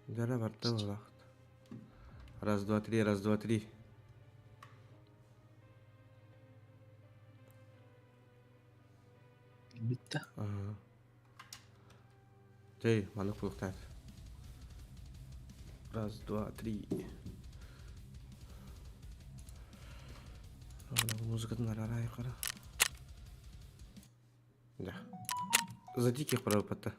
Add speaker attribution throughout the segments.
Speaker 1: Дьара барда буолаахт. Раз, два, три, раз, два, три.
Speaker 2: Бүттэ.
Speaker 1: Ага. Чэй, маннык булуктаат. Раз, два, три. Музыкатын араарай қара. Да. За диких пропадта.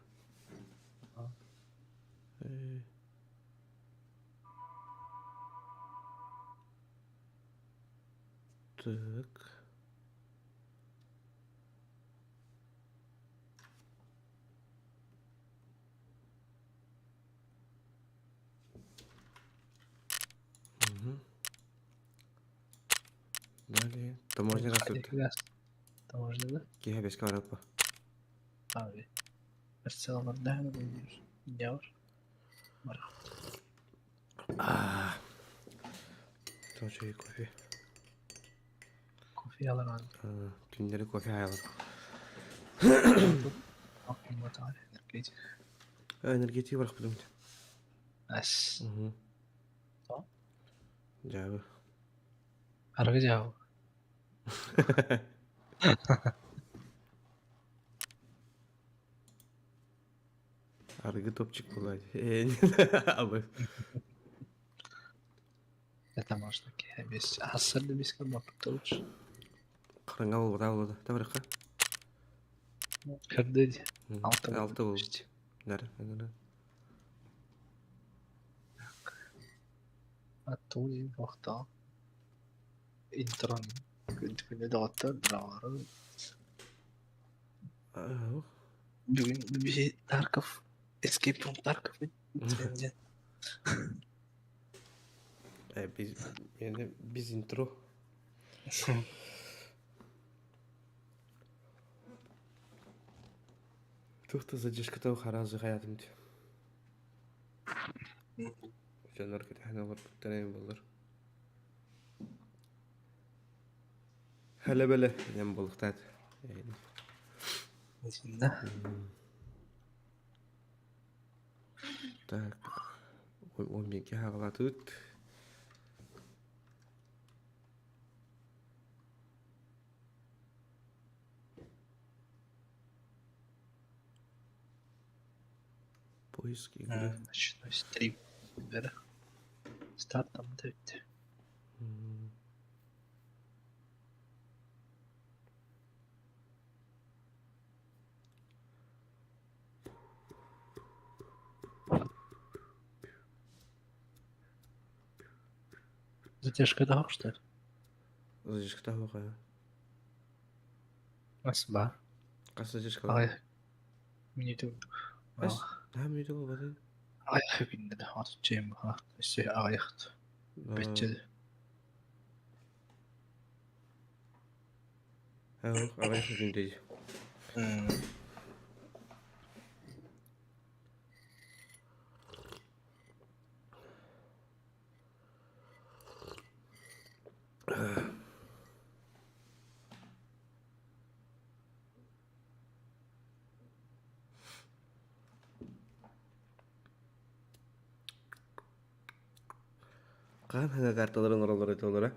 Speaker 1: Так. Угу. Далее. Таможня растут.
Speaker 2: Таможня, да?
Speaker 1: Киһи бэскэ бараппа.
Speaker 2: Abi. Барселонa'da ne var? Var.
Speaker 1: Аа. Тоже кофе.
Speaker 2: Кофе alan
Speaker 1: Түннэри кофе аялар.
Speaker 2: Энергетик.
Speaker 1: Энергетик барахпытым.
Speaker 2: Ас.
Speaker 1: Дьаабы.
Speaker 2: Арыгы дьаабы.
Speaker 1: Арыгы топчик буолла. Абы.
Speaker 2: Это можно киһи ассар да бискэ баппыта лучше.
Speaker 1: Хараҥа буолбата буолла. Табарыхха.
Speaker 2: Көрдө дии. Алта
Speaker 1: Алта буолбут. Дары.
Speaker 2: Аттуу охтоо. Интрон күнү доҕоттор драҕары. Бүгүн биһи Тарков Escape from Tarkov диэн.
Speaker 1: Biz, yani biz intro. Тух задержката харазы хаятым ти. Дьоннор кэтэһэн олорбуттар буоллар. Хэлэ-бэлэ диэн буолуохтаат.
Speaker 2: Итиннэ.
Speaker 1: Так, 11 хаҕалатыбыт. Поиск игры.
Speaker 2: Ночной стрим. Вверх. Стартом дэвид. Задержка того, что ли?
Speaker 1: Задержка того,
Speaker 2: Асба.
Speaker 1: Хас задержка?
Speaker 2: Ай. Минуту.
Speaker 1: Хас? Наһаа минуту буолбатый?
Speaker 2: Аҕыйах күннэ да отучча өссө аҕыйах бэччэ.
Speaker 1: Аҕыйах күн дии. Хаһан хаҥа карталарын оҥороллор этэ олоро?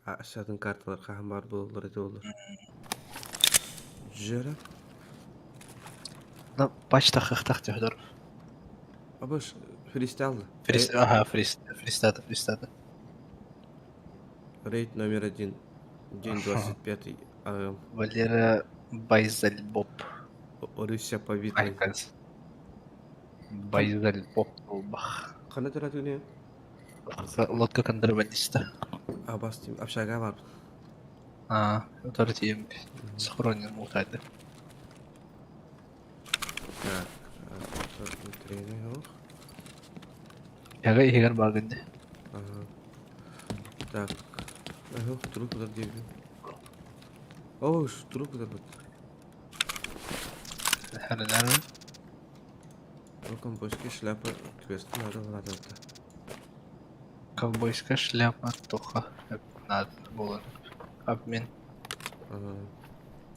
Speaker 1: Атын карталар хаһан баар буолаллар этэ олор? Дьара?
Speaker 2: Да, пачта хахтах төһөдөр.
Speaker 1: Абаш фристайл.
Speaker 2: Фрист, ага, фрист, фристата, фристата.
Speaker 1: Рейд номер один. День 25 АМ.
Speaker 2: Валера Байзальбоб.
Speaker 1: Орыся побитый.
Speaker 2: Байзальбоб буолбах.
Speaker 1: Хана төрөтүнэ?
Speaker 2: Лодка контрабандиста.
Speaker 1: Абас тим общага бар.
Speaker 2: А, утары тиийэн сохранен муутайды.
Speaker 1: Так,
Speaker 2: Яга иһигэр бааргын дии.
Speaker 1: Ага. Так. Ага, труп куда диэбин. О, труп куда бут.
Speaker 2: Хананан.
Speaker 1: Ковбойская шляпа квест надо надо.
Speaker 2: Ковбойская шляпа тоха надо было. Обмен.
Speaker 1: Ага.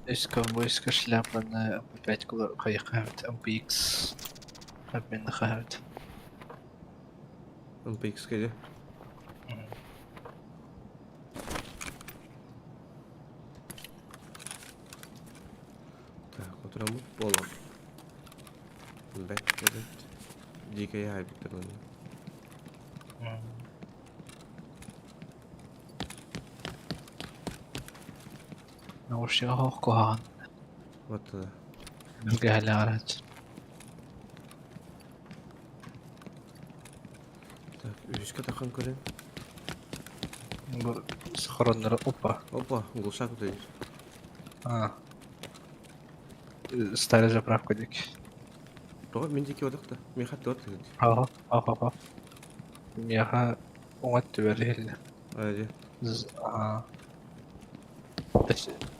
Speaker 2: То есть ковбойская шляпа на MP5 хайха MPX. Обменна хаһабыт.
Speaker 1: МПХ-ка дьэ. Так, отураммыт буолан. Бэт эбит. Дикэй аайбыттар уонна.
Speaker 2: Наушнига оһох куһаҕан.
Speaker 1: Вот туда.
Speaker 2: Билгэһэлэҕэр
Speaker 1: Так, үһүскэ тахан көрөн.
Speaker 2: Бу сохороннору опа.
Speaker 1: Опа, глушак утуйар.
Speaker 2: А. Старая заправка диэки.
Speaker 1: Тоҕо мин диэки бодохто. Миэхэ туот тыгын.
Speaker 2: Аха, аха, аха. Миэхэ уҥа өттүбэр иһиллэ.
Speaker 1: Ади.
Speaker 2: А.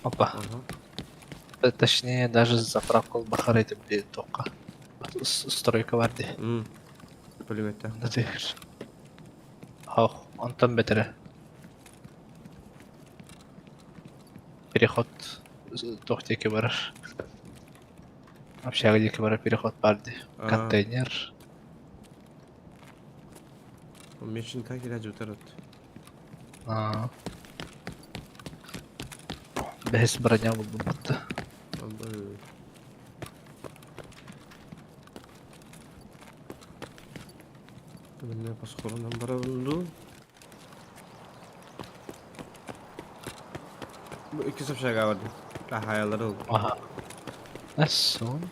Speaker 2: Опа.
Speaker 1: Ага.
Speaker 2: Точнее, даже заправка бахар этим диэн туохха. Стройка бар дии.
Speaker 1: М. Пулеметтаах.
Speaker 2: Ох, онтон бэтэрэ. Переход туох диэки барар. Общага диэки барар переход баар дии. Контейнер.
Speaker 1: Меченка кире жутар от.
Speaker 2: Бэһис броня булбут.
Speaker 1: Міне пасхоронан барабын дуу. Бу иккис общага бардым. Хаһаайалары ылбыт.
Speaker 2: Аха. Эссон.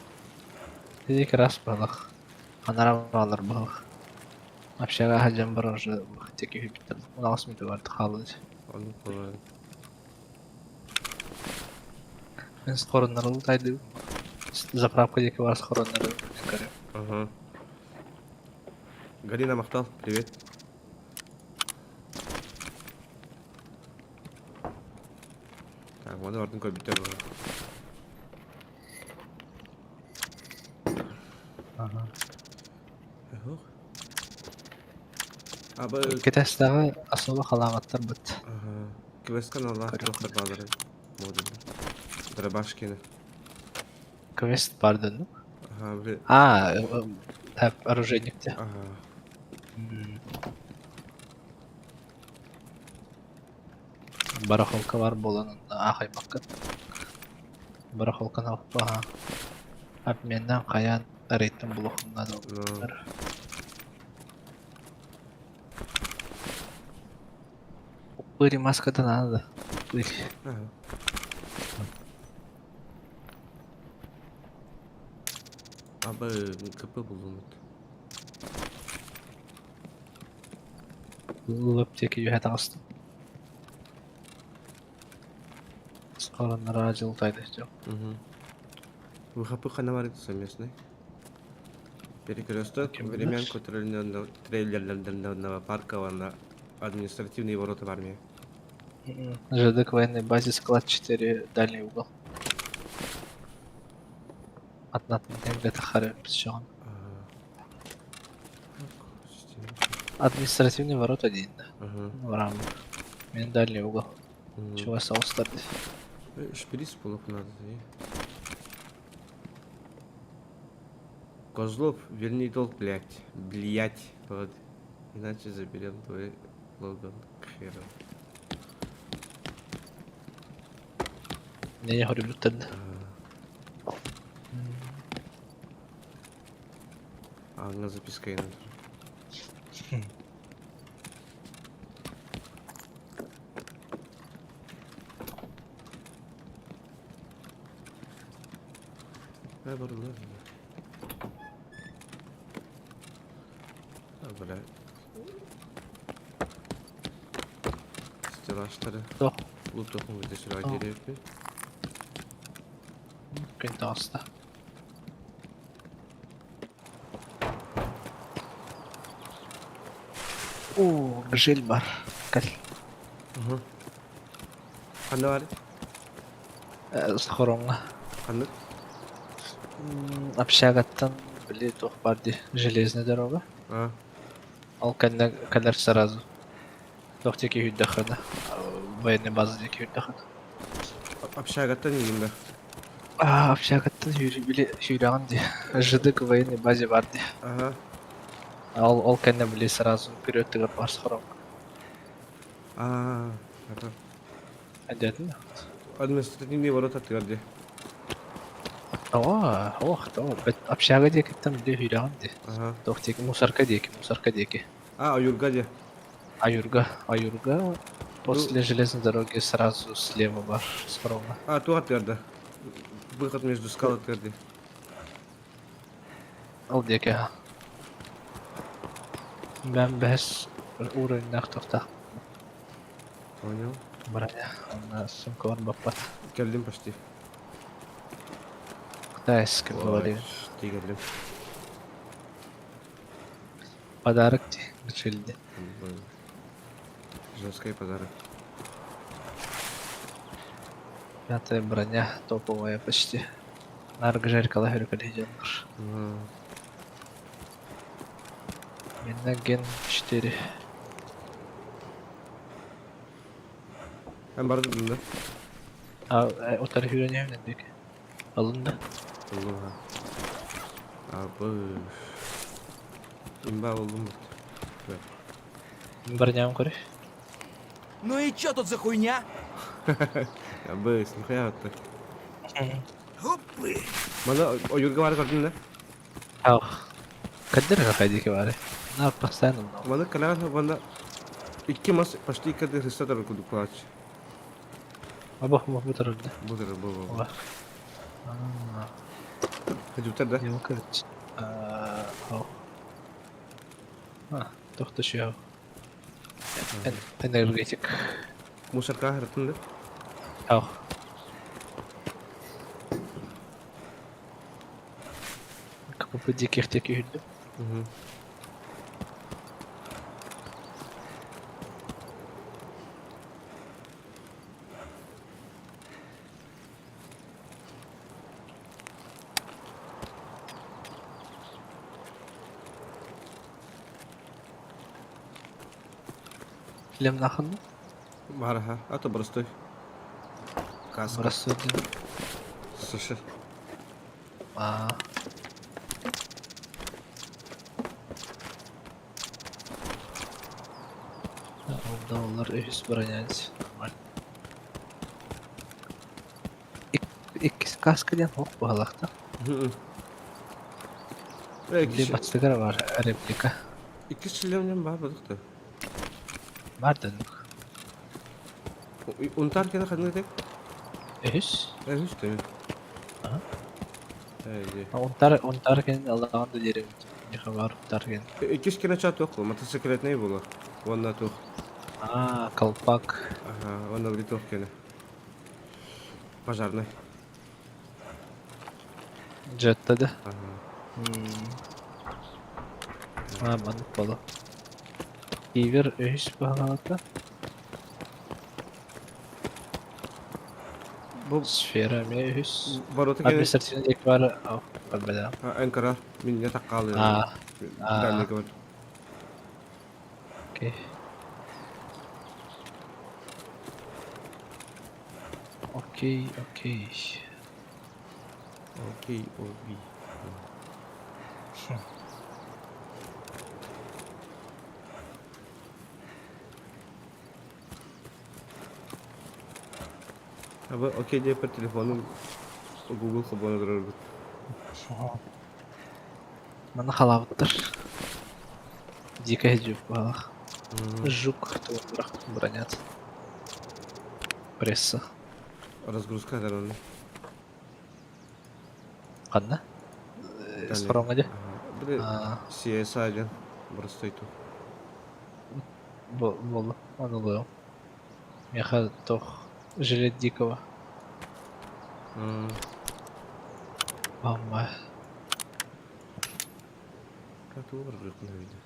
Speaker 2: Тиик раз балах. Анара балар балах. Общага хаджан бар уже теки хүбүттэр. Уналас мүтү барды хаалыд.
Speaker 1: Оннук буолар.
Speaker 2: Мен схороннору тайды. Заправка диэки бар схороннору көрүм.
Speaker 1: Ага. Галина Махтал, привет. Так, маны бардын көрбүттэр буолар.
Speaker 2: Ага.
Speaker 1: Ух. Аба
Speaker 2: Кэтэстэҕи особо халаабаттарбыт.
Speaker 1: Ага. Квест каналлаах туохтар баалары модуль. Дробашкины.
Speaker 2: Квест бар дедим.
Speaker 1: Ага, били.
Speaker 2: А, оружейник те.
Speaker 1: Ага.
Speaker 2: Барахолка бар буолан аахайбаккын. Барахолканы оппаха. Обменнан хайаан арыйтан булуоххун наада
Speaker 1: Ну.
Speaker 2: Пыль маската надо. Пыль.
Speaker 1: Ага. Аба КП булумут.
Speaker 2: Лып диэки үөһэ таҕыстым. Схороннара дьылтайды дьон.
Speaker 1: Угу. ВХП хана бар совместный. Перекресток времянку трейлерного парка на административные ворота в армии.
Speaker 2: ЖД к военной базе склад 4, дальний угол. Одна где-то харе Административный ворот один, да.
Speaker 1: Ага.
Speaker 2: В рамках. Мен дальний угол. Чего осталось
Speaker 1: Шприц булок надо. Козлов, верни долг, блядь. Блять. Вот. Иначе заберем твой логан к херам.
Speaker 2: Не, я говорю, тогда.
Speaker 1: А, на записка и надо. Да, барылар. А, бля. Стеллажтары.
Speaker 2: Туох.
Speaker 1: Луп тоқын өте сүрі
Speaker 2: Туох.
Speaker 1: айдереппин.
Speaker 2: Күн таҕыста. Оо, гжель бар. Кэл.
Speaker 1: Угу. Ханна бар?
Speaker 2: Схороҥҥа.
Speaker 1: Ханнык?
Speaker 2: Общагаттан били туох бар дии железная дорога.
Speaker 1: А.
Speaker 2: Ол кэннэ кэлэр сразу. Туох диэки сүүрдэххинэ военный база диэки сүүрдэххинэ.
Speaker 1: Общагаттан иҥин да.
Speaker 2: Аа, общагаттан били сүүрэҕин дии. ЖД к военной базе баар дии.
Speaker 1: Ага.
Speaker 2: Ол, ол кэннэ били сразу вперед бар схорон.
Speaker 1: Аа, ага.
Speaker 2: Өйдөөтүн да?
Speaker 1: Административный ворота тыгар дии.
Speaker 2: Оо, ох, тоҕо бэт общага диэкиттэн били сүүрэҕин дии.
Speaker 1: Ага.
Speaker 2: Туох диэки, мусорка диэки, мусорка диэки.
Speaker 1: А, Аюрга дии.
Speaker 2: Аюрга, Аюрга
Speaker 1: Ну,
Speaker 2: после железной дороги сразу слева бар схорона.
Speaker 1: а, туох тыгар да. Выход между скал тыгар дии.
Speaker 2: Ол диэки. Бэм бэс уровеннаах тохтаах
Speaker 1: Понял.
Speaker 2: броня. Онно сумкалар баппат.
Speaker 1: Кэллим почти.
Speaker 2: Китайский говорили.
Speaker 1: Почти кэллим.
Speaker 2: Подарок ти решили.
Speaker 1: Жесткий подарок.
Speaker 2: Пятая броня топовая почти. Наргжеркала хөрүкэлиһдьоннор. Минна ген 4.
Speaker 1: Эн бардым да?
Speaker 2: А утары хүрэнэһин дик. Алын да.
Speaker 1: Булдум ha. Абы. Имба булдум.
Speaker 2: Броням көрү.
Speaker 3: Ну и чё тут за хуйня?
Speaker 1: Абы, смехая отты.
Speaker 3: Опы!
Speaker 1: Мана ойурга бар көрдүн да?
Speaker 2: Ах. Кадыр хайдики бары. На постоянно много.
Speaker 1: Мана канал мана икки мас почти икки христотар кудук плач.
Speaker 2: Абах мах бутарырды.
Speaker 1: Бу бу бу.
Speaker 2: Ола.
Speaker 1: Хадютар да?
Speaker 2: Йылкырыч. Аа. А, тохтошуя. Энергетик.
Speaker 1: Мусорка хартын да?
Speaker 2: Ах. КПП диких теки хүрдүм. Шлем нахын
Speaker 1: Бараха, а то простой. Каска.
Speaker 2: Простой.
Speaker 1: Слушай.
Speaker 2: А. Доллар үһүс броняns нормально. Иккис каска диэн ох баһалахта. Били баттыгар бар реплика.
Speaker 1: Иккис шлемнен бар бадыкта.
Speaker 2: Бар дедик.
Speaker 1: Унтар кene ханны тек?
Speaker 2: Үһүс.
Speaker 1: Үһүс теме.
Speaker 2: Ага.
Speaker 1: Эйди.
Speaker 2: Унтар унтар кен аллаган да дерем. Миха бар унтар кен.
Speaker 1: Иккис кene чат yok, мотоциклетный было. Вонна тух.
Speaker 2: А, колпак.
Speaker 1: Ага, вонна били тух кene. Пожарный.
Speaker 2: Джетта да.
Speaker 1: Ага.
Speaker 2: А, маннык боло. Кивер үһүс баһалаата.
Speaker 1: Бу
Speaker 2: Сфера эмиэ үһүс.
Speaker 1: ворота кene.
Speaker 2: Административный диэки баар барбада.
Speaker 1: Анкара минне таккалы.
Speaker 2: А,
Speaker 1: Дальний говорит.
Speaker 2: окей. Окей, окей.
Speaker 1: Окей, оби. Аба окей деп по телефону Google хобона дорогут.
Speaker 2: Маны халабыттар. Дикая жук балах. Жук туурах бронят. Пресса.
Speaker 1: Разгрузка дорогу.
Speaker 2: Ханна? Спроңа де.
Speaker 1: Били CSI простой ту.
Speaker 2: Болу, оны луйом. Меха тох жилет дикого. Мама.
Speaker 1: Как ты разгрузку видел?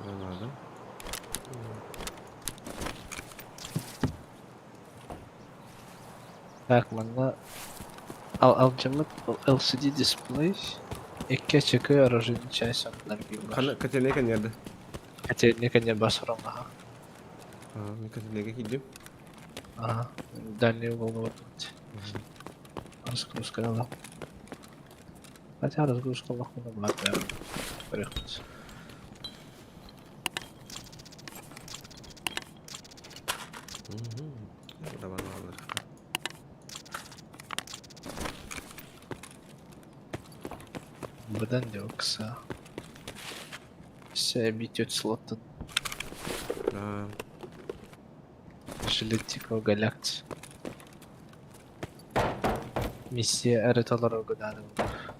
Speaker 1: Гранада.
Speaker 2: Так, манна ал алжамыт LCD дисплей. Икки чеки оружейный часть оннар
Speaker 1: Хана котельная конерда.
Speaker 2: Котельный коне басроңаха.
Speaker 1: А, мен котельныйга киирдим.
Speaker 2: Ага, дальний угол вот. Разгрузка дала. Хотя разгрузка лохмана была прям. Порядок. Быдан диокса. Все битет слоттан. Жилетиков галактик. Миссия эрэ толорорго наада буолар.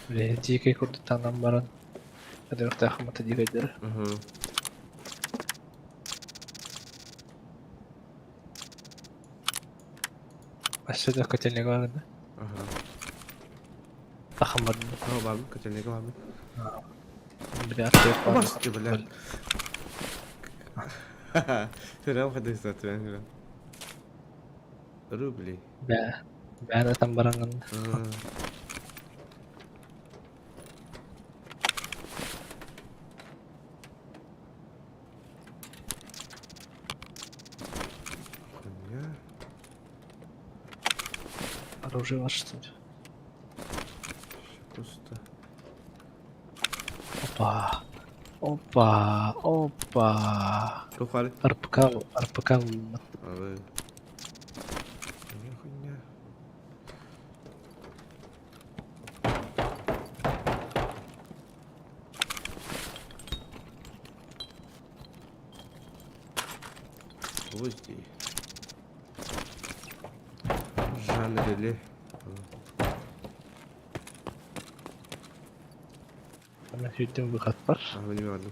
Speaker 2: Били дьиикэй курдук таҥнан баран өлүөхтээх мата дьиикэйдэрэ. Өссө да котельнига барда. Тахан бардым.
Speaker 1: Aa, бабы, котельнига бабы.
Speaker 2: Били аттыгар
Speaker 1: Басты, бля. Храм хадысат, Рубли.
Speaker 2: Бээ, бээн ытан бараҥҥын.
Speaker 1: Хуйня.
Speaker 2: Оружие ваше что ли?
Speaker 1: Всё пусто.
Speaker 2: Опа. Опа. Опа.
Speaker 1: Тухали.
Speaker 2: РПК, РПК вымат.
Speaker 1: Алы. Хуйня, хуйня. Гвозди. Жан Реле.
Speaker 2: Аны сүүрдүм выход бар.
Speaker 1: А, не ладно.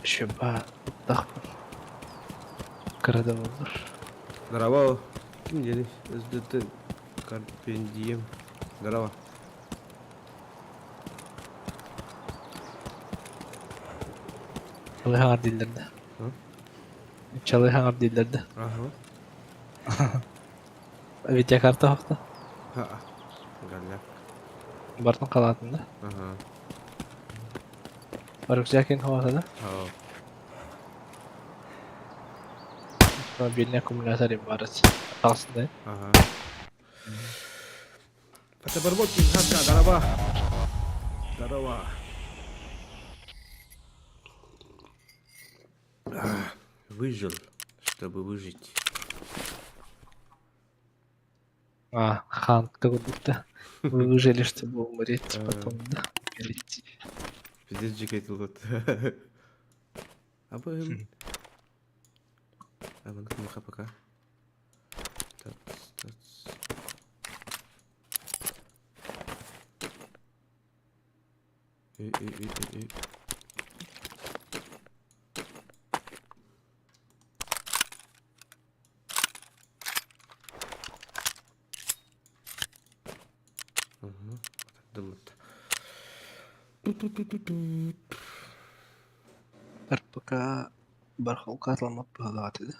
Speaker 2: Еще ба тахпар. Кыра да буоллар.
Speaker 1: Здорово. Ким диэний? СДТ Карпендием. Здорово.
Speaker 2: Чалый хаҥар дииллэр да. Чалый хаҥар дииллэр да.
Speaker 1: Ага.
Speaker 2: Видеокарта оһохто.
Speaker 1: Ха. Галляк.
Speaker 2: Бартын халаатын да.
Speaker 1: Ага.
Speaker 2: Рюкзакин хоҕото да.
Speaker 1: Haa.
Speaker 2: Мобильный аккумулятор барыт. Таҕыстын
Speaker 1: Ага. Фотобарботкин, хатка, здорово. Здорово. Выжил, чтобы выжить.
Speaker 2: А, Хан, как будто вы выжили, чтобы умереть потом, да? Умереть.
Speaker 1: Пиздец жигает вот. Абым. Абым пока. Тац, тац. И, и, и, и, и. Угу. Думает.
Speaker 2: РПК барахолка атламмат быһыылаах этэ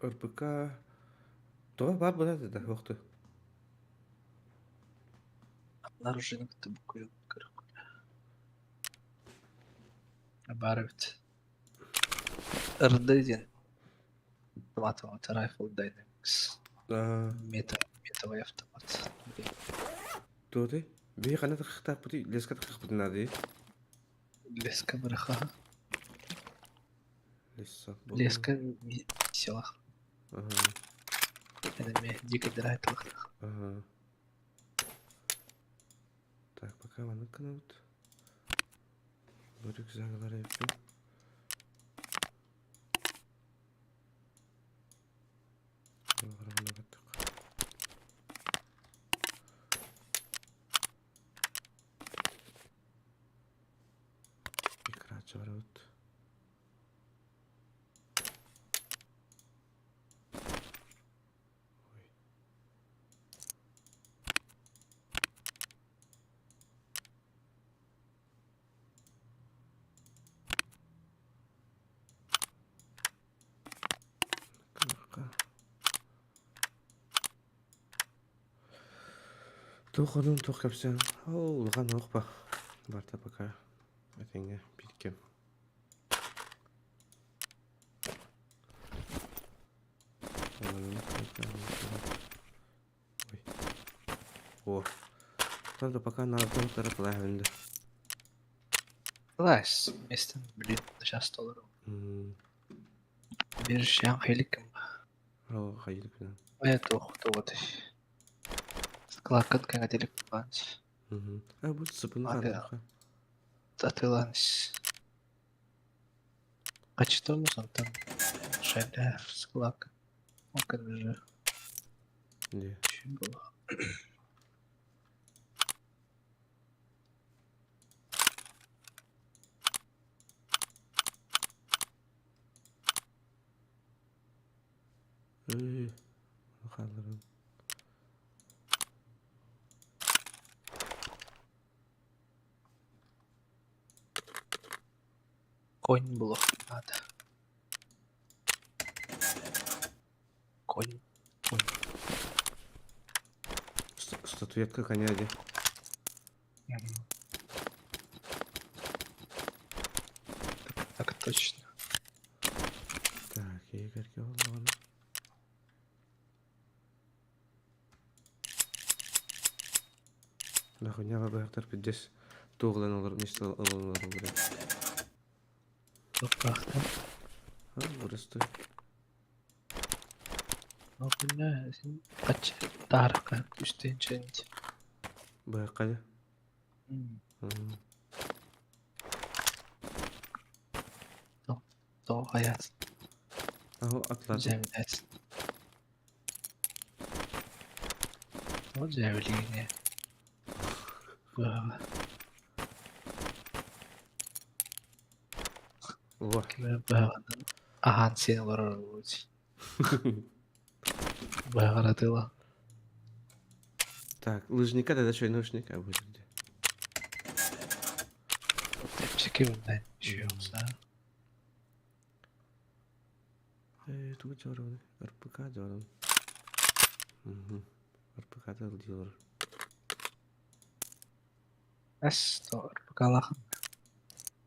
Speaker 1: РПК тоҕо баар буолар да уохту
Speaker 2: Оружиены кытта буккуйан көрөххө. Баар эбит. РД диэн автомат Rifle Dynamics. Мета, метовый автомат.
Speaker 1: Туоты биһи ханна таххахтаахпытый леска таххахпытын наадый
Speaker 2: Леска быраха.
Speaker 1: Леса
Speaker 2: Леска селах.
Speaker 1: Ага.
Speaker 2: Это дико драйтлах.
Speaker 1: Ага. Так, пока маннык гынабыт. Бу рюкзагалар эбиппин. Икраачы барабыт. Ой. Туох онун туох кэпсээн. Ол улахан оһох ба. Барта пока этэҥҥэ биир кэм. Ой. О. Правда, пока на одном тарапылаһын да.
Speaker 2: Класс. Местен, блин, сейчас долларов. Бир шан хеликим.
Speaker 1: О, хайылык.
Speaker 2: Ая туох туот. Склаккын кэҥэтилик булаанс.
Speaker 1: А бу сыпын хараха.
Speaker 2: Атыланс. Качеством онтон шайда склак. Окын уже.
Speaker 1: Не.
Speaker 2: Было.
Speaker 1: Эй, хаалларым.
Speaker 2: Конь булуох наада. Конь. Конь.
Speaker 1: Статуэтка коня дии.
Speaker 2: Так, так точно.
Speaker 1: Так, Игорь буоллаҕына. Нахуйня быһахтар пиздец туох ылан олор место ылан олорор блядь.
Speaker 2: Туппахтан.
Speaker 1: А, вырасты.
Speaker 2: Нахуйня син кач таарка үстен чэнт.
Speaker 1: Быһахха дьэ.
Speaker 2: Тоҕо хайаат
Speaker 1: Аһу атлаатын.
Speaker 2: дьэбилээт. Тоҕо дьээбилииҥэ. Быһаҕа.
Speaker 1: Уо.
Speaker 2: Ким эрэ быһаҕынан аһаан сиэн олорор буолуо Быһаҕар атыыла.
Speaker 1: Так, лыжника тогда что, нужника будет где?
Speaker 2: Чэпчэки мындай үшүөхсаа.
Speaker 1: Э, тугу дьоруон? РПК дьоруон. Угу. РПК дьоруон.
Speaker 2: Эс, то РПК-лахан.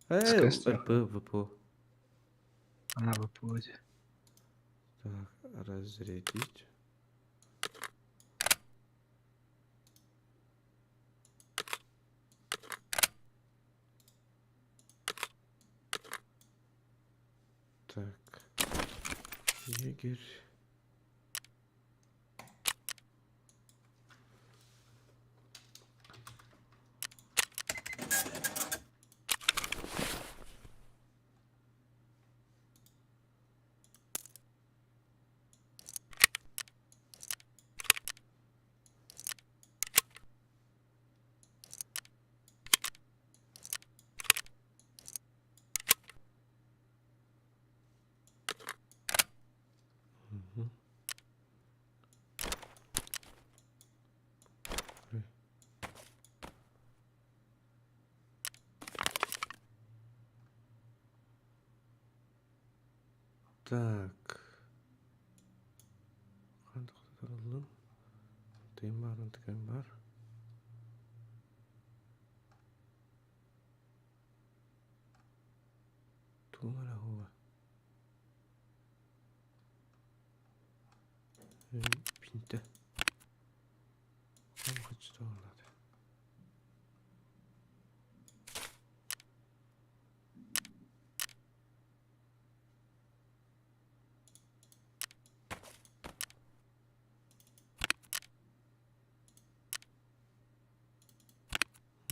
Speaker 1: Э, РП, ВП.
Speaker 2: А, ВП.
Speaker 1: Так, разрядить. Так. Егерь. Угу. Так. Хаан тохтотоллум. Тыын баар, тыгын баар. Тугум эрэ оһуоба. Пинтэ.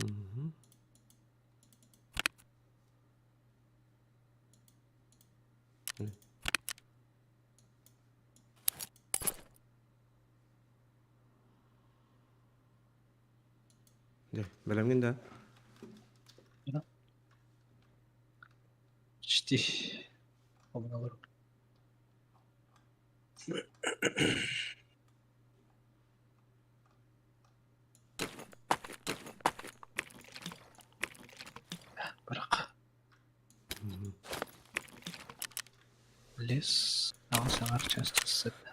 Speaker 1: Угу. Дьэ, бэлэмҥин да?
Speaker 2: Почти. Обналар. Бырах. Лес. Аҕыс аҥар час тахсыта.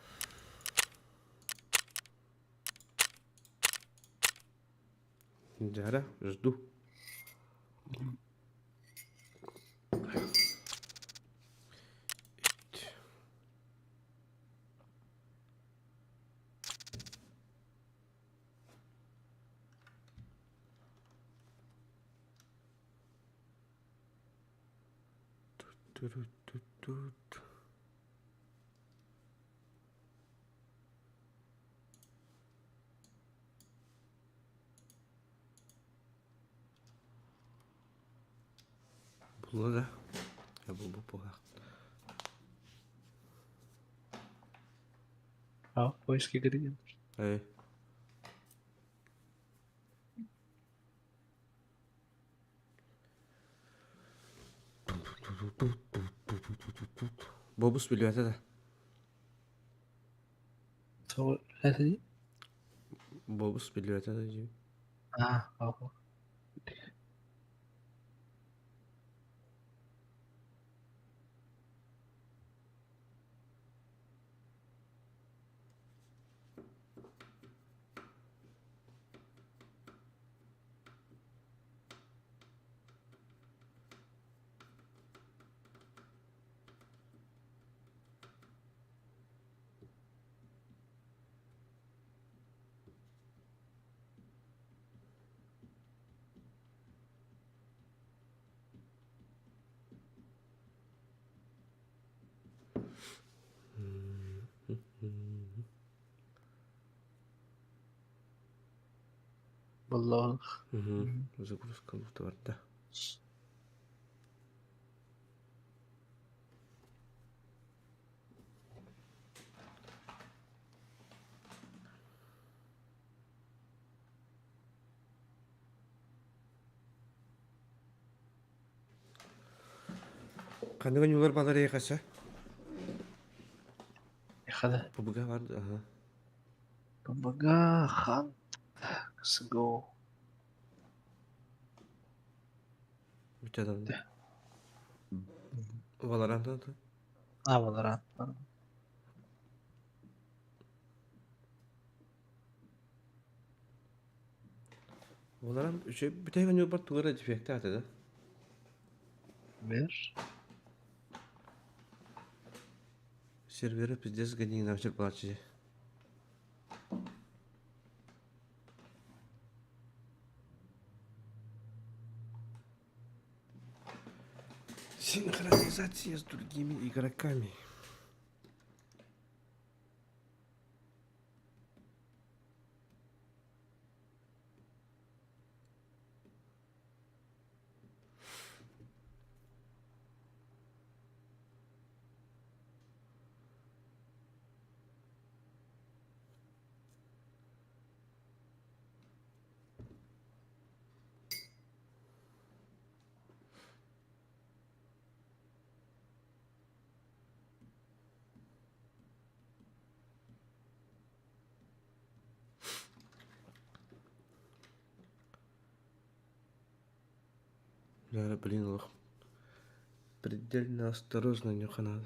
Speaker 1: Дьара, жду. Тут-тут. Булла да? Я булбут буолаах.
Speaker 2: А, поиски градиент.
Speaker 1: Эй. Бобус билбэтэ да.
Speaker 2: Сол эти?
Speaker 1: Бобус билбэтэ да дии.
Speaker 2: А, ого. Булла
Speaker 1: Загрузка барда. Ханнык ньуулар балар эйэхэсэ?
Speaker 2: Эхада.
Speaker 1: ПБГ бар, ага.
Speaker 2: ПБГ, Хан, СГО.
Speaker 1: Бүтэ да. Valorant да.
Speaker 2: А, Valorant.
Speaker 1: Valorant үчүгэй бүтэһик ньуурбар тугу эрэ дефектээх этэ да?
Speaker 2: Бер.
Speaker 1: Сервера пиздец година плачи. Синхронизация с другими игроками. Да, блин, лох. Предельно осторожно нюханад.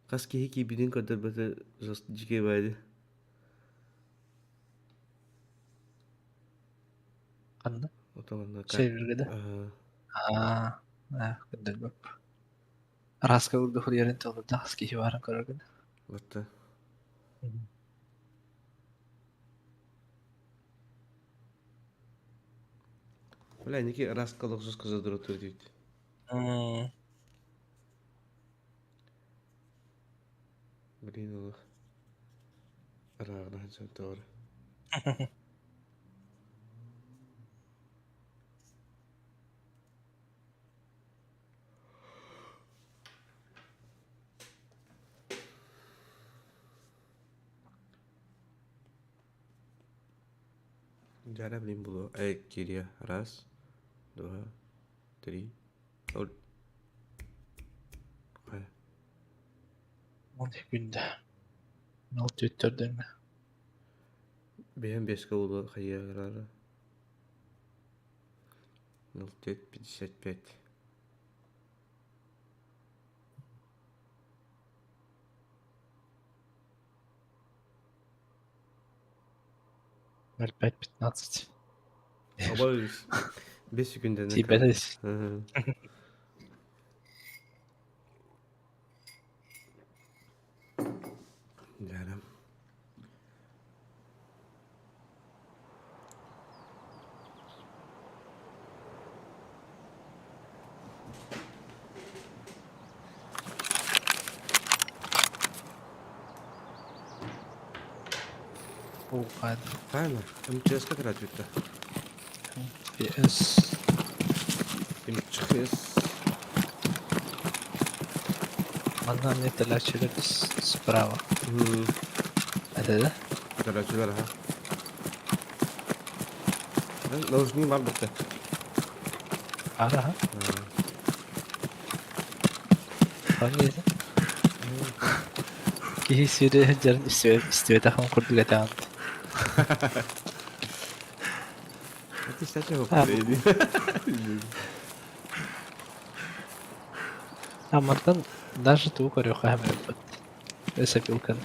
Speaker 1: Хас киһи киирбитин көрдөрбөтө дьикэй баайды.
Speaker 2: Ханна?
Speaker 1: Отон
Speaker 2: Серверге да? Аа, көрдөрбөп. Араска урдуһуруйарын толордо хас киһи баарын көрөргүн.
Speaker 1: Батта. Бля, ники раска лохсуска задротур дейт. Блин, олох. Араагына тоҕо. Дьара, блин, булуо. Эй, кириэ. Раз, два, три, ол.
Speaker 2: Он күндэ. Нол түттөрдөҥҥө.
Speaker 1: Бэйэм бэскэ буолуо хайыаҕырара. 04.55.
Speaker 2: 05.15.
Speaker 1: Абай 5 секунданы.
Speaker 2: Тиийбэтис.
Speaker 1: Дьара.
Speaker 2: Улахан.
Speaker 1: Правильно? МЧС-ка тратится.
Speaker 2: PS.
Speaker 1: МЧС.
Speaker 2: Манна эмиэ тэлээччилэр справа. Это да?
Speaker 1: Тэлээччилэр аха. Должны бар бітті.
Speaker 2: Ара. Ханьяйда? Киһи сири сылдьарын истибэтэхин курдук этэҕин. А мантан даже тугу көрүөххэ эмэбит. Лесопилканы.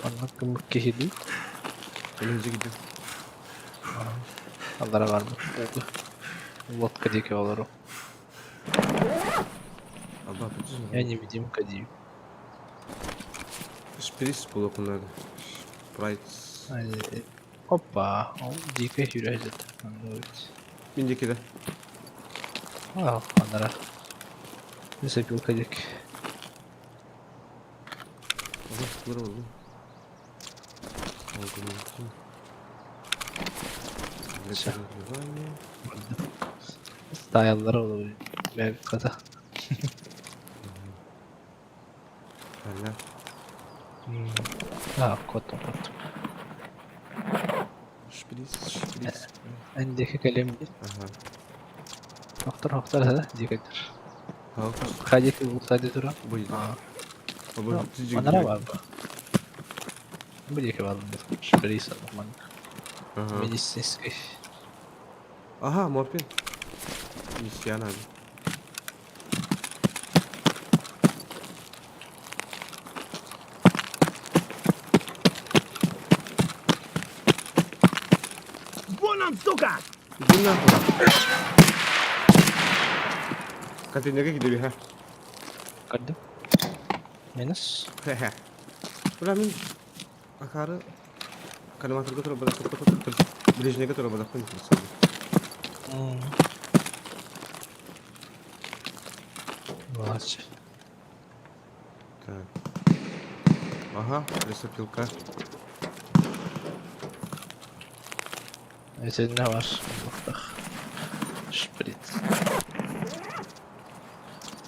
Speaker 2: Оннук гыммыт киһи дуу? Аллара барбыт ууга. Лодка диэки олору. Я невидимка дии.
Speaker 1: Шприц буолуохун наада. Шпрайц.
Speaker 2: Опа, ол дикэй сүүрэ
Speaker 1: Мин диэки да.
Speaker 2: Аа, анара. Лесопилка диэки. Всё. Таайаллара ол бэйэбит хата. Аа, куоттум, куоттум.
Speaker 1: Шприц, шприц.
Speaker 2: Эн диэки кэлиэм дии.
Speaker 1: Ага.
Speaker 2: Охтор, охтор, да, диэки Хайдик ултайды тура. Манара бар ба. Бу диэки баалым шприц маннык. Медицинский.
Speaker 1: Ага, морфин. Миссия надо.
Speaker 3: Вон он, сука!
Speaker 1: Иди нахуй. Контейнерга киирдэ ха.
Speaker 2: Көрдүм. Минус.
Speaker 1: Бля, мин акары коллиматорга тура ближнеге тура бадахпын
Speaker 2: Молодцы.
Speaker 1: Так. Ага, лесопилка.
Speaker 2: Итиннэ бар Шприц.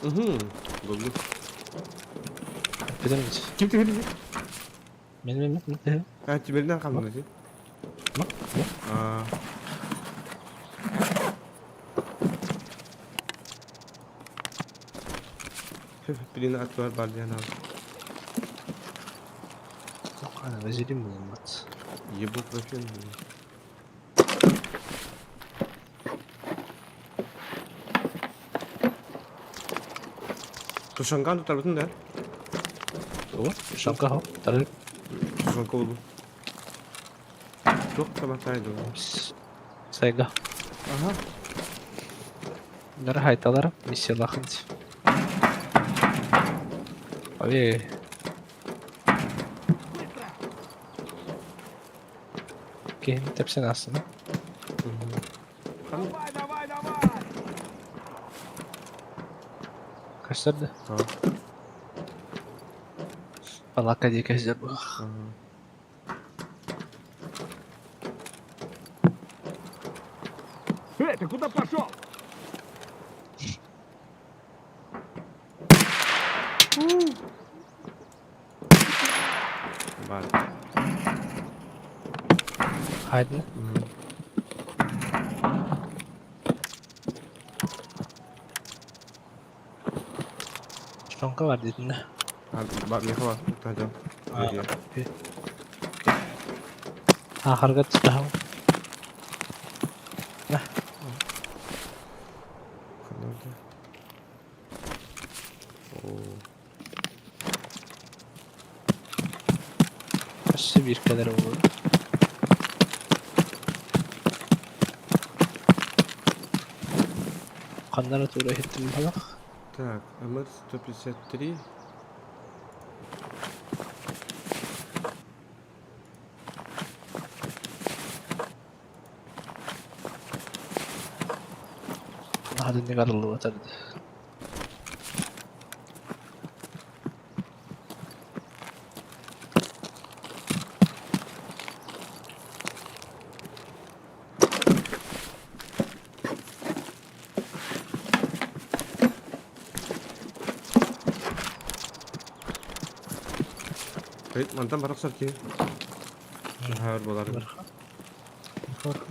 Speaker 1: Угу. Булду.
Speaker 2: Эппитим
Speaker 1: Ким түһэрдэ?
Speaker 2: Мин мин мин мин.
Speaker 1: А, тимиринэн хаалла дии. А. Блин, аттыбар бар диэн аал.
Speaker 2: Ана вазелин булуммат.
Speaker 1: Ибупрофен. Тушанканы тутарбытын да?
Speaker 2: Тугу? Тушанка хо. Тарык.
Speaker 1: Тушанка булдум. Туох тамахтай дуо?
Speaker 2: Сайга.
Speaker 1: Ага.
Speaker 2: Нара хайталара миссиялаахын. Ой. Киһини тэпсэн аастына.
Speaker 3: Давай, давай, давай!
Speaker 2: Көстөр да? Балака диэки сылдьар быһах.
Speaker 3: Эй, ты куда пошел?
Speaker 1: Баар.
Speaker 2: Хайдын. Тушенка бар диэтинэ.
Speaker 1: Бар, миэхэ бар. Тадам.
Speaker 2: Аахарга тустаһаҥ. Өссө биир кэлэр буолуо. Ханна эрэ туура иһиттим быһалаах.
Speaker 1: Так, МР-153.
Speaker 2: Наһаа арыллыбатар дии.
Speaker 1: Мантан барахсар киһи. Наһаар буолар.
Speaker 2: Барха. Барха.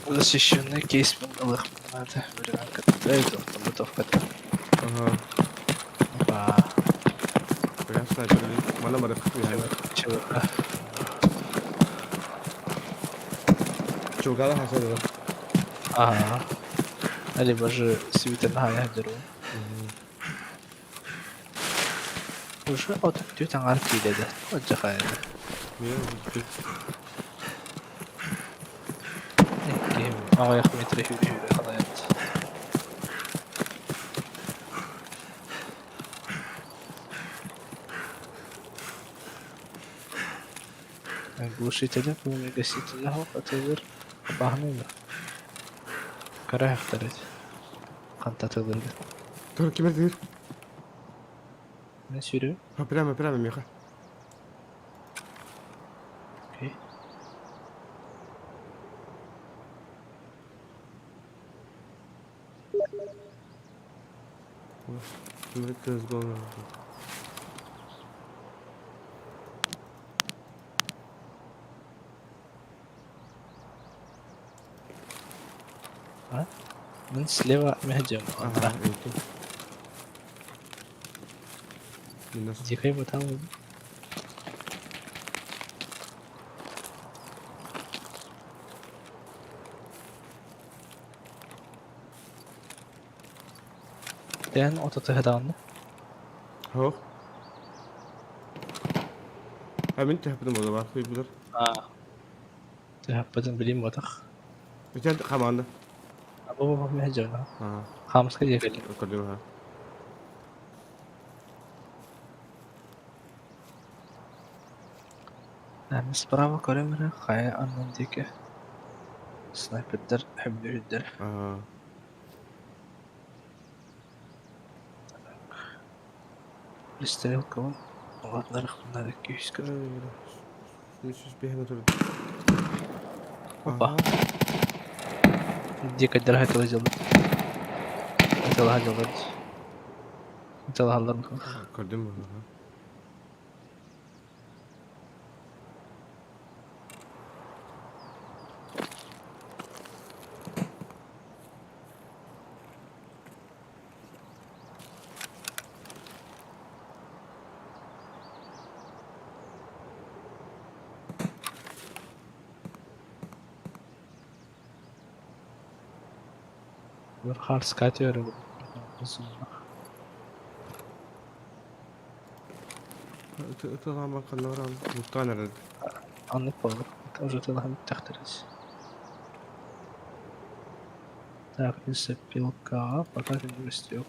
Speaker 2: Защищенный кейс ылыахпын наада. Временка бытовката.
Speaker 1: Ага.
Speaker 2: Опа.
Speaker 1: Бля, снайпер. Мана барых.
Speaker 2: ЧВК.
Speaker 1: Чулгала хасады.
Speaker 2: Ага. Либо же свитер на деру. Уже от түт аңар кииледе. Отжахайда. Киһим аҕыйах метр үһү халайат. Глушителя, пламегасителя атылыр. Баһаныйда. Кара хахтарит. Хантатылырга.
Speaker 1: Тур ким этир?
Speaker 2: Мен сүүрү.
Speaker 1: А прямо, прямо, Миха.
Speaker 2: Окей.
Speaker 1: Кыз
Speaker 2: А? Мен слева мехджем.
Speaker 1: Ага,
Speaker 2: Дикай бутал. Тэн ототыһыдаҕына.
Speaker 1: Хоох. А мин түһэппитим буолла баар хуйбутар.
Speaker 2: Аа. Түһэппитин билим ботах.
Speaker 1: Үтэн хамаанда.
Speaker 2: Бу бу мехджем.
Speaker 1: Аа.
Speaker 2: Хамска диэкэлли.
Speaker 1: Көрдүм ха.
Speaker 2: Мен справа көрөмөрө хайа аннан диэки снайпердар хөбүлүүрдэр.
Speaker 1: Аа.
Speaker 2: Пристрелкабын улаатынарахпына күүскэ.
Speaker 1: Мүсүс биһэн отур.
Speaker 2: Опа. Диэкэддэр хайтала дьаллар. Хайтала дьаллар. Хайтала
Speaker 1: Көрдүм.
Speaker 2: Бір харскати өрі.
Speaker 1: Ытылаама каннарам. Муттан эрэр.
Speaker 2: Аннык болор. Уже тылаһын тахтарыс. Так, лесопилка, пока ты не растет.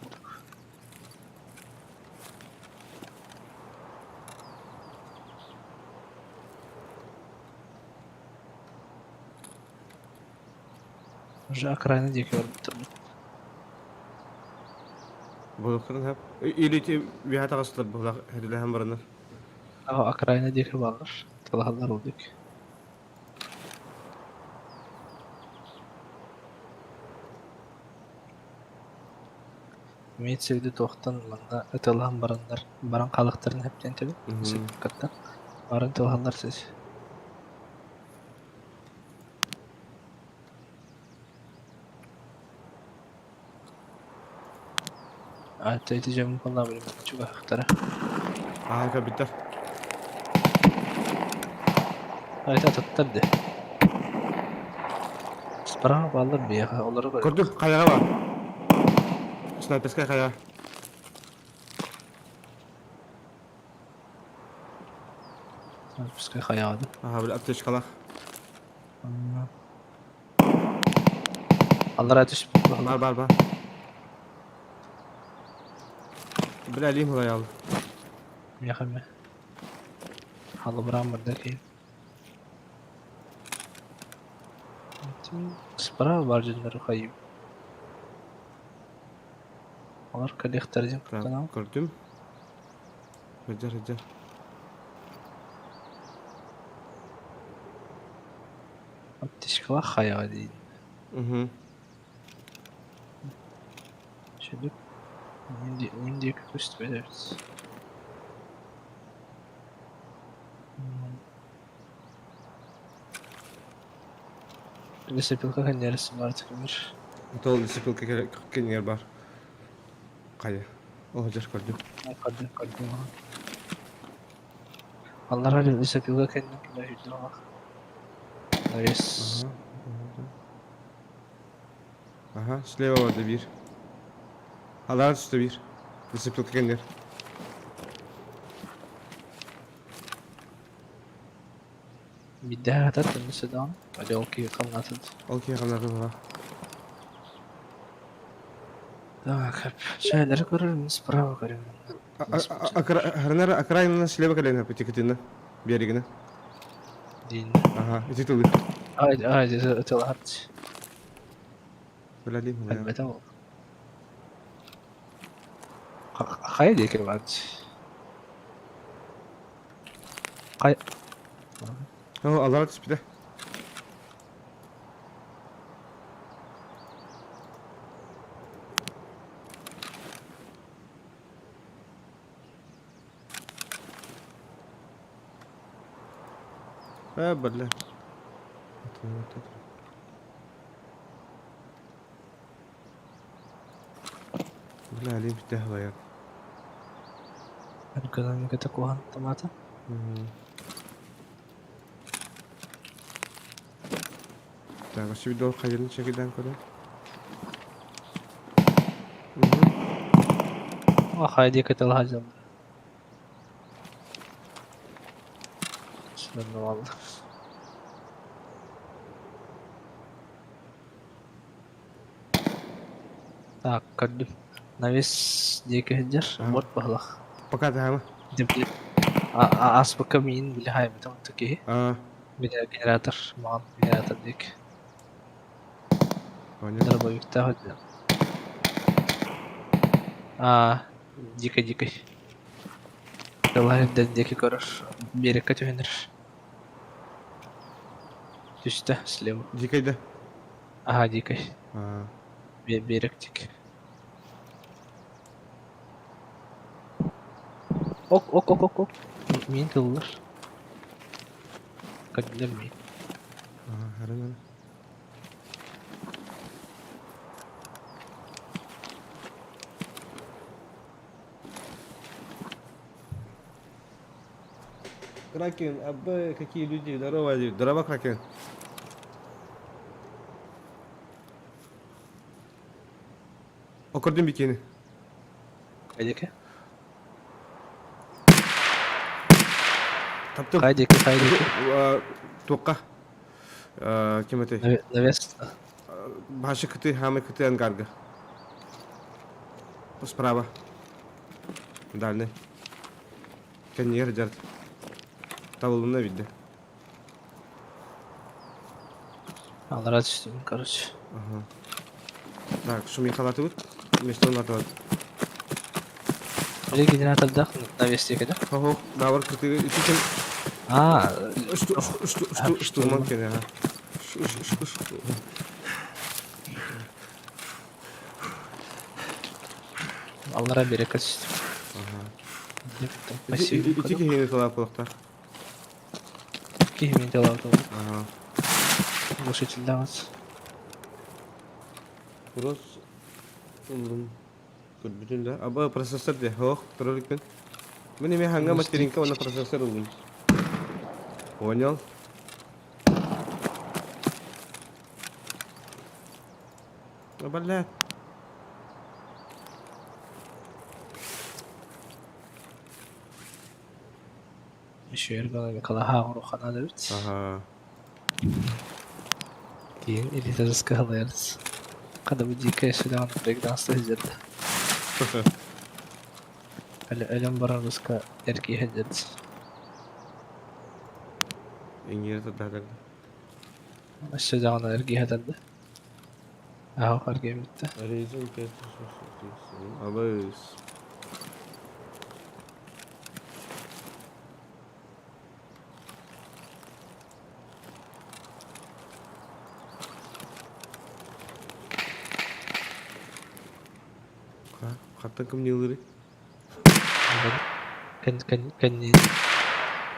Speaker 2: Уже окраина дикий барбыттыр.
Speaker 1: Болуктарын хап. Или ти виһата кастылар булак херилэһэн баранар.
Speaker 2: Aa, окраина диэки бааллар. Талаһаллар ол диэки. Имеется в виду туохтан манна ытылаһан бараннар баран хаалыктарын хэптэн төбө СПК-ттан баран тылаһаллар сис. А эти дьон буолла билим чугаһыктара.
Speaker 1: Аа кабиттар.
Speaker 2: А это аттар де. Справа бааллар биэхэ олору көрө.
Speaker 1: Көрдүм хайаҕа бар. Снайперская хайа.
Speaker 2: Пускай хайаҕа.
Speaker 1: Аха бил аптечкалах.
Speaker 2: Аллара түспүт
Speaker 1: Бар бар бар. Бля лим хулаял.
Speaker 2: Миэхэ Халыбыраан барда киһи. Справа бар дьоннору хайыы. Олар коллектор диэн куттанабын.
Speaker 1: Көрдүм. Хыджар хыджар.
Speaker 2: Аптечкалаах хайаҕа диин.
Speaker 1: Угу.
Speaker 2: Şimdi Indiye көстүбэт эбит. Лесопилка кэннэрис баар түгүмэр.
Speaker 1: Тол лесопилка кэннигэр баар. Хайа. Ол дьэр көрдүм.
Speaker 2: Көрдүм, көрдүм. Аллара лесопилка кэннин кимэ үрдүм. Навес.
Speaker 1: Ага, слева барда биир. Аллара түстэ биир. Лесопилка кэннигэр.
Speaker 2: Биирдээх атат төннүсэ даҕаны. Али ол киһи хамнатын.
Speaker 1: Ол киһи хамнатын була.
Speaker 2: Так, чайлары көрөрүм, справа көрүм.
Speaker 1: Хранара окраинынан слева кэлэн аппетикытына берегина.
Speaker 2: Дин.
Speaker 1: Ага, ити тылы.
Speaker 2: Ай, ай, ытылаат.
Speaker 1: Билалим.
Speaker 2: Элбэтэ ол. Хайа диэки баат. Хай.
Speaker 1: О, алара түспүтэ. Э, бля. Бля, Алим бүттэ
Speaker 2: Экономиката куһаҕан томата.
Speaker 1: Так, өссө видео хайырын чекидан көрөн.
Speaker 2: Хай диэки тылаһа дьон. Сыннывалла. Так, көрдүм. Навес диэки сылдьар, уот баһылах.
Speaker 1: Пока таһама.
Speaker 2: Ааспыкка миин били хаайбытым киһи. Генератор, маҕан генератор диэки. Дробовиктаах этэ. Аа, дикий-дикий. Тыла үрдэн диэки көрөр, биэрэккэ түһэнэр. Түстэ слева.
Speaker 1: Дикий да?
Speaker 2: Аһаа, дикий. Биэрэк диэки. Ок, ок, ок, ок, ок. Миин тыллар. Көрдүлэр миин.
Speaker 1: Ага, Кракен, аб, какие люди, здорово, здорово, Кракен. Окордун бикини.
Speaker 2: Хайдеке?
Speaker 1: Таптым.
Speaker 2: Хайдеке, хайдеке.
Speaker 1: Туохха? Ким этэй?
Speaker 2: Навес.
Speaker 1: Башы кыты, хамы кыты ангарга. Справа. Дальний. Кэннигэр дьарт. Табылынна видно.
Speaker 2: Аллара түстүм, короче.
Speaker 1: Ага. Так, шумихалатыбыт. Вместо улатыбыт.
Speaker 2: Били генератордаах навес диэки да?
Speaker 1: Хо-хо, баабар кытыгы итичен
Speaker 2: Аа,
Speaker 1: штурман кene ага.
Speaker 2: Аллара берекке түстүм.
Speaker 1: Ага.
Speaker 2: Спасибо.
Speaker 1: Ити киһини талаапылахтар.
Speaker 2: Киһи мин талаапылах.
Speaker 1: Ага.
Speaker 2: Глушительдаҕыт.
Speaker 1: Кросс ыллым. Көрбүтүн да. Аба процессор де. Ох, турар икпин. Мин эми ханга материнка уонна процессор ыллым. Понял. Блядь.
Speaker 2: Еще эргономикалаһа оҥоруохха эбит.
Speaker 1: Ага.
Speaker 2: Киин илиитэ ыскаһалайарыс. Хата бу дикая сүрэҕин брейкданста сылдьарда. Өлөн баран ыска эргийэ сылдьарыс.
Speaker 1: Иҥиирэ тардаатар.
Speaker 2: Өссө даҕаны эргийэ тарда. Аһа эргийэн бүттэ.
Speaker 1: Ryzen 5 Абыс. Хантан кымньыылыырый?
Speaker 2: Кэн кэн кэннин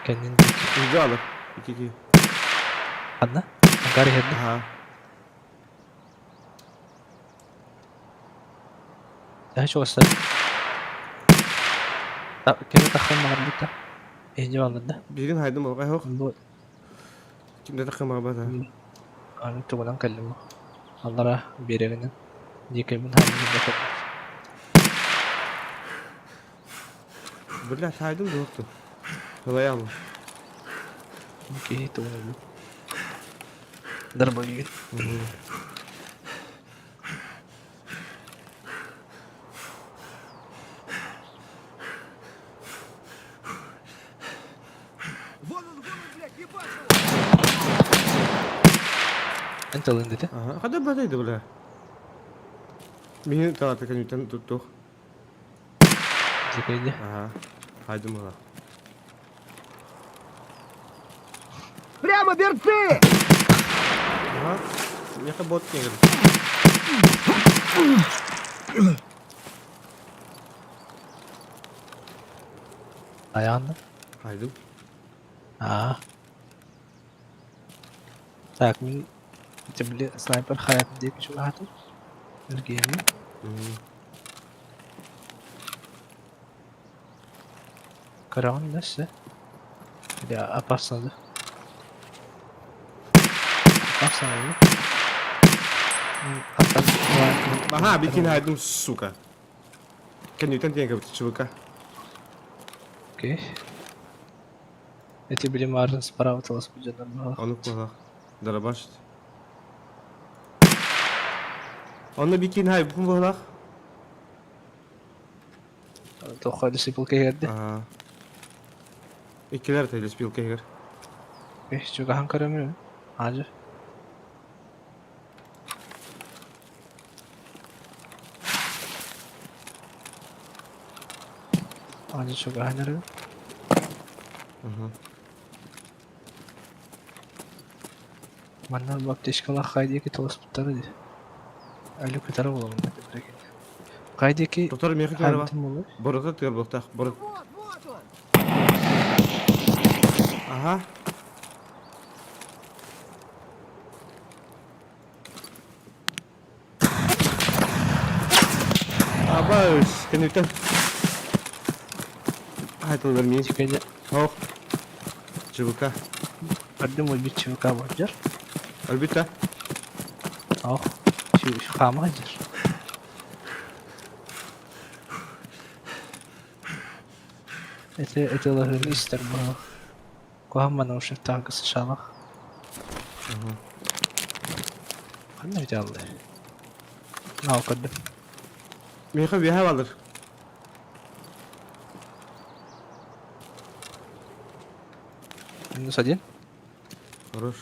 Speaker 2: кэннин диэки.
Speaker 1: Илдьэ аҕалар. Ики ики.
Speaker 2: Ханна? Ангар иһэрдэ.
Speaker 1: Аһаа.
Speaker 2: Төһө чугастар? Кини таххан баҕарбыта. Иһинньэ бааллар да?
Speaker 1: Биһигин хайдым олох оһох.
Speaker 2: Бу
Speaker 1: Ким да таххан баҕарбата.
Speaker 2: Аны тугунан кэллим аллара биэрэгинэн диэкэбин хаалларбата
Speaker 1: Бля, хайдым дуохту. Ылайаамы.
Speaker 2: Киһи тугун Дарбайыгын.
Speaker 3: Вон он, вон он, блядь, ебать его!
Speaker 2: Эн тылын дэтэ.
Speaker 1: Ага, хада батайды, бля. Мин талата көнүтэн туттух.
Speaker 2: Дикэйде.
Speaker 1: Ага. Хайдым ыла.
Speaker 3: Прямо берцы!
Speaker 1: Ага. Меха бот кегер.
Speaker 2: Ayağında.
Speaker 1: Хайдым.
Speaker 2: Аа. Так, мин били снайпер хайатын диэки чугаһаатым. Эргиэммин. Көрөҕүн да өссө? Или опасно да? Опасно да?
Speaker 1: Аха, бикин хайдым, сука. Кэнниттэн тиийэн кэбит ЧВК.
Speaker 2: Окей. Эти били марын справа таласпыт дьоннор баҕалаах.
Speaker 1: Онук буолах. Дарабаш. Онно бикин хайбын буолах.
Speaker 2: Туохха лесопилка иһэрдэ.
Speaker 1: Аа. Иккилэр лесопилка иһигэр.
Speaker 2: Окей, чугаһан көрөмүн. Аажы. Аажы чугаһан эрэр. Манна баптишкалаах хай диэки таласпыттара дии. Өлү кытары буолабын Хай диэки
Speaker 1: Тотор миэхэ кэлэр ба. Борота тыгар буолтаах. Борот.
Speaker 3: Вот, вот он!
Speaker 1: Аха. Абаш, кэнниттэн. Айтылар мин.
Speaker 2: Чикэйде
Speaker 1: Ох. ЧВК.
Speaker 2: Көрдүм өлбүт ЧВК буолдьар.
Speaker 1: Өлбүт да?
Speaker 2: Ох, хаама сылдьар. Эти ытыалаһыыны истэр буолуох. Куһаҕан наушниктаах сычалах. Ханна бүтэ Аа, көрдүм.
Speaker 1: Миэхэ үөһэ балыр.
Speaker 2: Минус один.
Speaker 1: Хорош.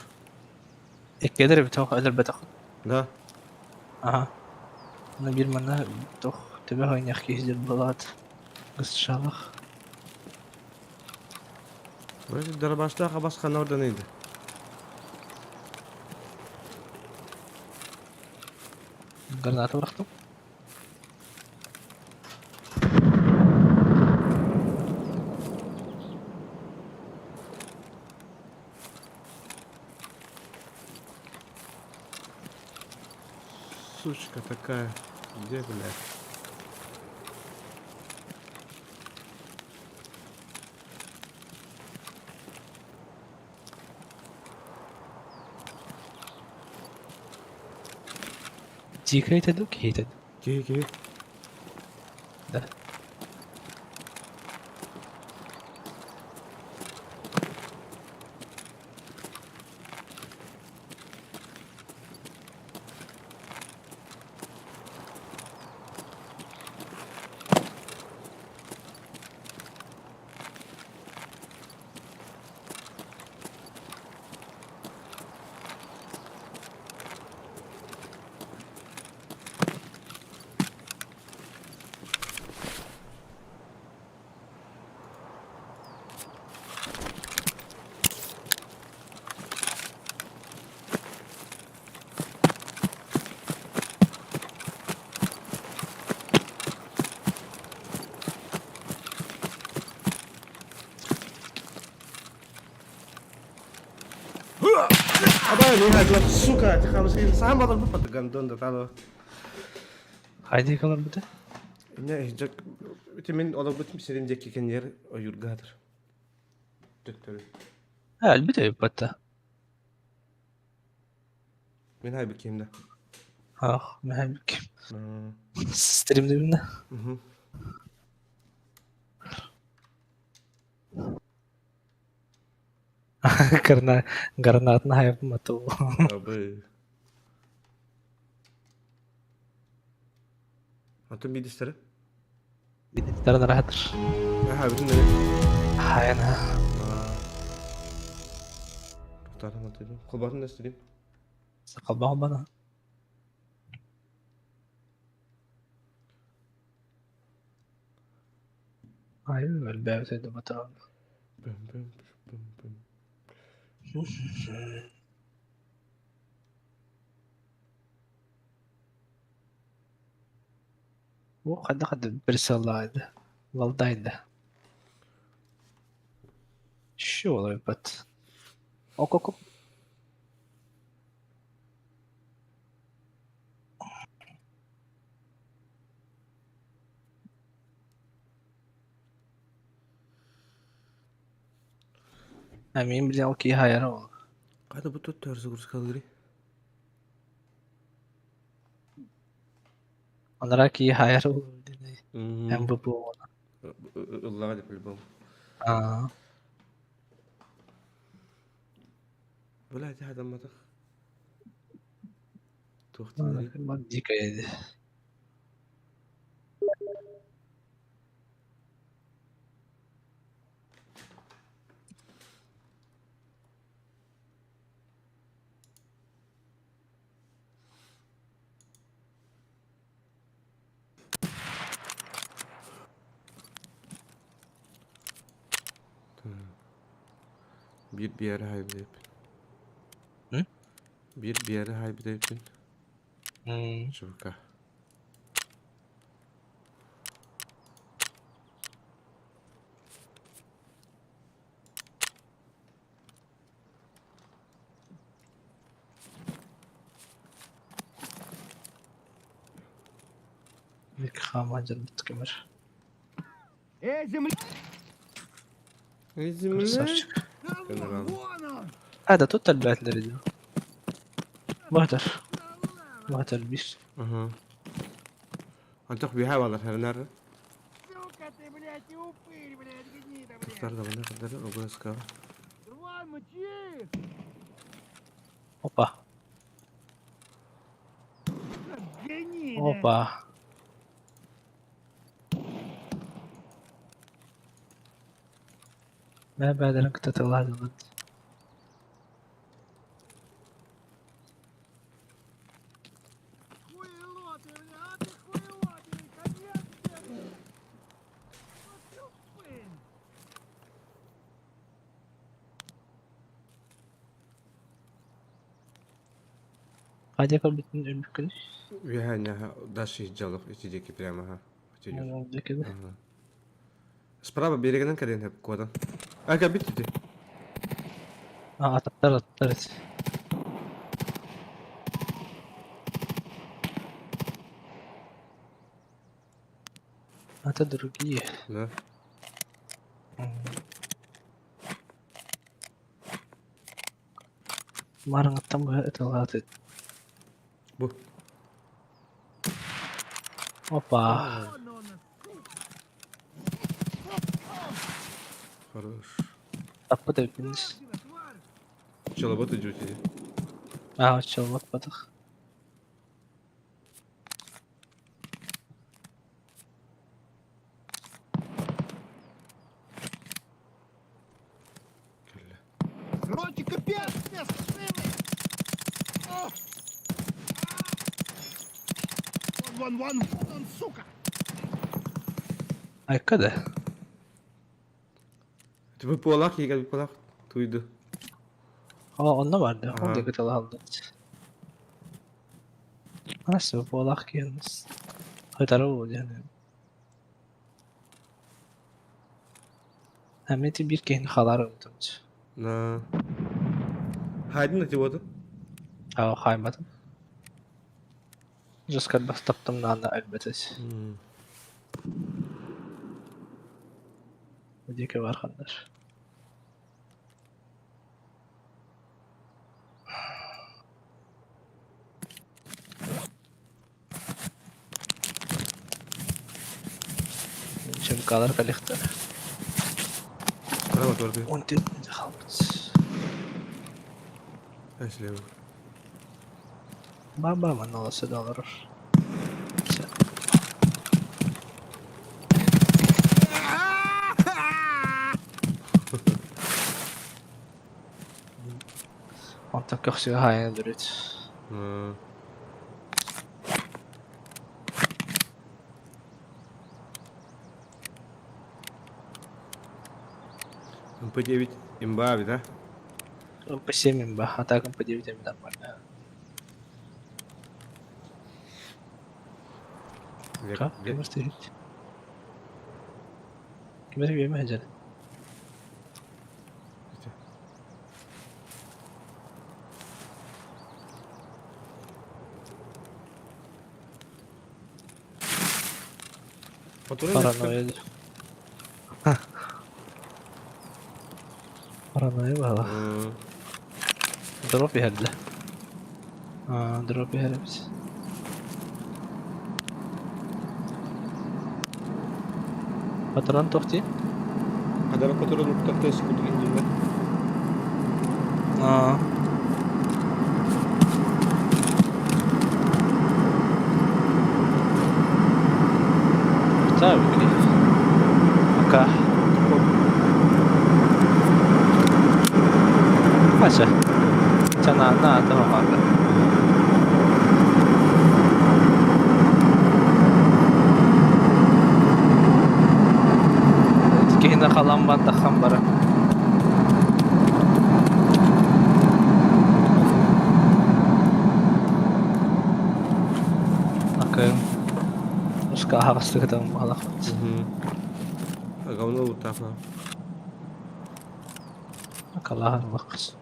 Speaker 2: Иккиэлэр эбит өлөрбөтөх.
Speaker 1: Да.
Speaker 2: Аха. Аны биир манна туох төбө оонньох киһи диэн буолаат. Гысшалах.
Speaker 1: Вроде Дарабаштаах абас ханна ордан ыйды.
Speaker 2: Граната бырахтым.
Speaker 1: Сучка такая. Где, блядь?
Speaker 2: Дьиикэй этэ дуу, киһи этэ дуу?
Speaker 1: Киһи киһи.
Speaker 2: Да.
Speaker 1: Абай, не хайдла, сука, ти хамсин саам балар бу патагандон да тало.
Speaker 2: Хайдыы кыларбыта?
Speaker 1: Не, жак, ити мин олорбут сирим диэки кэннигэр ойуурга хатыр. Төттөрү.
Speaker 2: Өлбүт өйбөттө.
Speaker 1: Мин хайбыт киһим да.
Speaker 2: Ах, мэһэбик. Стримдибинэ. Гранатын хайбымату.
Speaker 1: Абы. Антон бидистері?
Speaker 2: Бидистері наратыр.
Speaker 1: Аха, бүтін не?
Speaker 2: Хайна.
Speaker 1: Тутарым атыдым. Колбатын да істедім.
Speaker 2: Сақалбаған бана. Ай, өлбәбіт өйді батырам.
Speaker 1: Бüm бüm бüm бüm.
Speaker 2: Бу хайдах бирсаллаайды, валдайды. Еще олойбат. Ок-ок. Амин билен ол киһи хайара ол.
Speaker 1: Қайда бу тут төрсі курс калгыри?
Speaker 2: Анара киһи хайара ол диэн МВП буолла.
Speaker 1: Ыллаҕа деп по-любому.
Speaker 2: Аа.
Speaker 1: Бля, ити хадамматах. Туохтанарый?
Speaker 2: Дикая ди.
Speaker 1: Биир биэри хайбыт
Speaker 2: М?
Speaker 1: Биир биэри хайбыт
Speaker 2: М.
Speaker 1: Чувака.
Speaker 2: Хаама дьарбыт кэмэр.
Speaker 3: Эй, земля!
Speaker 1: Земля.
Speaker 2: Красавчик.
Speaker 1: Генерал.
Speaker 3: Вон он!
Speaker 2: هذا توتال باتلر دي. مهتر. مهتر бис.
Speaker 1: Ага. Антох биһа балар хернар.
Speaker 3: Сука ты, блядь, и упырь, блядь, гнида, блядь!
Speaker 1: Туктар да бана кадar огуска.
Speaker 3: Рван, мочи!
Speaker 2: Опа.
Speaker 3: Гнида!
Speaker 2: Опа. ما بعد نكتة الله ضد.
Speaker 3: Хуйло ты, бля, а ты хуйло ты, конец тебе! Вот ты упырь!
Speaker 2: قاعد ياكل باتنين يمكن.
Speaker 1: Биһа няха даши жалох ити прямо ха.
Speaker 2: كده.
Speaker 1: Ага. Справа берегінен кәден хеп кодан. Ага бит бит.
Speaker 2: اه طرت طرت. Это другие.
Speaker 1: Да.
Speaker 2: Мараңаттан бу это
Speaker 1: Бу.
Speaker 2: Опа.
Speaker 3: Вон он,
Speaker 1: Хорош.
Speaker 2: Таппыт эбиппин.
Speaker 3: тварь!
Speaker 1: Челобот идете.
Speaker 2: Аа чолбот батах.
Speaker 1: Кэллэ.
Speaker 3: Короче, капец, тебе, сына! О! Вон, вон, вон, вон он, сука!
Speaker 2: Айка да.
Speaker 1: Типа полах егер полах туйду.
Speaker 2: Aa онно барды.
Speaker 1: Аха.
Speaker 2: Ол диэки талаһаллар. Анасы буолаах киһинс. Хайтара диэн. Әмити бир киһини халаар ылтымч.
Speaker 1: На. Хаайдын да тиботу.
Speaker 2: Аа хаайматым. Жескар бастаптым наана өлбөтөс. Диэки бар ханнар. Чемкалар кэлиэхтэрэ.
Speaker 1: Право турды.
Speaker 2: 14 мүнүүтэ хаалбыт.
Speaker 1: Слева.
Speaker 2: Баба манна олорсо да олорор. Онтон көхсүгэ хаайан өлөрүт.
Speaker 1: МП9 имба эбит, а?
Speaker 2: МП7 имба, а так МП9 эми нормально. Как? Ким ыртыйбыт? Ким эрэ сылдьар? Паранойя. Паранойя баҕа. Дроп иһэрдэ. Дроп иһэр эбит. Патрон туох дии?
Speaker 1: Хадара патрон уктарта курдук иһиллэр.
Speaker 2: Аа. Та били. Пока. Хватит. Ча на на того хата. Киһини халан бантахан бара. Акыым. Уска аһаҕастык ытан баҕалахпыт.
Speaker 1: Говно уттафа.
Speaker 2: Акалаһан ылахпыт.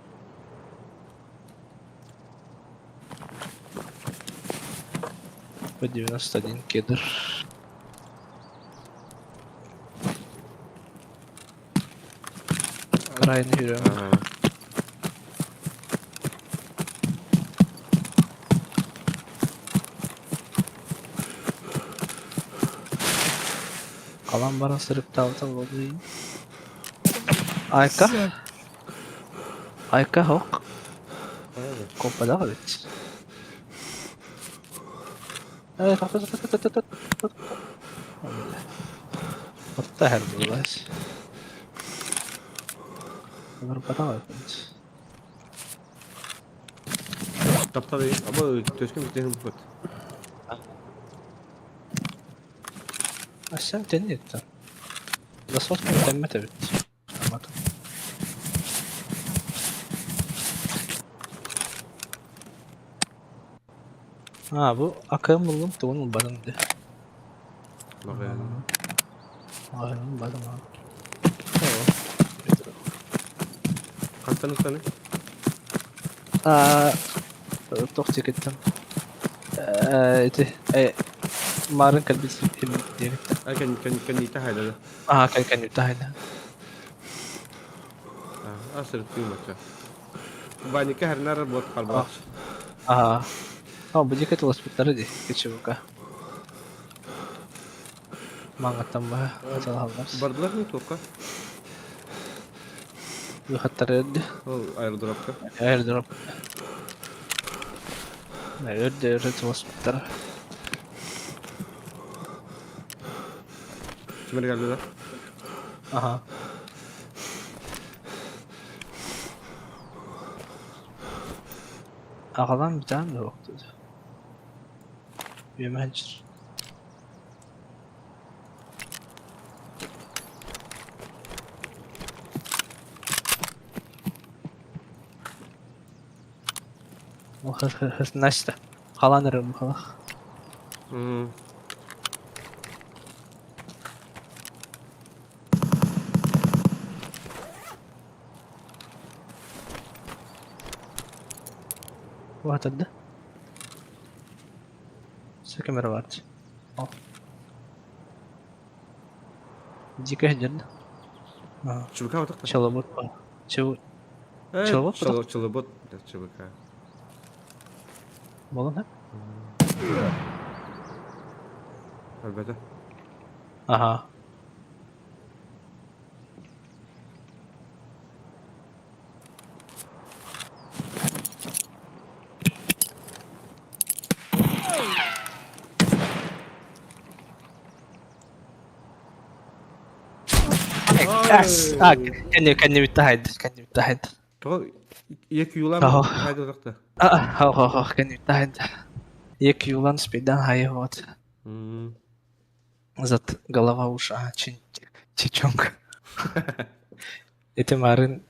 Speaker 2: П-91 кедр. Крайний үрүҥ. Халан баран сырыптаабыта буолуой. Айка. Айка һок. Компадаах эбит. What the hell was? Олорботох эбит.
Speaker 1: Таптал аба төскө бүтэн бут.
Speaker 2: Ассам тэнниттэн. Засос тэммэт эбит. Аа, бу акыым буллум тугун ылбатым дии.
Speaker 1: Маҕаһыын.
Speaker 2: Маҕаһыын ылбатым аа.
Speaker 1: Хантан устаны?
Speaker 2: Аа, туох диэкиттэн ээ ити ээ маарын кэлбит диэбиттэн.
Speaker 1: А кэн кэн кэнниитэ хайда.
Speaker 2: Аа, кэн кэнниитэ хайда.
Speaker 1: Аа, сырыттыы мачча. Ваника хэрнаар бот харбаах.
Speaker 2: Аа. Аа, бу диэки туласпыттара дии, кичибука. Маҥаттан баһа аталаһаллар.
Speaker 1: Бардылар ми туохха?
Speaker 2: Выходтары өрдө.
Speaker 1: Ол аэродропка.
Speaker 2: Аэродроп. Өрдө өрө туласпыттара.
Speaker 1: Кимэр кэллилэр?
Speaker 2: Аха. Аҕалан бүтэн да уохтуд. Үөмэһинчир. Настя. Халан эрэр быһалаах. Уһатырда. Сөкөмөр баар. О. Дикэ сылдьар да?
Speaker 1: ЧВК утахта.
Speaker 2: Челобот баар. Челобот
Speaker 1: Э, Челобот, ЧВК.
Speaker 2: Буолан
Speaker 1: Өлбөтө.
Speaker 2: Аха. А, кэннибит таһайд, кэннибит таһайд.
Speaker 1: Тоҕо EQ-лаан
Speaker 2: Аха.
Speaker 1: хайда утахта.
Speaker 2: А, кэннибит таһайд. EQ-лан спидан хайы вот. Зат голова уша чин чичонг. Ити марын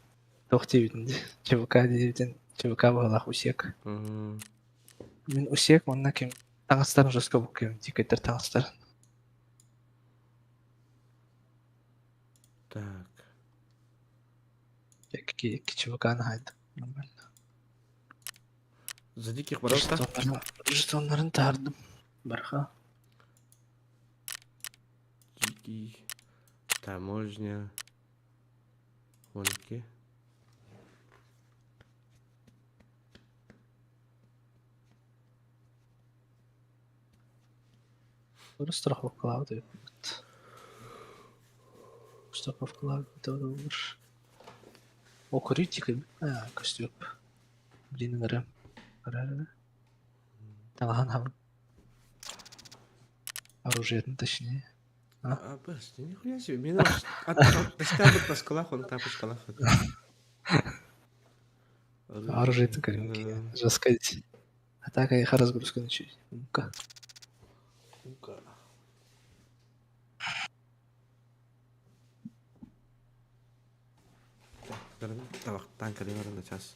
Speaker 2: туох диэбитин ЧВК диэбитин ЧВК быһалаах усек. Мин усек манна ким таҥастарын жестко буккуйум тикеттер таҥастарын.
Speaker 1: Так.
Speaker 2: Икки икки ЧВК-ны хайдым. Нормально.
Speaker 1: За диких баралта.
Speaker 2: Жетоннарын таһардым. Барха.
Speaker 1: Дикий. Таможня. Вонки.
Speaker 2: Страховкалаабыт эбит. Страховкалаабыт olur. О, критика, а, костюм. Блин, ыҥырыам. Көрөр Таҥаһын хабын. Оружиетын точнее.
Speaker 1: А, а бас, нихуя себе. Мен таскал таскалах, он тапочкалах.
Speaker 2: Оружиетын көрүм. Жестко. А так я разгрузка чуть. Ну-ка.
Speaker 1: Ну-ка. Табақтан кэлин баран час.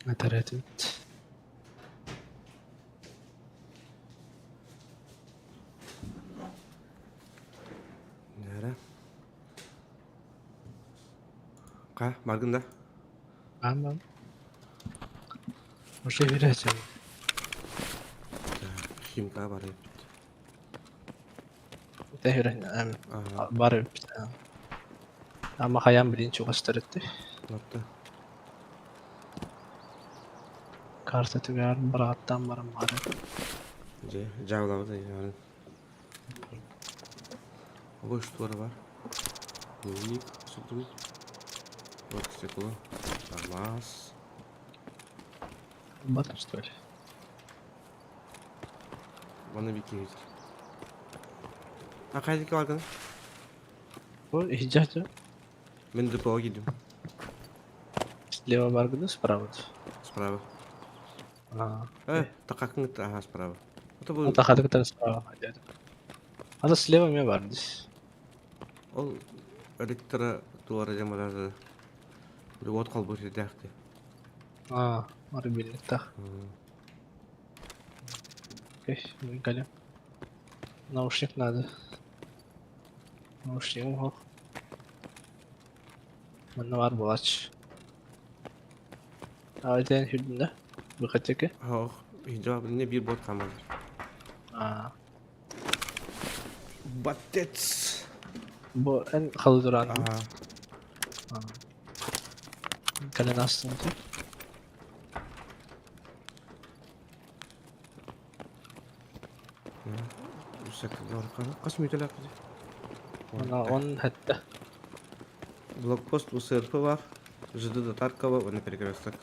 Speaker 2: Этэрэтит.
Speaker 1: Нэрэ. Ка, баргын да?
Speaker 2: Ама. Уже верятин.
Speaker 1: Химка бар эбит.
Speaker 2: Тэһэрин бар эбит. Ама хайаан билин чугастар этэ.
Speaker 1: Лапта.
Speaker 2: Карта түгэҕэр быраҕаттаан баран баара.
Speaker 1: Дьэ, дьаабылаабыт айаарын. Обой штора бар. Дневник судуй. Вот стекло. Алмаз.
Speaker 2: Батыр что ли?
Speaker 1: Манна бикки киһитир. А хайдыка баргын?
Speaker 2: Бу иһдьэ
Speaker 1: Мин депоҕа киирдим.
Speaker 2: Слева баргыны справа.
Speaker 1: Справа.
Speaker 2: А.
Speaker 1: Э, тақақын аха справа. Это был...
Speaker 2: Тахады кытары справа. Ада слева ме бар здесь.
Speaker 1: Ол электро туара жамалары вот холбур сирдээхти.
Speaker 2: А, мобильниктах. Окей, мы Наушник надо. Наушник ох. Манна бар булач. А этен хүрдүндэ? Быхатеке?
Speaker 1: Ох, жавап не бир бот хамар.
Speaker 2: А.
Speaker 1: Батец.
Speaker 2: Бу эн халы туран.
Speaker 1: Ага.
Speaker 2: Кэлэн астын
Speaker 1: Хас мүтэлээх
Speaker 2: Она он хэтте.
Speaker 1: Блокпост УСРП бар. ЖД до Таркова, на перекресток.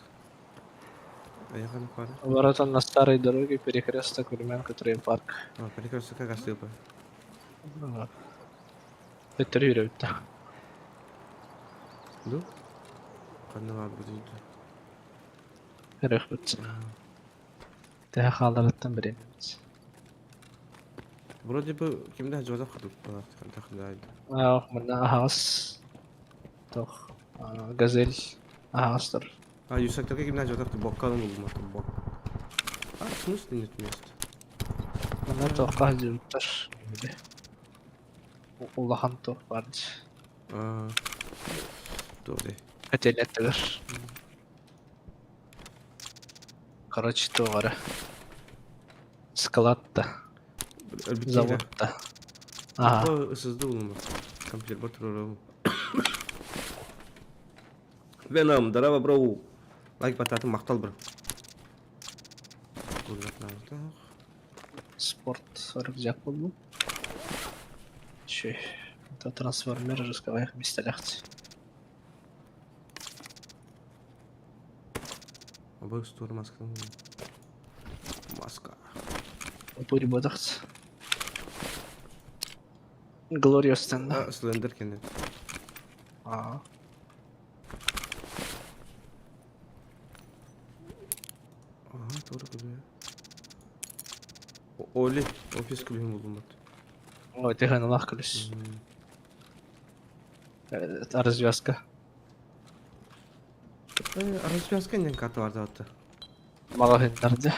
Speaker 1: Поехали, пара.
Speaker 2: Ворота на старой дороге, перекресток, времянка, парк.
Speaker 1: А, перекресток как астыпа.
Speaker 2: Төттөрү үрөбүттэ.
Speaker 1: Ду? Ханна бар будет.
Speaker 2: Үрөхпүт. Тэһэ хааларыттан бириэмэбит.
Speaker 1: Вроде бы кимдэ жоза курдук тахында.
Speaker 2: Аа, манна аһаҕас тох газель аһаҕастар.
Speaker 1: А, юсактарга кимдэ жоза боккалын булматы бок. А, в смысле нет места?
Speaker 2: Манна туохха сылдьыбыттар. Улахан туох баар дии.
Speaker 1: А, добре.
Speaker 2: Хотелеттигэр. Короче, туох эрэ. Склад да, завод да. Аха.
Speaker 1: Ысызды булма. Компьютер бар турар. Веном, здорово, бро. Лайк бататын мактал бро.
Speaker 2: Спорт рюкзак буоллум. Үчүгэй. Это трансформер рисковых мистелях.
Speaker 1: Обоих стор маска. Маска.
Speaker 2: Пури бодахт. Глориус тенна.
Speaker 1: А, Слендер кенет.
Speaker 2: А.
Speaker 1: Ага, doğru күлү. Оли, офис күлүһүн булумат.
Speaker 2: Ой, ты ханалах күлүс. Развязка.
Speaker 1: Развязка нен карта бар да.
Speaker 2: Маҕаһыыннар дьэ.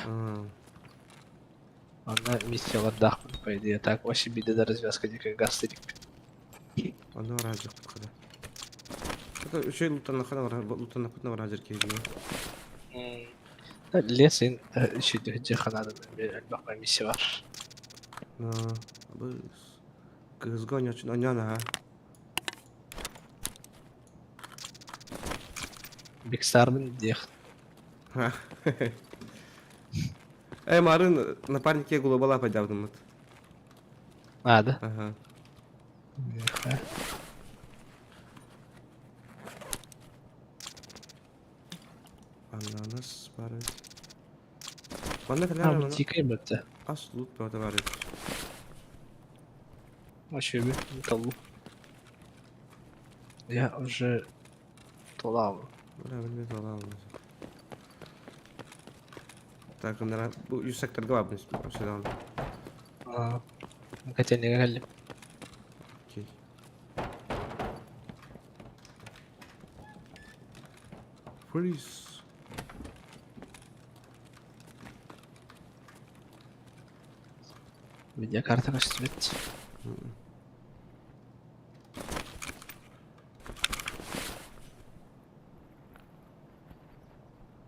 Speaker 2: Онно миссиялардаахпын по идее так вообще биде да развязка диэки газ иликпин.
Speaker 1: Онно бараажыкпыт хада. Это үчүгэй лутанахана бар, лутанахпытына бараажыр киһи.
Speaker 2: Лесин үчүгэй ханадан элбэх миссия бар.
Speaker 1: Бу кызга оньочун оньон аха.
Speaker 2: Биксарбын диэх.
Speaker 1: Э, марын напарнике глобала пайдабдыммыт.
Speaker 2: А, да?
Speaker 1: Ага. Ананас бар. Манна
Speaker 2: А,
Speaker 1: кэлэр
Speaker 2: дикай бытта.
Speaker 1: ас лут бөтө бар.
Speaker 2: Вообще талу. Я уже толал.
Speaker 1: Бара билбет алабыз. Так, мына бу 100 секторга бар бү.
Speaker 2: А, котельныйга кэллим.
Speaker 1: Окей. Freeze.
Speaker 2: Видеокарта көстүбүт.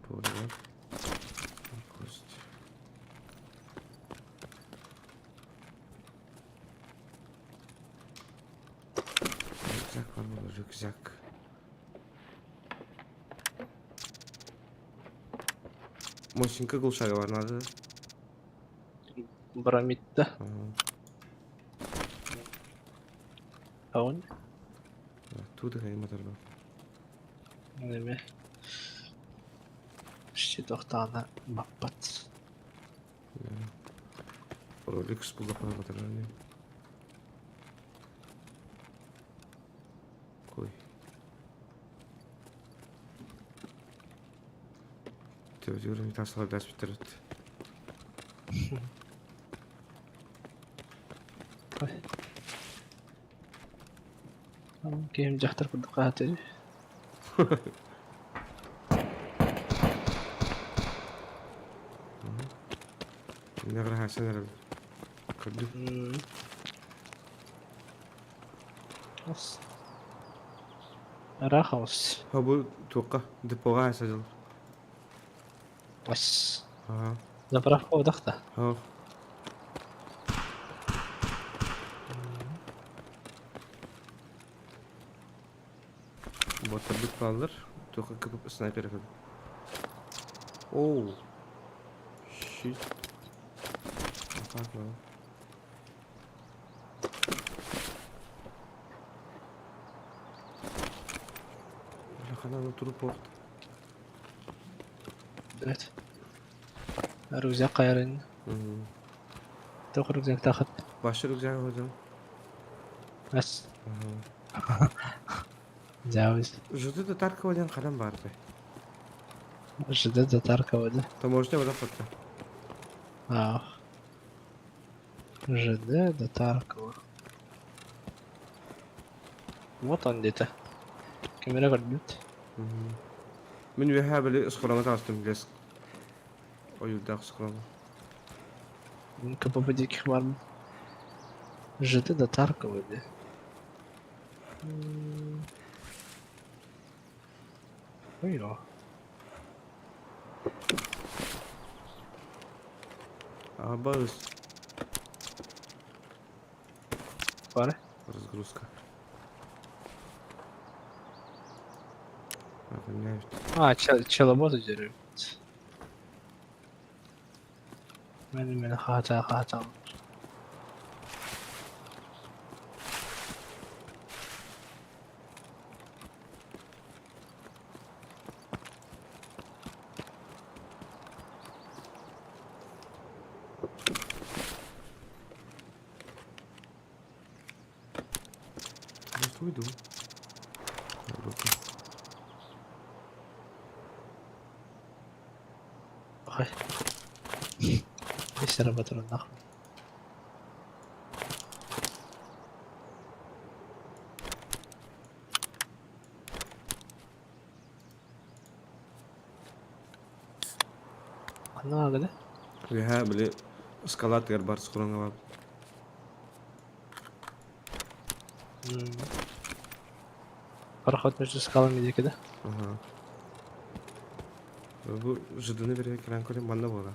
Speaker 1: Понял. Кость. Рюкзак бар буолар. Рюкзак. Мосинка глушага бар надо.
Speaker 2: Бромитта. Аун.
Speaker 1: Туда хайма тарба.
Speaker 2: Неме. Щитохтаана баппат.
Speaker 1: Роликс буллахына батарар Кой. Төбөтүгэр тасалар даспыттар
Speaker 2: Киһим дьахтар курдук хаатыр.
Speaker 1: Иннэ хаасан эрэл. Көрдүм.
Speaker 2: Ос. Арахаус.
Speaker 1: Ha бу туохха депоҕа садьыл.
Speaker 2: Ос.
Speaker 1: Аха.
Speaker 2: Заправка удахта.
Speaker 1: Ох. Боттарбыт бааллар. Туохха кып снайпер эфем. Оу. Щит. Как Хананы туруп оқты.
Speaker 2: Evet. Рюкзак кайрын. Тоқ рюкзак тахыт.
Speaker 1: Башы рюкзак hocam.
Speaker 2: Бас. Жабыз.
Speaker 1: ЖД до Таркова диэн ханан баардай.
Speaker 2: ЖД до Таркова да.
Speaker 1: Таможня бара фото.
Speaker 2: Ах. ЖД до Таркова. Вот он где-то. Камера көрбүт.
Speaker 1: Мин үөһээ били схроҥҥа таҕыстым лес ойуурдаах схроҥҥа.
Speaker 2: КПП диких бармын. ЖД до Таркова де. Ой,
Speaker 1: Абыз.
Speaker 2: Бары.
Speaker 1: Разгрузка.
Speaker 2: А, челобот үдеріп. Мен мен хата хата.
Speaker 1: Уйду.
Speaker 2: Ой. Здесь работаю нахуй. Ханна да?
Speaker 1: Үөһээ били скала тыгар бар схроҥҥа бар.
Speaker 2: Проход между скалами диэки да?
Speaker 1: Аха. Бу ЖДны бере кэлэн көрөн манна буолар.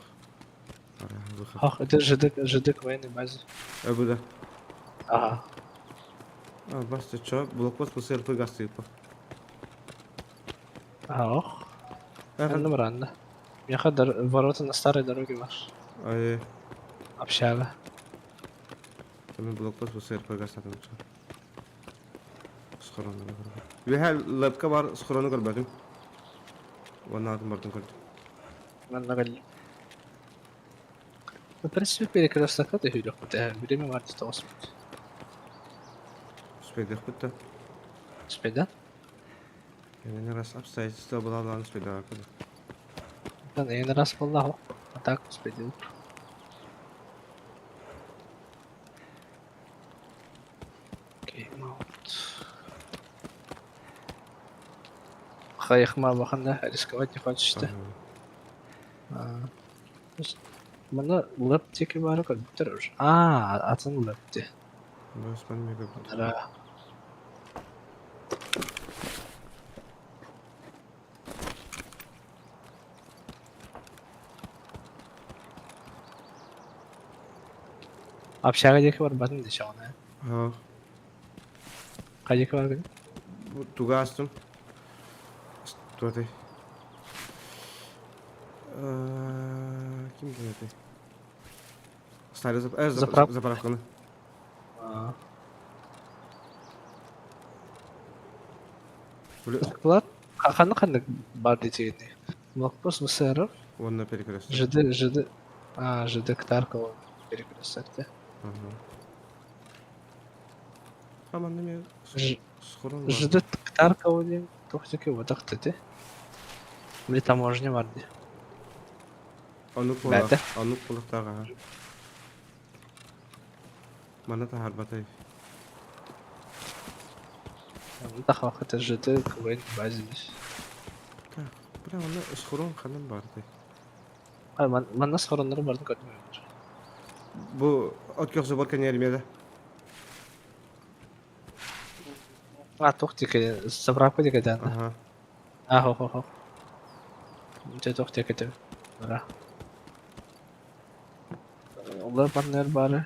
Speaker 2: Ах, это ЖД, ЖД к военной базе.
Speaker 1: Э бу да.
Speaker 2: Ага.
Speaker 1: А, бас чо, блокпост бу СРП гастыпа.
Speaker 2: Ах. Ага. Рано. Меха ворота на старой дороге ваш.
Speaker 1: Ай.
Speaker 2: Общага.
Speaker 1: Мен блокпост бу СРП гастатым. Схрону. Үөһээ лэпка бар схрону көрбөтүм. Уонна атын бардын көрдүм.
Speaker 2: Манна кэллим. В принципе, перекресток это хүлэхпит. Время бар тоҕус.
Speaker 1: Успейдехпит да.
Speaker 2: Успейда?
Speaker 1: Yani раз обстоятельства была ладно успейдах.
Speaker 2: Да, раз была. А так успейдил. Окей, маут. Хайхма баханда рисковать не хочется. Мана лэп теки бары компьютер уже. А, атын лэпти.
Speaker 1: Бас мен мега.
Speaker 2: Да. Общага диэки барбатын дешеҕинэ.
Speaker 1: Аа.
Speaker 2: Хайдеки баргын?
Speaker 1: Туга астым? Туотай. Ким диэтэй? Старый
Speaker 2: Заправка.
Speaker 1: заправканы.
Speaker 2: Склад ханнык ханнык баар диэтигиний? Блокпост ВСР,
Speaker 1: Уонна перекресток.
Speaker 2: ЖД, ЖД, а, ЖД Ктаркова перекресток дии.
Speaker 1: А манна эмиэ схорон баар.
Speaker 2: ЖД Ктаркова диэн туох диэки уотах дии. Били таможня бар дии.
Speaker 1: Оннук
Speaker 2: Бээтэ.
Speaker 1: буолар. Оннук буолуохтаах аһа. Манна таһаарбатай.
Speaker 2: Тахвах это ЖД КВН базис.
Speaker 1: Так, бля, манна схорон ханан баартай.
Speaker 2: А, манна схороннору барын көрдүм.
Speaker 1: Бу от көхсө бар кэньэримиэ да.
Speaker 2: А, туох диэки, заправка диэки даана.
Speaker 1: Аха.
Speaker 2: А, хо хо хо. Дьэ туох диэки этэ. Бара. Олор барнар бары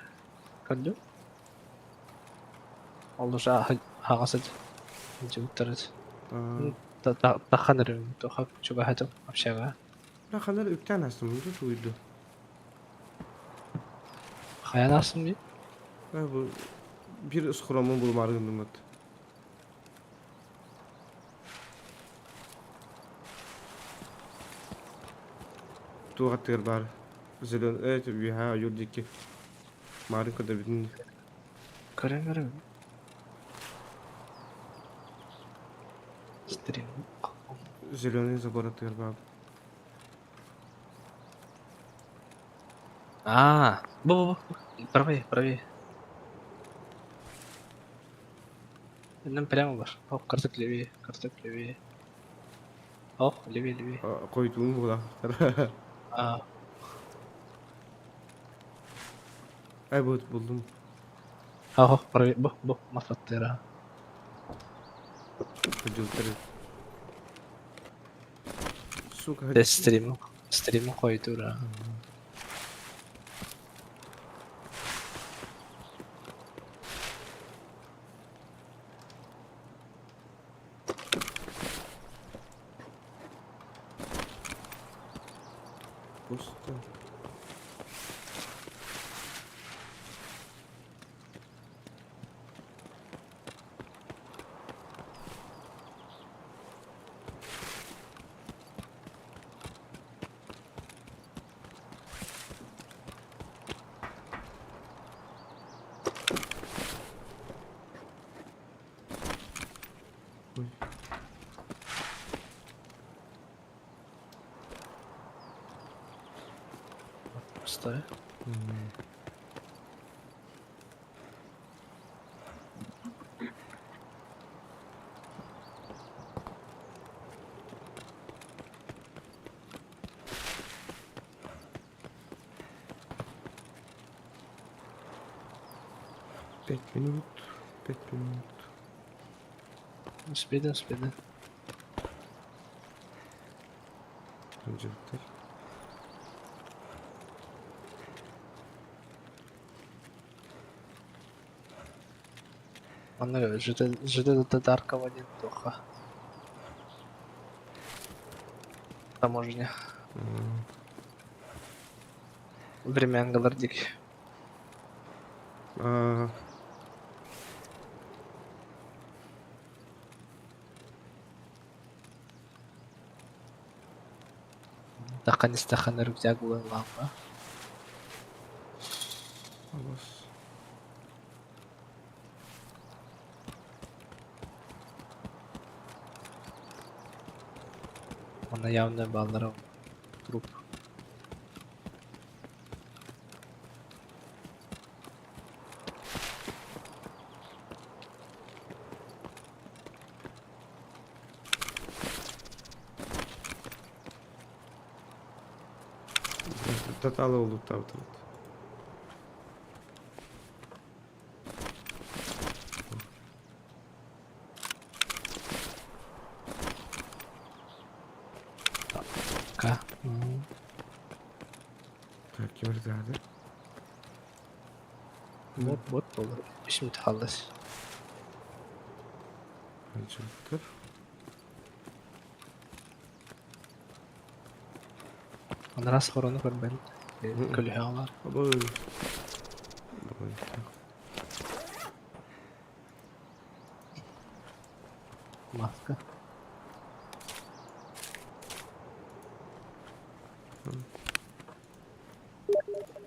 Speaker 2: көрдүм. Ол уже аҕас этэ. Дьыбыттар этэ. Тахан эрэ туха чугаһатым общага.
Speaker 1: Бля, ханар үктээн астым, тут уйду.
Speaker 2: Хайан астым дии?
Speaker 1: Бу бир схромун булмары гыннымыт. Туох аттыгар баар зелен үөһээ ойуур диэки маарын көрдөбүтүн
Speaker 2: Көрөн көрөн. Стрим.
Speaker 1: Зеленый забор аттыгар баар.
Speaker 2: А, бу бу бу. Правее, правее. Нам прямо бар. Оп, карток левее, карток левее. Оп, левее, левее.
Speaker 1: Қойтуын була.
Speaker 2: А,
Speaker 1: Ай вот булдум.
Speaker 2: а, правее, бу, бу, мафаттера.
Speaker 1: Ходилтер. Сука.
Speaker 2: Де стрим, стрим қойтура.
Speaker 1: Пусто. Ой.
Speaker 2: Пустое.
Speaker 1: 5 минут, 5 минут.
Speaker 2: Успейдем, успейдем.
Speaker 1: Дьахтар.
Speaker 2: Манна ЖД, ЖД Татаркова диэн туохха. Таможня. Времянгалар диэки.
Speaker 1: А,
Speaker 2: Тахан истахан рюкзак булан лампа.
Speaker 1: Алас.
Speaker 2: Манна явно бааллара труп.
Speaker 1: Таталы улуттаабыт.
Speaker 2: Ка.
Speaker 1: Так, ким эрдэҕэ?
Speaker 2: Вот, вот болар. Үс мүнүүтэ хаалла.
Speaker 1: Алдьабыттар.
Speaker 2: Анараас хорону көрбөт. Көлүһэҕэ
Speaker 1: Абы.
Speaker 2: Маска.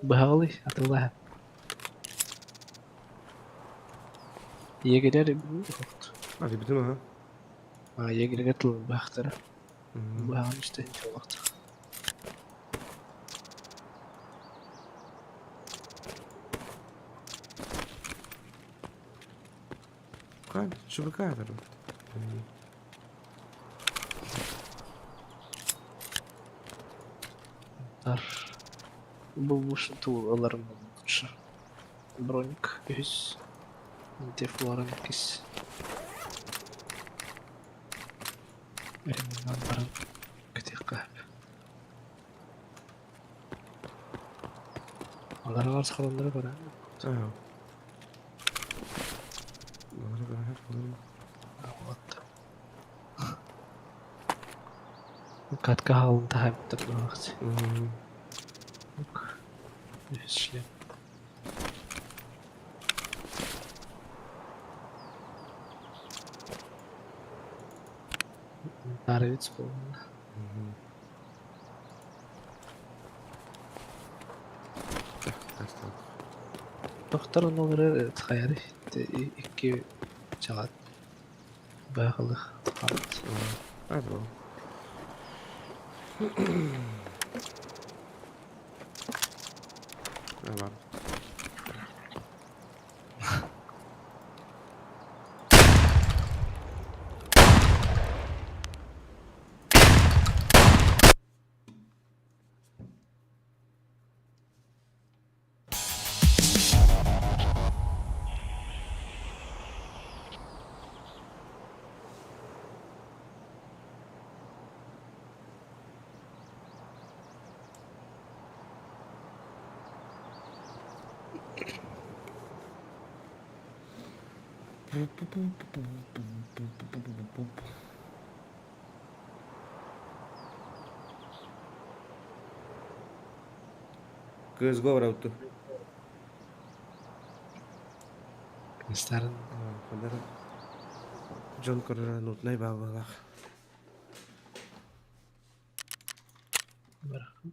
Speaker 2: Быһаҕалый, атыылаһа. Егерер
Speaker 1: Арыйбытым аха.
Speaker 2: А егерге тылбаахтара. Быһаҕын истэн чолохтор.
Speaker 1: Хан, ЧВК
Speaker 2: Тар. Бу туу ыларым лучше. Броник үһүс. Дефлоран иккис. Ремоннан баран кэтиэххэ. Аларыгар сахаланнара баран.
Speaker 1: Аа.
Speaker 2: Вот. Катка хаалын таһайбыттар быһаҕас. Үһүс шлем. Даровец буолла. Тохтор оннулары хайары икки чаҕат быһахылых хаалбыт.
Speaker 1: Ато. Бар. Кыыс говорил.
Speaker 2: Кыыстарын
Speaker 1: Дьон көрөрө нуднай бааллаах.
Speaker 2: Барахын.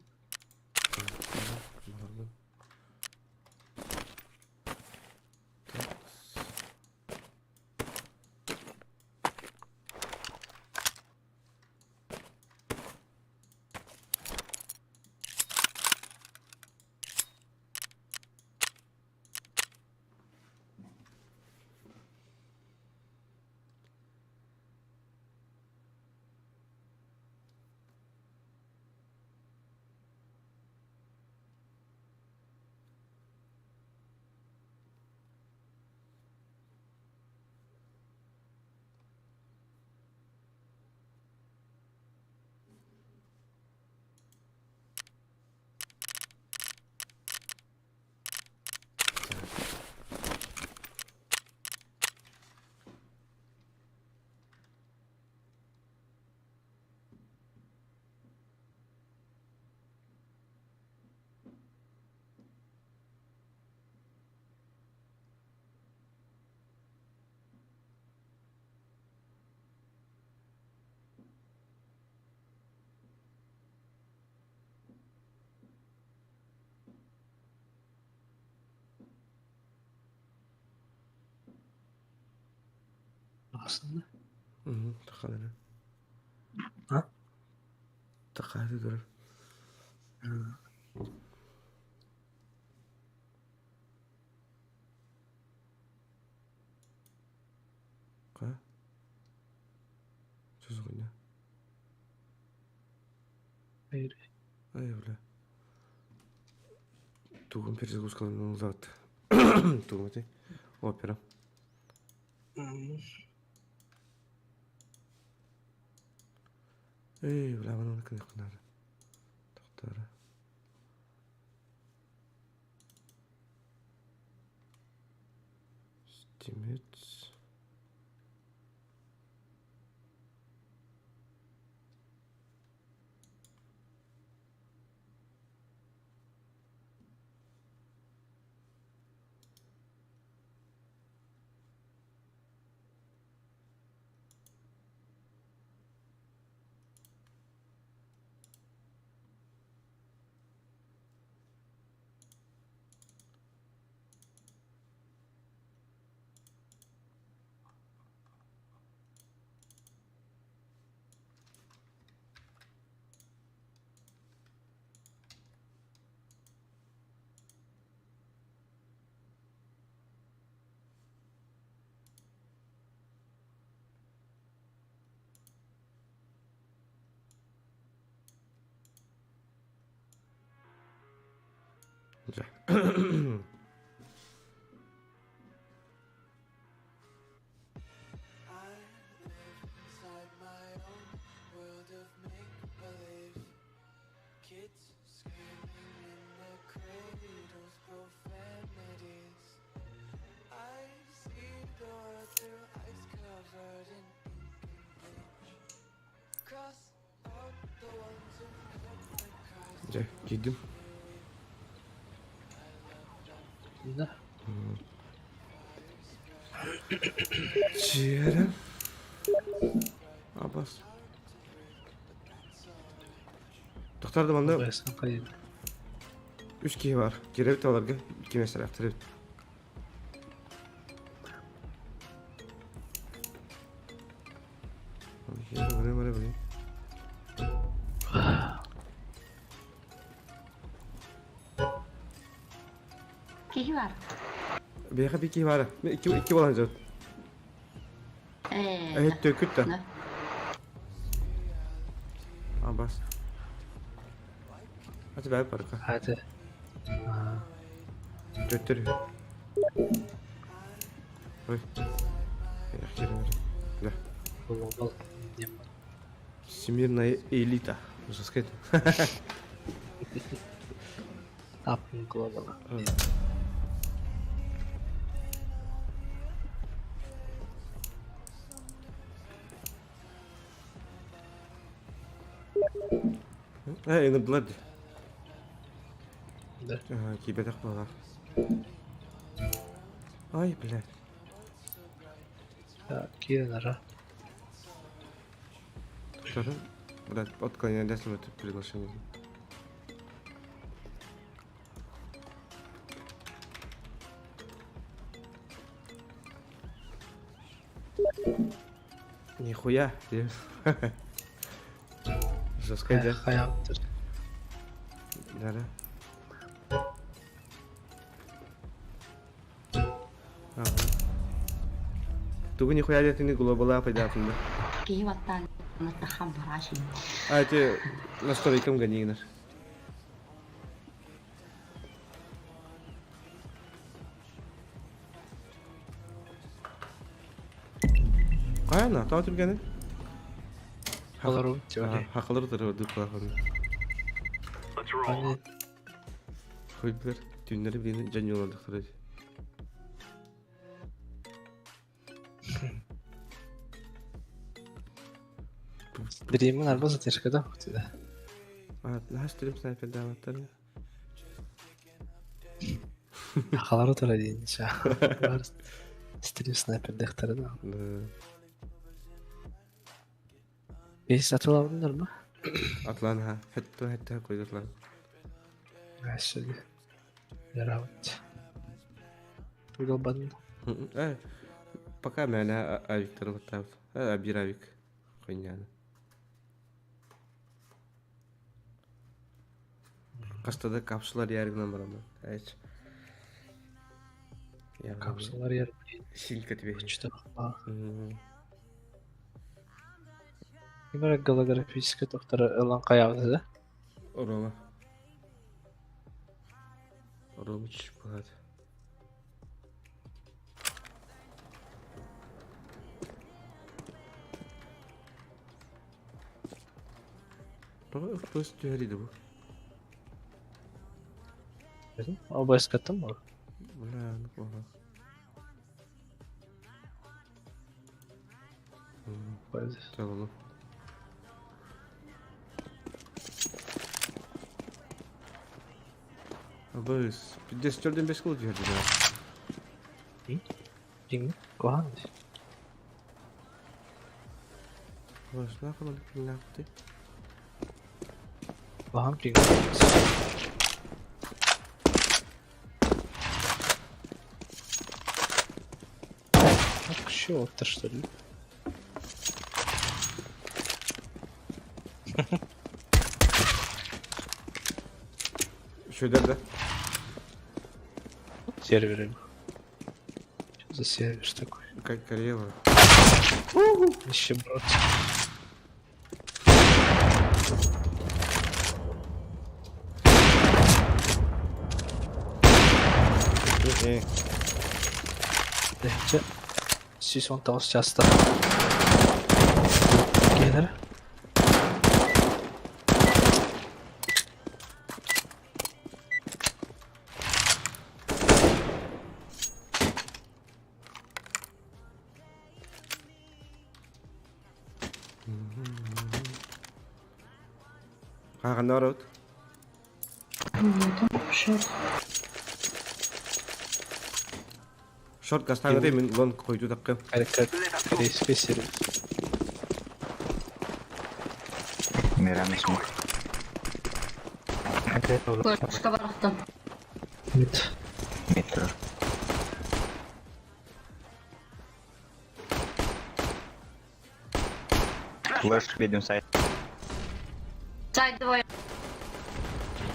Speaker 2: Aslında.
Speaker 1: Тахадара.
Speaker 2: А?
Speaker 1: Тахады турар. Ка? Что
Speaker 2: Hayır.
Speaker 1: Ай, бля. Тугун перезагрузкаларын ылзат. Тугун эти. Опера. Эй, бля, маны кынар. Тохтара. Стимец. Дьэ. Дьэ, киирдим.
Speaker 2: Да.
Speaker 1: Чиэрэ. Абас. Тохтор да манна үс киһи бар. Кирэбит аларга кимэсэрээхтэрбит.
Speaker 4: Киһи бар.
Speaker 1: Биһиэхэ биир киһи баара. Икки, икки буолан дьон.
Speaker 4: Ээ.
Speaker 1: Эһит төкүт да. Абас. Аты бәйіп барка.
Speaker 2: Хаты.
Speaker 1: Төттөр. Ой. Да.
Speaker 2: Глобал.
Speaker 1: Всемирная элита. Можно сказать.
Speaker 2: Up Global.
Speaker 1: Ээ, ыҥырдылар дии.
Speaker 2: Да.
Speaker 1: Киирбэтэх буолар. Ай, блядь.
Speaker 2: Так, киирэн ара.
Speaker 1: Тоже? Блядь, отклоняли это приглашение. Нихуя. Жестко идет. Да, да. Тугу нихуя диэтини глобалаа пайдаатын да.
Speaker 4: Киһи баттаан тахам барашин.
Speaker 1: А эти настройкам ганигнер. Хайана, таа түргәне?
Speaker 2: Олору теория.
Speaker 1: Хақылыр тұры дуппахан.
Speaker 2: Аны
Speaker 1: Хуй билер, түүннәре билин жаньоландықтыр.
Speaker 2: Стримин арба задержкада хотида.
Speaker 1: А, стрим снайпер даваттар.
Speaker 2: Хақалары тұра дейін ша. Стрим снайпер дехтары да. Бес атылабындар ма?
Speaker 1: Атлан ха, хетті хетті койду атлан.
Speaker 2: Әшіге. Ярабыт. Тугалбадын.
Speaker 1: Э, пока мені авиктар баттабыт. Э, бир авик. Хуйняны. Хаста да капсулар яргынан барамын. Әйт.
Speaker 2: Капсулар яр.
Speaker 1: Силька тебе.
Speaker 2: Что? Кимэр голографическай тохтара ылан хайаабыта да?
Speaker 1: Рома. Ромыч болады. Тоҕо FPS түһэр бу?
Speaker 2: OBS-каттан буолар.
Speaker 1: Бля, ну плохо. Tamam. Абыс, 54 5 кыл түһэрди да.
Speaker 2: Дьиҥ куһаҕан дии.
Speaker 1: Абыс, нахуй нахуй.
Speaker 2: Куһаҕан пиҥ. Так что, что ли?
Speaker 1: Şöyle да.
Speaker 2: Серверы. Что за сервер такой?
Speaker 1: Как Карела.
Speaker 2: Нищеброд.
Speaker 1: Ээ.
Speaker 2: Тыһыынча 119 чаастан киһилэр.
Speaker 1: Ханна барабыт?
Speaker 4: Шорт.
Speaker 1: Шорт гастаҥҥытай мин лонг хойдуу таккым.
Speaker 2: Корейская серия.
Speaker 5: Мирами смог.
Speaker 4: Флешка барахтан.
Speaker 2: Мид.
Speaker 5: Метро. Флэш ведем сайт.
Speaker 4: Сайт двое.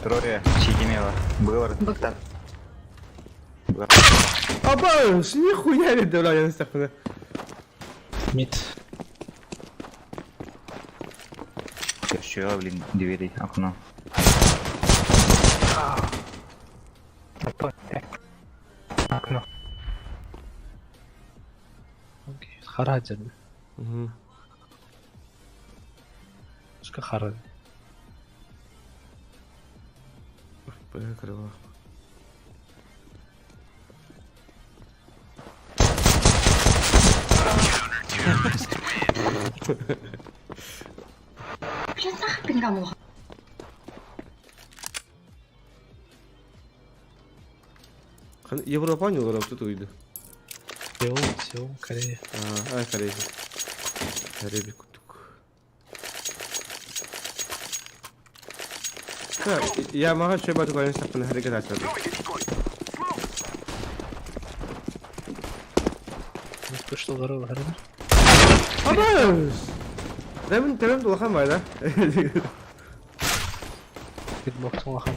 Speaker 5: Трое Сидимела. Было.
Speaker 4: Б-
Speaker 5: Было.
Speaker 1: Абаш, нихуя не давляю на
Speaker 2: Мид.
Speaker 5: Все, блин, двери, окно.
Speaker 2: Окно. Хара дьэн. Ска хара.
Speaker 1: Бля, крыло.
Speaker 4: Блин, нахуй пинганула.
Speaker 1: Европа не олорор тут уйду.
Speaker 2: Сеул, Сеул, Корея.
Speaker 1: А, Корея. Корея кутук. Я могу что бы такое не харекет ачады.
Speaker 2: Пришло здорово, Гарина.
Speaker 1: Абаш! Дәмін тәмін улахан байда.
Speaker 2: Битбокс улахан.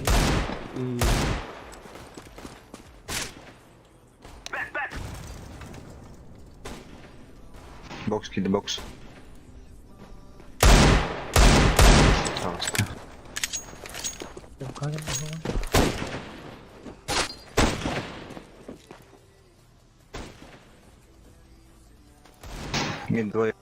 Speaker 5: Бокс, кида бокс. Пожалуйста. Мид двое.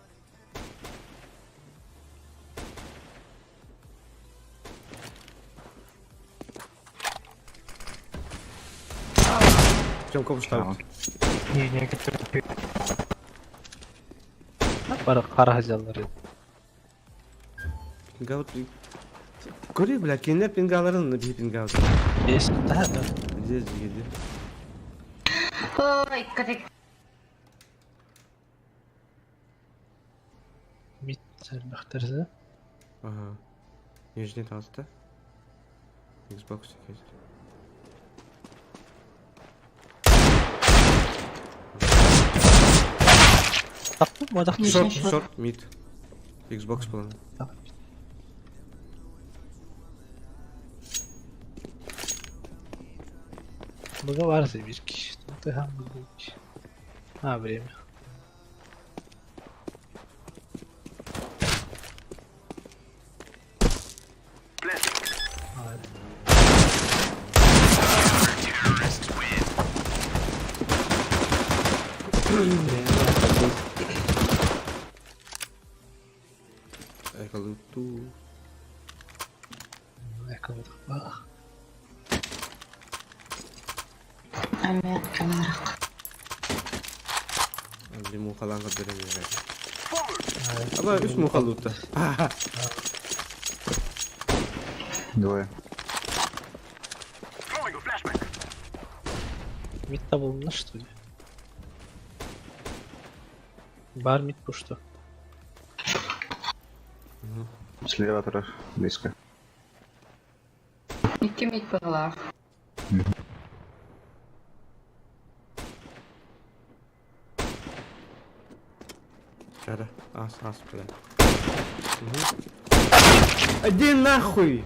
Speaker 1: Чем ставит?
Speaker 2: Бары қара хажалар.
Speaker 1: Пингаут. Көрей, бля, кинилер пингаларын би пингаут.
Speaker 2: Бес, да, да.
Speaker 1: Здесь где?
Speaker 4: Ой, как
Speaker 2: Мид сәлбәхтерсе.
Speaker 1: Ага. Нижний таста. Xbox кезер.
Speaker 2: Таптым, мадақ.
Speaker 1: Шорт, шорт, мид. Xbox план.
Speaker 2: Много бар bir kişi. А, время.
Speaker 1: Эколуту.
Speaker 2: Эколуту.
Speaker 4: Америкаларық.
Speaker 1: Али мухаланга беремин. Аба үс мухалутта.
Speaker 5: Двое.
Speaker 2: Мид табылды, что ли? Бар мид пушто.
Speaker 5: Слева тоже близко.
Speaker 4: Икки мид была.
Speaker 1: Чара. Ас, ас, бля. Иди нахуй!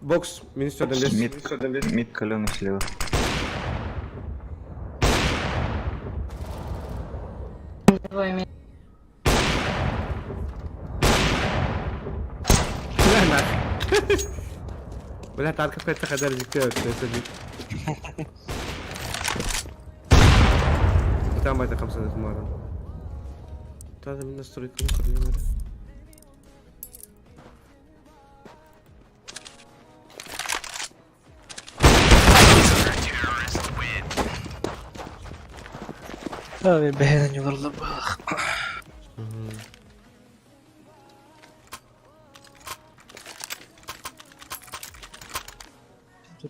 Speaker 1: Бокс, минус 105.
Speaker 5: Мид, мид каленый слева.
Speaker 4: Двое мид.
Speaker 1: Бля, нахуй. Бля, тарков это хадар жикте. Ытаан байта хамсанытын баран. Тада мин настройканы көрүөм эрэ.
Speaker 2: Abi beğeniyorlar bak.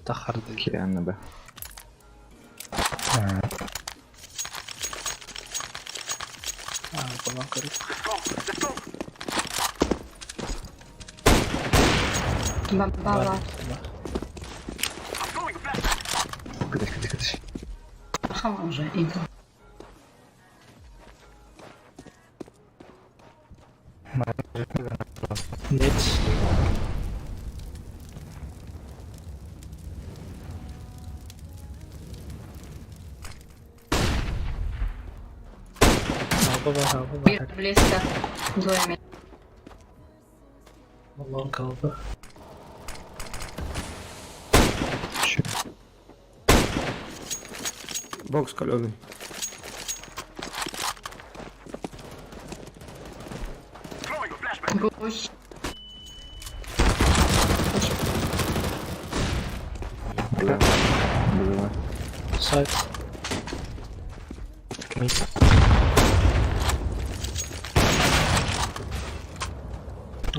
Speaker 2: Тахарды.
Speaker 5: Кирианна да.
Speaker 2: А, балан көрүп.
Speaker 4: Бомба.
Speaker 5: Кытыш, кытыш, кытыш.
Speaker 4: Хама уже иду.
Speaker 2: Нет.
Speaker 4: Bir близко. Двое метров.
Speaker 2: Лонг алба.
Speaker 5: Чё?
Speaker 1: Бокс каленый.
Speaker 4: Гусь.
Speaker 5: Бля. Бля.
Speaker 2: Сайт.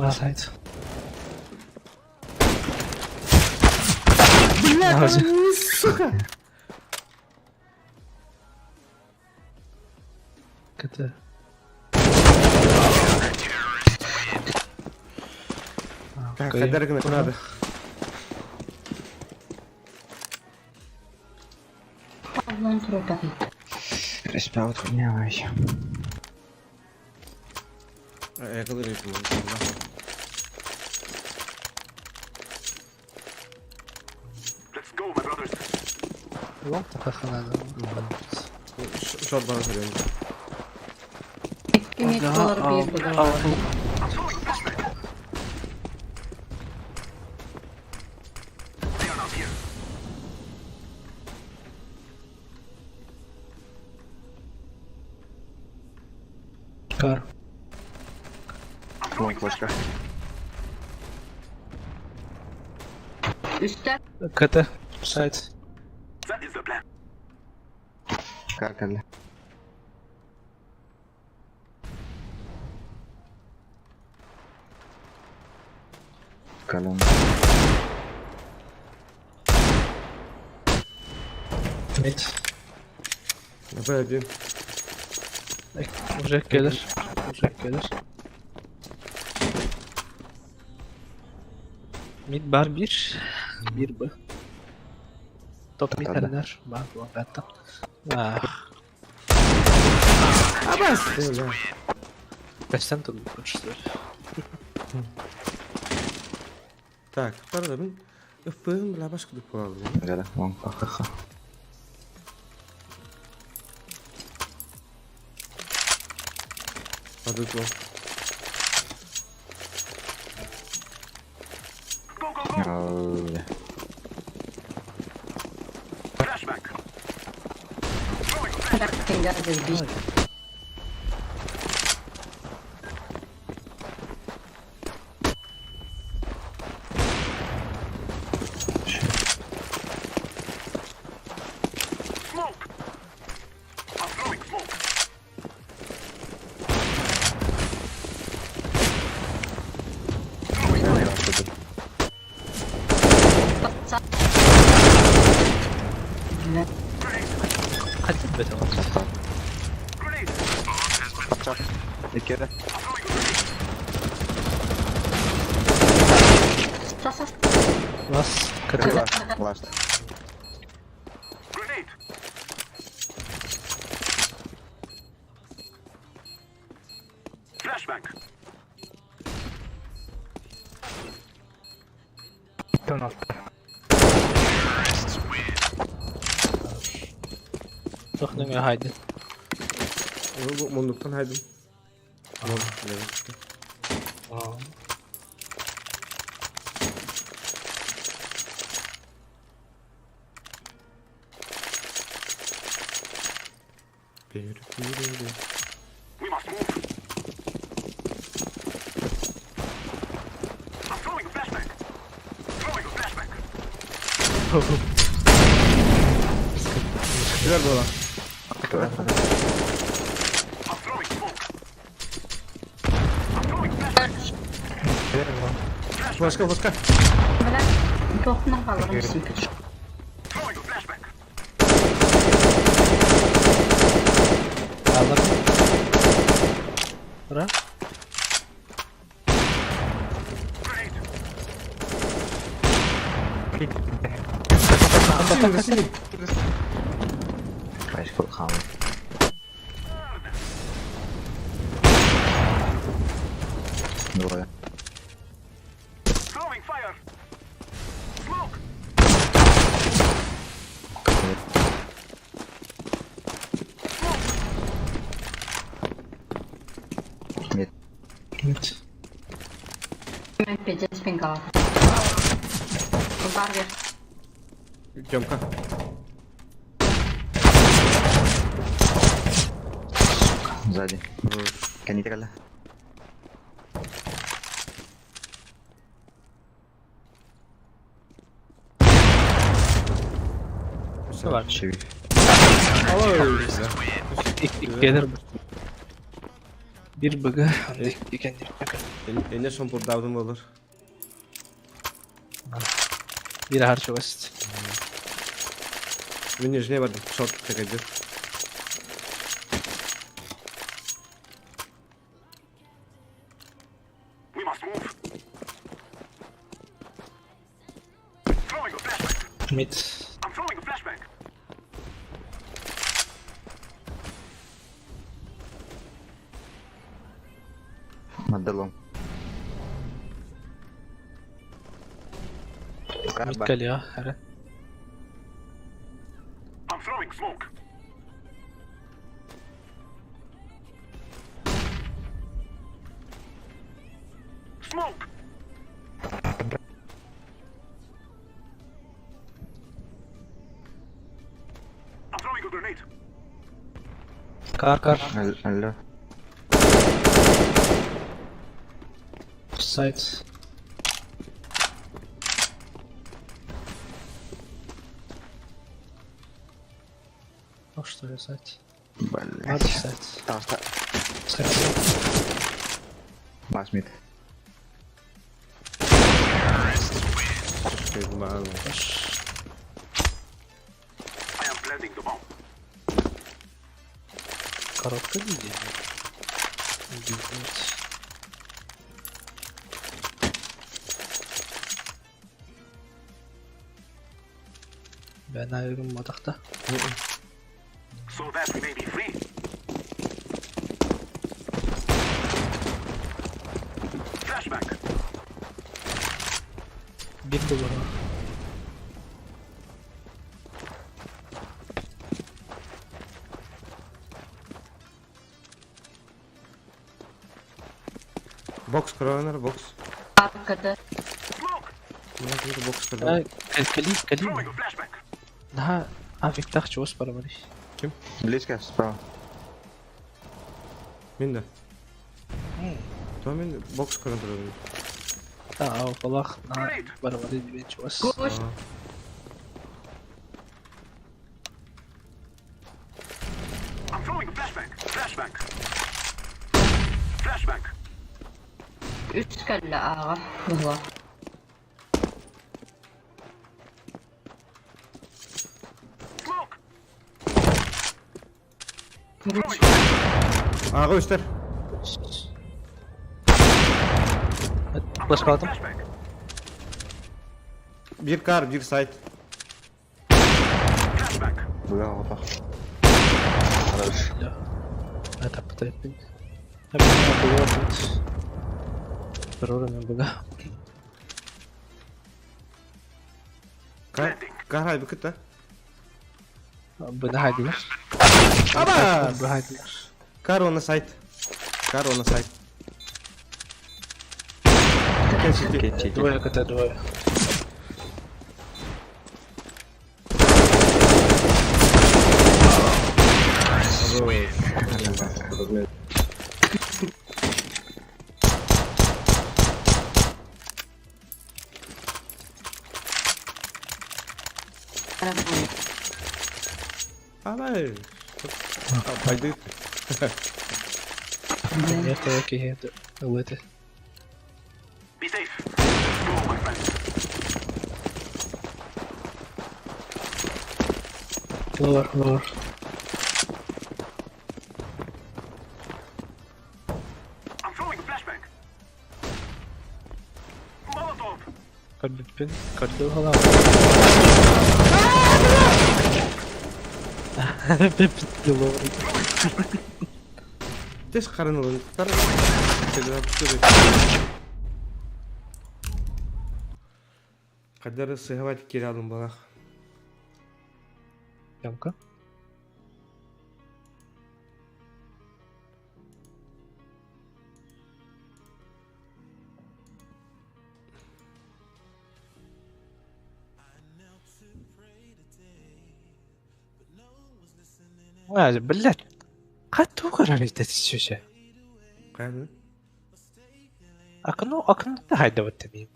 Speaker 2: А, сайт.
Speaker 1: Бля, сука!
Speaker 2: КТ.
Speaker 1: Так, хайдар надо.
Speaker 4: Одном трупа.
Speaker 5: Респаут хуйня вообще.
Speaker 1: Якалыр
Speaker 2: Лонг тахаханада.
Speaker 1: Шот бана söylüyorum.
Speaker 4: 2 mid olur bir bu.
Speaker 2: Кар.
Speaker 5: Лонг флешка.
Speaker 4: Üstte.
Speaker 2: КТ. Сайт.
Speaker 5: Каркали. Кален.
Speaker 2: Мид.
Speaker 1: Б1.
Speaker 2: Уже келер. Уже келер. Mid bar 1. 1 B. Top mid
Speaker 5: Tabii.
Speaker 2: herler. Бар лонгатта. Ah,
Speaker 1: Абас! Бля.
Speaker 2: Kaçtan тут что ли?
Speaker 1: Так, пардон, мен ФПМ бля башка деп алды.
Speaker 5: Да, лонг. Ха-ха.
Speaker 1: Адык лонг.
Speaker 5: Бля.
Speaker 4: Finger
Speaker 2: Hadi be tamam.
Speaker 5: Bir kere.
Speaker 4: Sasa.
Speaker 2: Лас. КТ.
Speaker 5: Last.
Speaker 2: Тохнуң хайдын.
Speaker 1: Мундуктан хайдым. Билэр буола. Флешка, флешка.
Speaker 4: Бля, туохтан хааларым симпит.
Speaker 2: Алар. Ура.
Speaker 5: Флешка хаалла. Двое. Нет.
Speaker 2: Нет.
Speaker 4: Мен пиздец пингала. Барвер.
Speaker 1: Тёмка.
Speaker 5: Сзади. Канитра.
Speaker 2: Var.
Speaker 5: Шиви.
Speaker 2: Gelir. Bir bug'ı kendi
Speaker 1: Эне шомпурдаабытым болор.
Speaker 2: Bir harç basit.
Speaker 1: Мин нижний бардым. Шорт чекайдыр.
Speaker 2: Mid.
Speaker 5: Мадалом.
Speaker 2: Mid geliyor. Her. Kar kar.
Speaker 5: Алло.
Speaker 2: Site. Ну что ли сайт? Надо
Speaker 5: Блять.
Speaker 2: сайт.
Speaker 5: Таста.
Speaker 2: Сайт.
Speaker 5: Бас мид.
Speaker 2: Коробка видео. Удивить. Ben ayrım madakta.
Speaker 6: So that we may be free. Flashback.
Speaker 2: Bir dolar.
Speaker 1: Бокс коронер, бокс.
Speaker 4: Arkada.
Speaker 1: Мына бокс коронер.
Speaker 2: Кали, кали. Да, а Виктор чего спарывались?
Speaker 1: Ким?
Speaker 5: Близко, справа.
Speaker 1: Мен да. То мен бокс коронер.
Speaker 2: Да, а Аллах на барабары мен чего.
Speaker 4: Koş.
Speaker 6: I'm throwing a flashbang. Flashbang. Flashbang.
Speaker 4: Üç kelle ağa. Valla.
Speaker 6: Smoke.
Speaker 1: Аға өстер.
Speaker 2: Flash kaldım.
Speaker 6: Flashbang.
Speaker 1: Bir kar, bir сайт.
Speaker 6: Flashbang.
Speaker 5: Бля, вот так. Хорош.
Speaker 2: Это потопить. Было тут. Второй быга.
Speaker 1: Кар, кар айбы кыта.
Speaker 2: Бына хайдылар.
Speaker 1: Аба!
Speaker 2: Бына хайдылар.
Speaker 1: Кар на сайт. Кар на сайт.
Speaker 5: Кетчики.
Speaker 2: Двое КТ, двое.
Speaker 1: Арай. Пойди.
Speaker 2: Нет, окей, ылыты.
Speaker 6: Be safe. Go, my friend.
Speaker 2: Lower, lower.
Speaker 6: I'm throwing a flashbang. Molotov.
Speaker 2: Көрбүппүн, көрдүү халаа. Бипти lower.
Speaker 1: Тес қарын олын. Тар. Қадары сыхавать киралым балах.
Speaker 2: Ямка. А, блядь. Хат тугар харагдаад чүшээ.
Speaker 1: Қаны?
Speaker 2: Окно, окно хайдабат юм.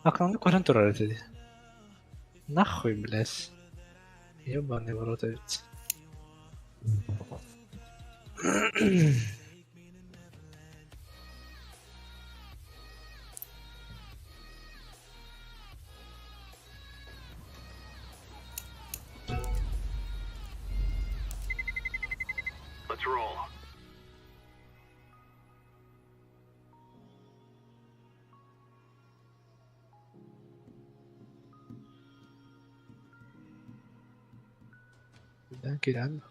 Speaker 2: Окно көрөн турар этэ. Нахуй, блядь. Ебаный в рот ведь.
Speaker 6: Let's roll.
Speaker 2: Да, киран.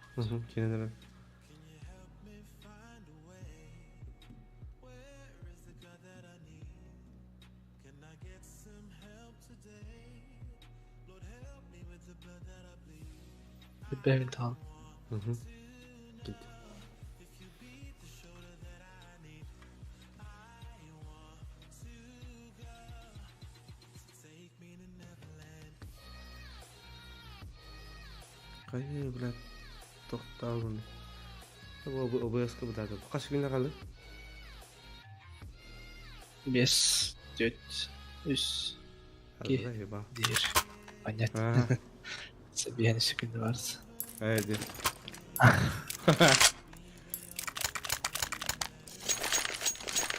Speaker 1: Киран.
Speaker 2: Бэвин таал.
Speaker 1: Кит. Кайы, блядь, тоқталын. Бу ОБС-ка бутады. Қаш күнә қалды?
Speaker 2: 5, 4, 3,
Speaker 1: Ки. Ба.
Speaker 2: 1. Понятно. Себен секунды барс.
Speaker 1: Әйде.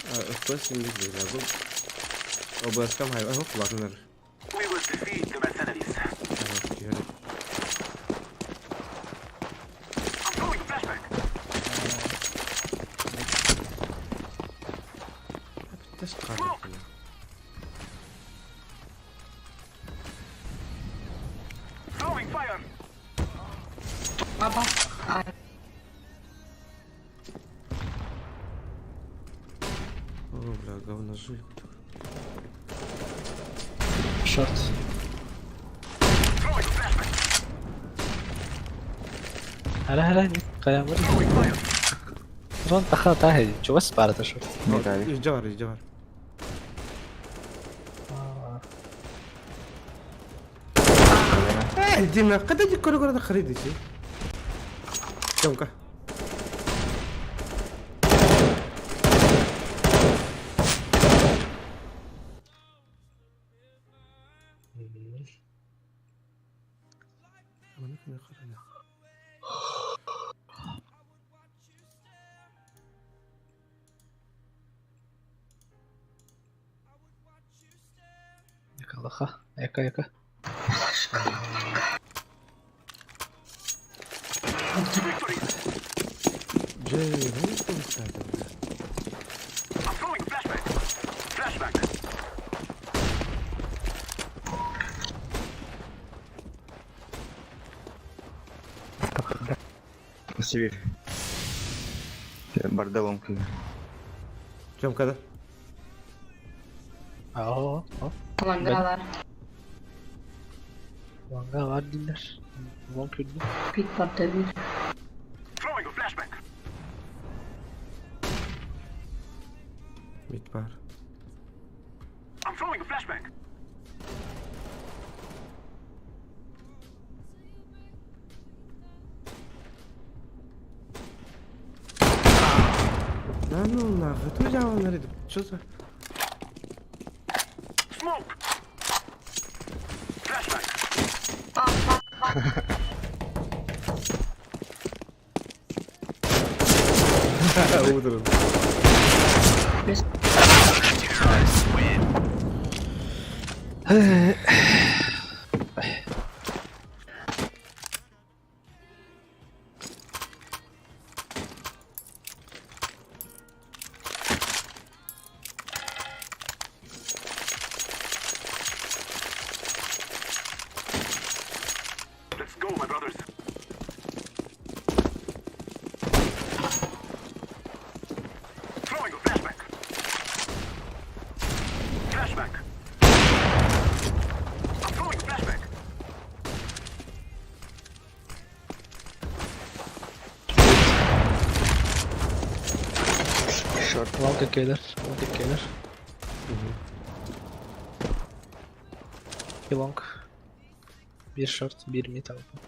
Speaker 1: FPS şimdi değil bu. OBS-кам хай, ах, кулакнар.
Speaker 6: We will defeat the mercenaries. I'm throwing a flashbang.
Speaker 1: Тес қарды.
Speaker 6: Throwing fire.
Speaker 4: Баба. Ай.
Speaker 1: О, бля, говно жуй.
Speaker 2: Шорт.
Speaker 6: Throwing a flashbang.
Speaker 2: Ара ара каямыр.
Speaker 6: Throwing fire.
Speaker 2: Рон таха тахи. Чугас барата шорт.
Speaker 5: Медали.
Speaker 1: Жавар, жавар. Э, Дима, когда ты коры-коры хридишь? Тёмка.
Speaker 2: Якалаха. Яка яка.
Speaker 6: Victory.
Speaker 1: Джей, ну что стадо?
Speaker 6: I'm throwing a flashbang. Flashbang.
Speaker 5: Сибирь. Борделом киһи.
Speaker 1: Тёмка, да?
Speaker 2: Аа.
Speaker 4: Лангалар.
Speaker 2: Ланга бар дилер. Лонг күндү.
Speaker 4: Пик бар bir.
Speaker 6: Throwing a flashbang.
Speaker 1: Мид бар.
Speaker 6: I'm throwing a flashbang.
Speaker 1: Да ну нахуй, ты взял на рейд. Что за...
Speaker 6: Smoke. Flashbang.
Speaker 1: Утром.
Speaker 6: Let's go, my brothers. Throwing a flashbang. Flashbang. I'm throwing a flashbang.
Speaker 5: Short.
Speaker 2: Long кэлэр, long кэлэр. И long. Биир short, биир mid алпа.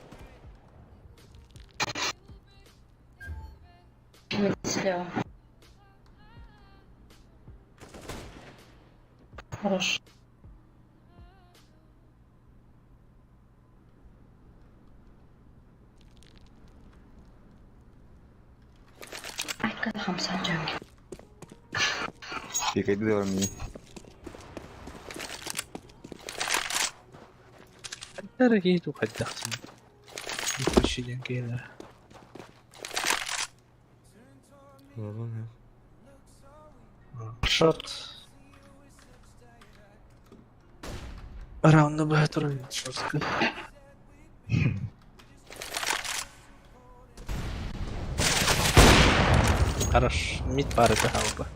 Speaker 4: Mid слева. Хорош. Ай, когда хамса джанги.
Speaker 5: Пикайду давай мне.
Speaker 2: Дорогие тухайдахтын. Включили гейнер. Short. Раунда б турар short. Хорош. Mid бар это халба.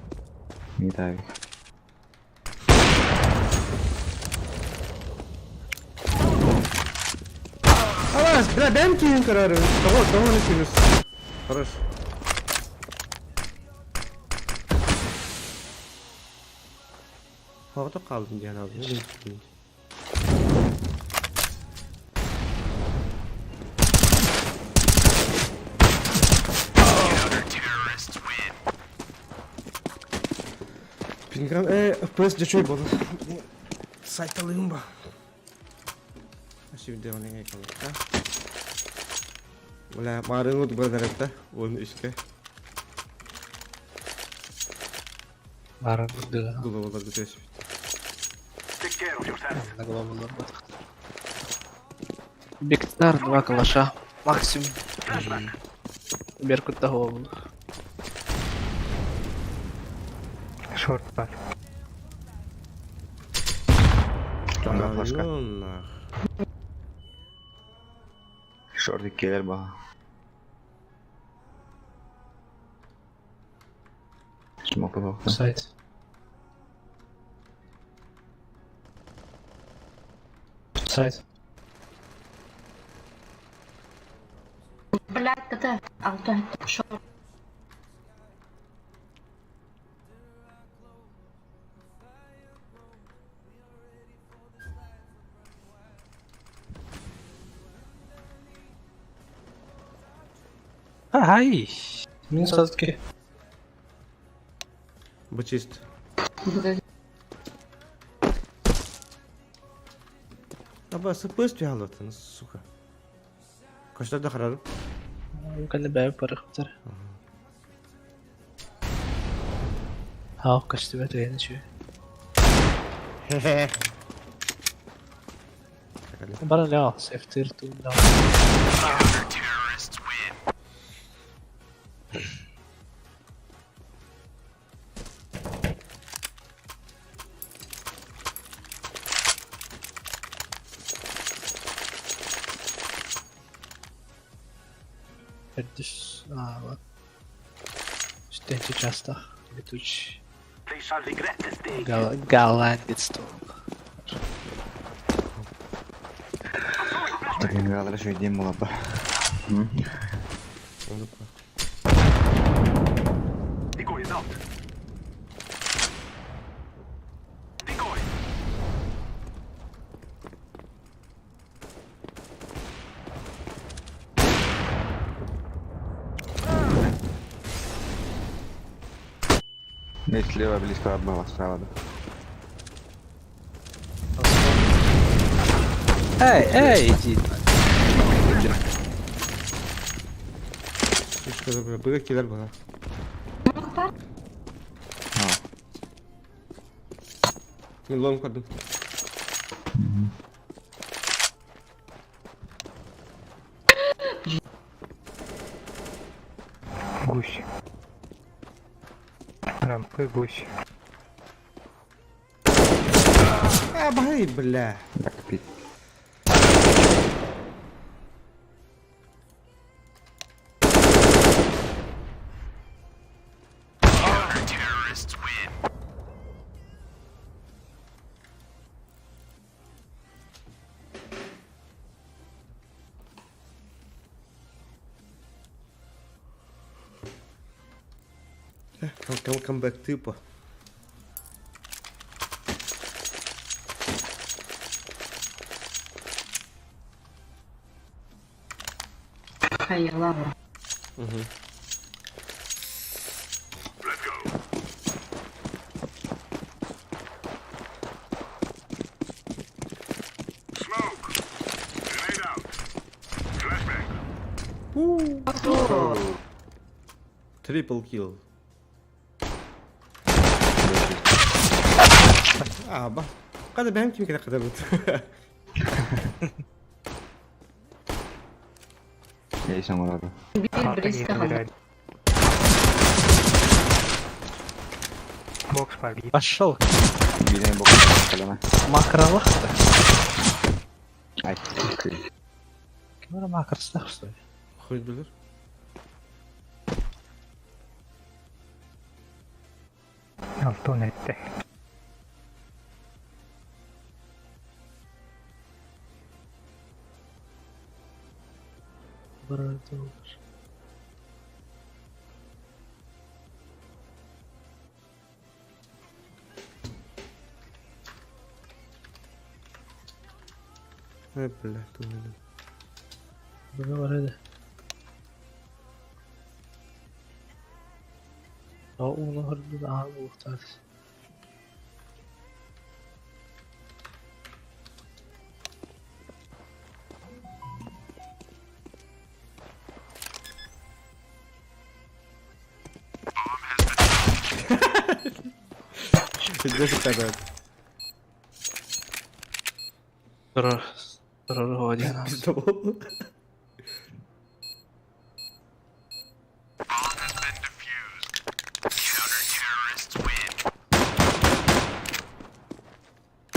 Speaker 5: Не так.
Speaker 1: خلاص бля дай кийин карары. Того, того не синус. Хорош. Havada kaldım diyen abi. Ne demek? Пинграм, FPS дечой болды. Сайталыйм ба. Şimdi onu yakaladık. Бля, марын от бардаракта, он işке.
Speaker 2: Бары да.
Speaker 1: Глобалар götürüş.
Speaker 6: Take care of yourselves.
Speaker 2: На глобалар батықты. Бектар два калаша. Максимум. Беркут того был.
Speaker 7: Short бар.
Speaker 5: Лонга флешка.
Speaker 1: Ну нах.
Speaker 5: Short кэлэр ба. Смок попал.
Speaker 2: Сайт. Сайт.
Speaker 4: Блядь, КТ. Алта. Short.
Speaker 2: Ай! Минус все-таки.
Speaker 1: Бу чист. Аба, сыпыс түйалатын, сука. Кашта да харарым.
Speaker 2: Кәлі бәйі парықтар. Хау, кашты бәт әйін чү.
Speaker 1: Хе-хе.
Speaker 2: Бара ля, сефтир тун да. Пердүс, а, вот. Штенче часто летуч.
Speaker 6: They shall regret this day.
Speaker 2: Гол голландец тут.
Speaker 5: Так, ингалар еще идем была бы.
Speaker 6: Decoy is out. Decoy.
Speaker 5: Здесь слева близко от было, справа, да.
Speaker 2: Эй, эй, иди.
Speaker 1: Быга килер быга.
Speaker 4: Смок бар.
Speaker 1: Мен лом көрдүм.
Speaker 7: Гусь. Рампы гусь.
Speaker 1: А, бай, бля.
Speaker 5: Так, пить.
Speaker 1: Come, come back типа.
Speaker 4: Хайалава.
Speaker 1: Угу.
Speaker 6: Let's go. Smoke. Grenade out. Flashbang.
Speaker 1: Triple kill. А, ба. Када бэм ким када када бут.
Speaker 5: Я еще могу.
Speaker 4: Биир близко ханна.
Speaker 7: Бокс побит.
Speaker 2: Пошел.
Speaker 5: Билен бок калама.
Speaker 2: Макролах-то.
Speaker 5: Ай, ты.
Speaker 2: Ким эрэ макростаах что ли?
Speaker 1: Хуй билер.
Speaker 7: Алтон этте.
Speaker 2: Баратолар.
Speaker 1: Ай, бля, тугайда.
Speaker 2: Быга бар edi. Оо, уну хөрдүн аа буохтаат.
Speaker 1: Десять када.
Speaker 2: Турар турар диэн.
Speaker 1: Пиздобол.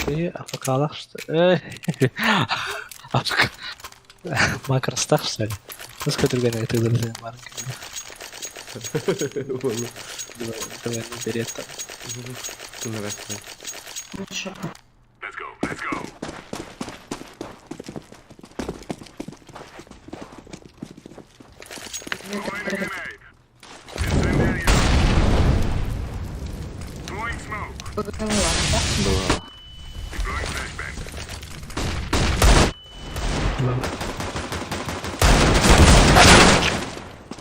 Speaker 2: И АФК-лах что ли? АФК. Макростах что ли? Ну сколько другая это изображение марка. Давай не берет там.
Speaker 1: Нравится.
Speaker 4: Шока.
Speaker 6: Let's go. Let's go. Throwing a grenade. Incendiary out. Throwing smoke.
Speaker 5: Было.
Speaker 6: Deploying flashbang.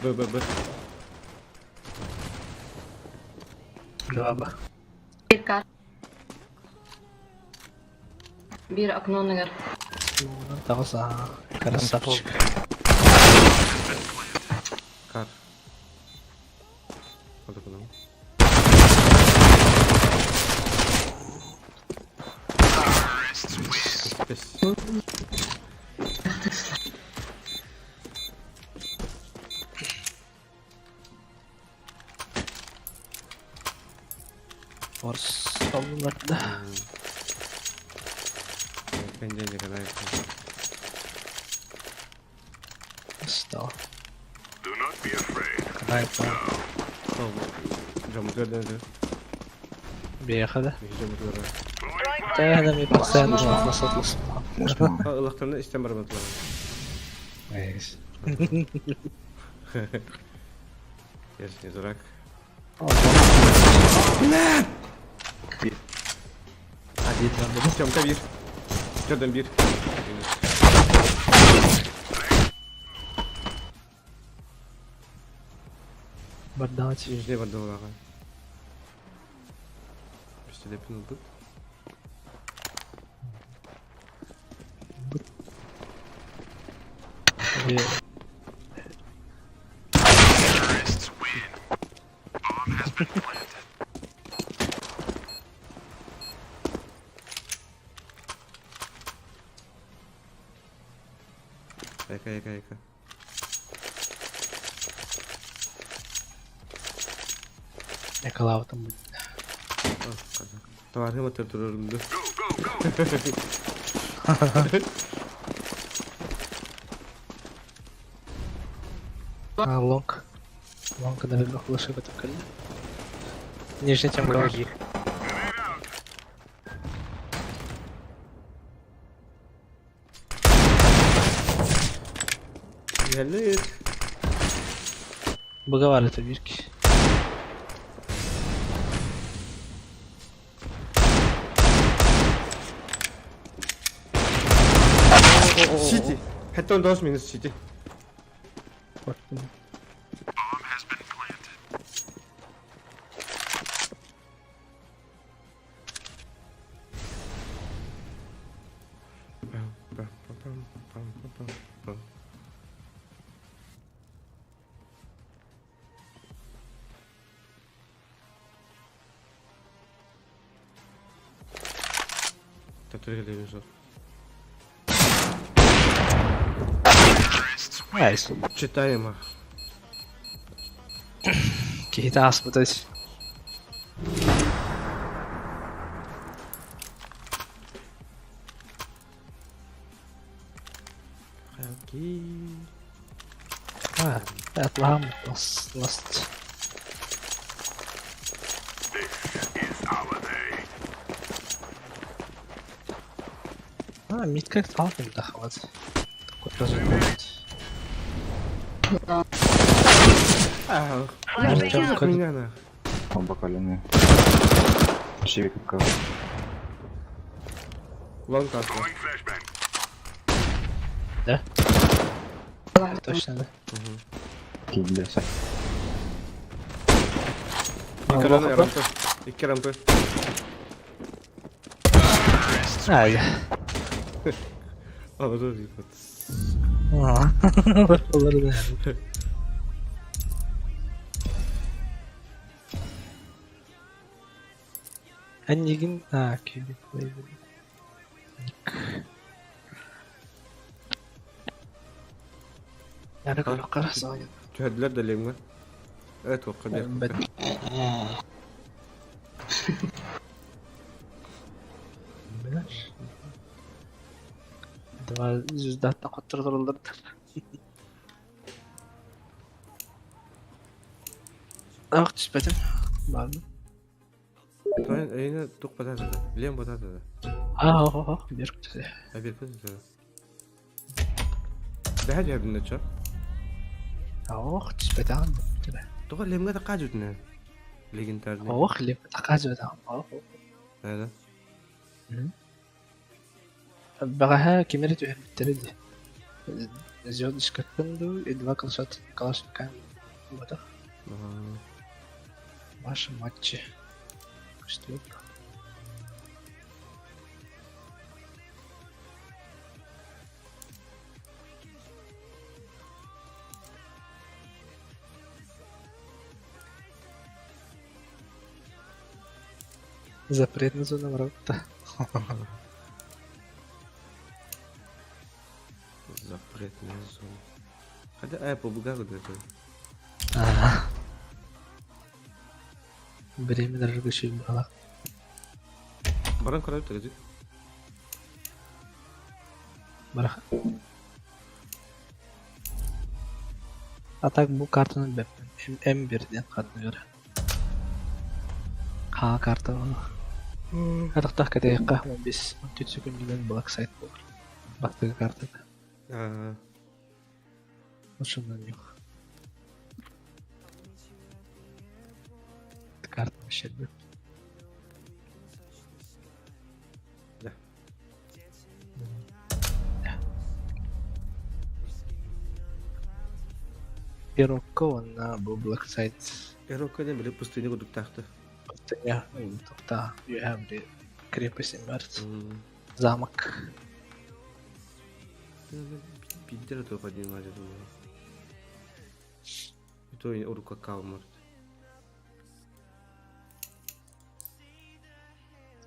Speaker 1: Б, Б, Б.
Speaker 2: Два Б.
Speaker 4: Биир кар. Биир окно нагар.
Speaker 2: Таҕыс аа. Красавчик.
Speaker 1: Кар. Вот это нам. Пес.
Speaker 2: Форс да.
Speaker 1: Пенденье когда
Speaker 2: Стал.
Speaker 6: Do not be afraid.
Speaker 2: Кайфа.
Speaker 1: Жамут көрдөн.
Speaker 2: Бехада.
Speaker 1: Жамут көрдөн.
Speaker 6: Throwing
Speaker 2: Та ми постоянно насотлас.
Speaker 5: Мусма.
Speaker 1: Ылахтарына истен бар батлар.
Speaker 2: Найс.
Speaker 1: Я же не дурак.
Speaker 2: Один там
Speaker 1: Тёмка бир. Жордан бир.
Speaker 2: Бардавать.
Speaker 1: Нижний бар долага. Пистолет бут. Эка, эка, эка.
Speaker 2: Экалаабытым бу.
Speaker 1: Товарым атыр турарымды.
Speaker 2: А, лонг. Лонг, наверное, флеши в этом коле. Нижняя темка.
Speaker 7: Враги.
Speaker 1: Geldi.
Speaker 2: Быга это бирки.
Speaker 1: City. Hatta 19 minus City. Татуировали
Speaker 2: Найс.
Speaker 1: Читаемо.
Speaker 2: Киһитэ ааспыта
Speaker 1: Окей.
Speaker 2: А, атлам ласт ласт. А, мид как талкин дахват. Такой разумный.
Speaker 1: А,
Speaker 2: Артем, как-
Speaker 1: меня на.
Speaker 5: Оба колена. Чевика.
Speaker 1: Лонг карта.
Speaker 2: Да? Точно, да?
Speaker 5: Кидлеса.
Speaker 1: Икки рампы. Икки рампы.
Speaker 2: А, я.
Speaker 1: А, вот это.
Speaker 2: Олар да. Аннигин, а, кюбик,
Speaker 1: Түһэрдилэр да лемҥэ. Э, туохха диэх.
Speaker 2: Два звездаттан хоттордороллор. Ах, түспэтим. Ладно.
Speaker 1: Тоен эйне тук бататада. Лем бататада.
Speaker 2: А, о, бер түсе.
Speaker 1: А бир көтү. Бэһэ дьэбинне чо.
Speaker 2: Ох, түспэтим.
Speaker 1: Туга лемҥэ да кажутна. Легендарный.
Speaker 2: Ох, леп таказывает. Ох.
Speaker 1: Да.
Speaker 2: Баҕаһа кимэри түһэрбиттэрэ дии. Звездочкаттан дуу, и два калашат калашниками буолбатах. Ваши матчи. Что? Запретная зона врата.
Speaker 1: Запретная зона. Хотя, э, побугал где-то.
Speaker 2: Ага. Беременна рыгащий была.
Speaker 1: Баран көрөбүт газет.
Speaker 2: Бараха. А так бу картаны бэппин. М1 диэн ханныгар. Хаа карта буолла. Атахтах кэтэйэххэ 15 14 секундунан Black Site буолар. Бастакы картата.
Speaker 1: Аа.
Speaker 2: Ошоннон юк. Карта вообще бэп.
Speaker 1: Да.
Speaker 2: Пирокко уонна бу Black Site
Speaker 1: Эрокка диэн били пустыня курдуктаахты.
Speaker 2: пустыня тухта үөһэ били крепость имбарт замок.
Speaker 1: Биддер туох диэн маажа думаю. То урукка каумар.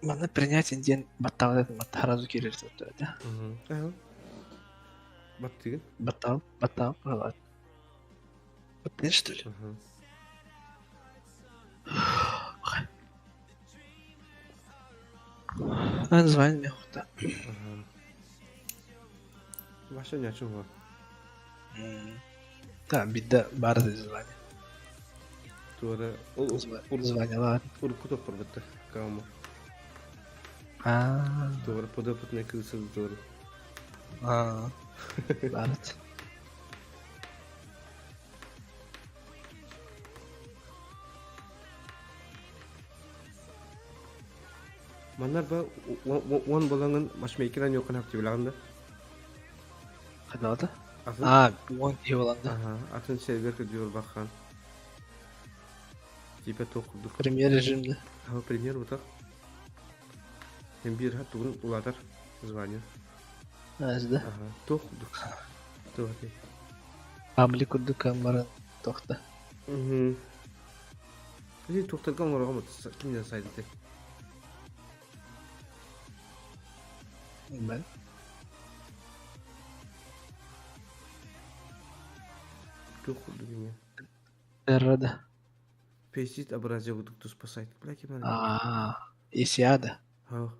Speaker 2: Манна принять диэн баттаабат матта сразу киирэр да.
Speaker 1: Ага. Баттыгын?
Speaker 2: Баттаҕым, баттаҕым быһалаат. Баттыыр что ли? А, название мне охота.
Speaker 1: Вообще ни о чем.
Speaker 2: Да, беда, баар название.
Speaker 1: Туора
Speaker 2: Название, ладно.
Speaker 1: Урукку тохпорбутта каама.
Speaker 2: Аа.
Speaker 1: Туора подопытная крыса туора.
Speaker 2: Аа. Баарыт.
Speaker 1: Маннар ба уон болаңын матчмейкеран юқын хапты билаҕын да?
Speaker 2: Ханната?
Speaker 1: Атын
Speaker 2: Аа, уон киһи буолан да.
Speaker 1: Аха, атын сервер көрдүүр баххан. Типа туох курдук.
Speaker 2: Премьер режимде.
Speaker 1: Аха, премьер бутах. Hem bir hat тугун улаатар звание.
Speaker 2: Азда.
Speaker 1: Аха, туох курдук. Туох этэй.
Speaker 2: Паблик курдук баран тохта.
Speaker 1: Мгм. Ити туохтарга оҥороҕум кинилэр сайдыты.
Speaker 2: Бэл.
Speaker 1: Туох курдук эмиэ.
Speaker 2: Террада.
Speaker 1: Песит абразия курдук туспа сайт. Бля, ким эрэ.
Speaker 2: Аа, Исиада.
Speaker 1: Ха.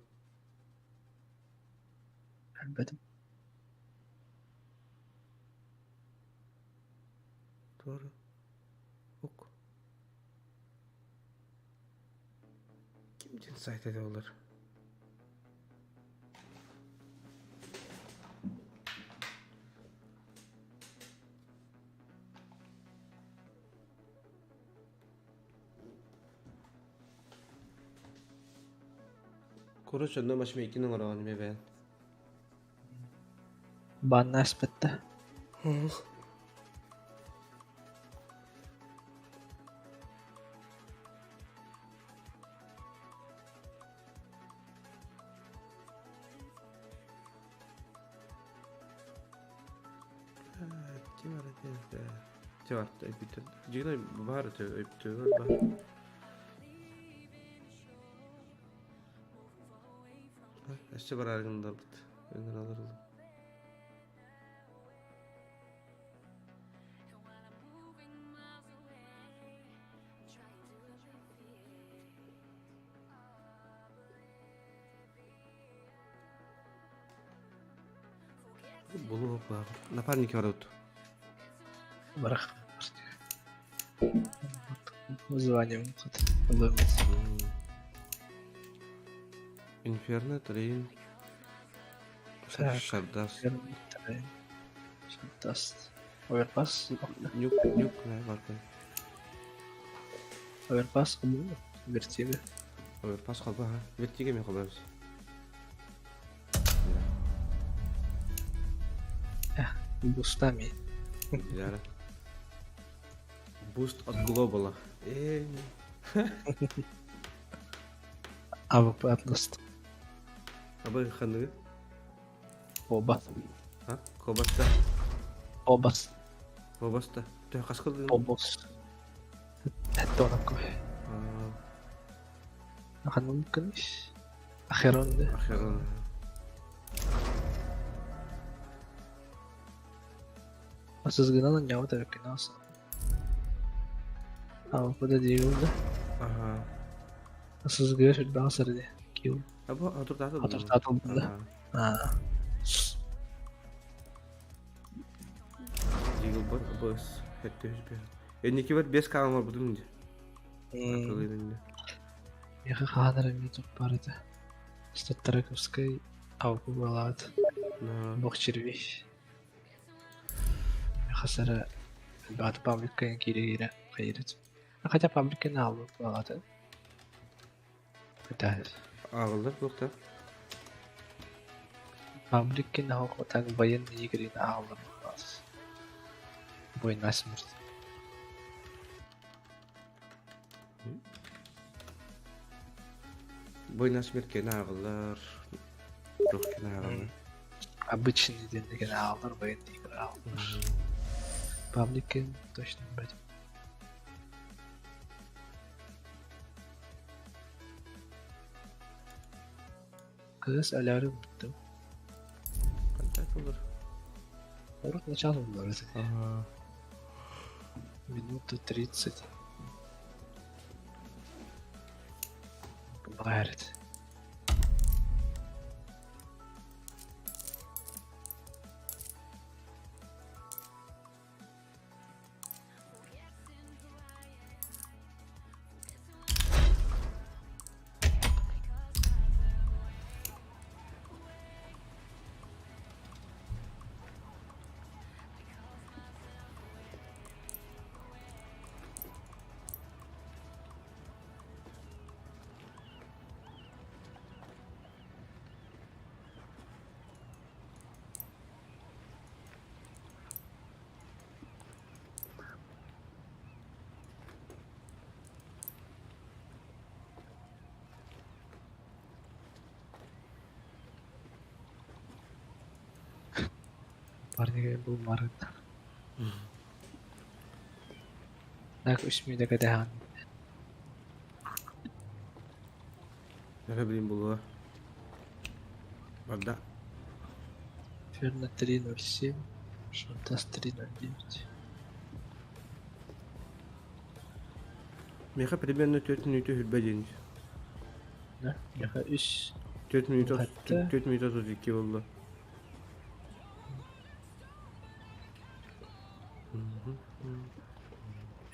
Speaker 2: Билбэтим.
Speaker 1: Туора. Ок. Ким диэн сайт этэ олор? Короче, онно матчмейкинг оҥороҕун эмиэ бэйэн.
Speaker 2: Банна аспетта.
Speaker 1: Ким бар этэ? Чэ бар, өйбүттэн. Дьиҥинэ баар этэ, өйбүттэн баар. Өссө бараары гыннарбыт. Ыҥыралар ылым. Булуох баар. Напарники барабыт.
Speaker 2: Барах. Вызвание выход. Ломит.
Speaker 1: Инферно, Трейн.
Speaker 2: Так.
Speaker 1: Шардас.
Speaker 2: Шардас. Оверпас.
Speaker 1: Нюк, нюк, баркын.
Speaker 2: Оверпас. Вертиго.
Speaker 1: Оверпас қалба, ха. Вертиго мен қалбабыз.
Speaker 2: Бустами.
Speaker 1: Яра. Буст от глобала. Эй.
Speaker 2: АВП Атлас.
Speaker 1: Абы ханныгы?
Speaker 2: Оба.
Speaker 1: А? Кобаста.
Speaker 2: Обас.
Speaker 1: Кобаста. Төһө хас кылдың?
Speaker 2: Обос. Тонакой. Ханнык Ахерон да.
Speaker 1: Ахерон.
Speaker 2: Асызгынан ньяута векинаса. АВП да диил да.
Speaker 1: Ага.
Speaker 2: Асызгы сүрбэҕэ сырды. Киил.
Speaker 1: Абы атыртааты.
Speaker 2: Атыртааты да. Аа.
Speaker 1: Дигл бар, абы хэтте хүс бе. Энники бар 5 каамар будум ди. Атылыйын
Speaker 2: Меха хаанара эмиэ туох баар этэ. Статтараковскай АВП буолаат. Бох червей. Меха сара баат пабликка киирэ-киирэ хайырыт. Хотя пабликка наалбыт буолаата. Хотя
Speaker 1: Ааҕыллар буохта.
Speaker 2: Пабликка наһаа так военные игры ааҕыллар буолаас. Война смерть.
Speaker 1: Война смерть кэнэ ааҕыллар. Туох кэнэ ааҕыллар.
Speaker 2: Обычный диэн деген ааҕыллар, военные игры ааҕыллар. Пабликка точно билбэтим. Кыыс өлөөрү буттум.
Speaker 1: Хантан ылар?
Speaker 2: Урут начало было. Минуту 30. Баарит. Парнига был марын. Так, үс мүнүүтэ кэтэһэҕин.
Speaker 1: Эрэ билим булуа. Барда.
Speaker 2: Ферна 3.07, Шантас 3.09.
Speaker 1: Миэхэ примерно 4 мүнүүтэ хүрбэ диэн.
Speaker 2: Да? Миэхэ үс
Speaker 1: 4 мүнүүтэ
Speaker 2: Хатта.
Speaker 1: 4 мүнүүтэ 32 буолла.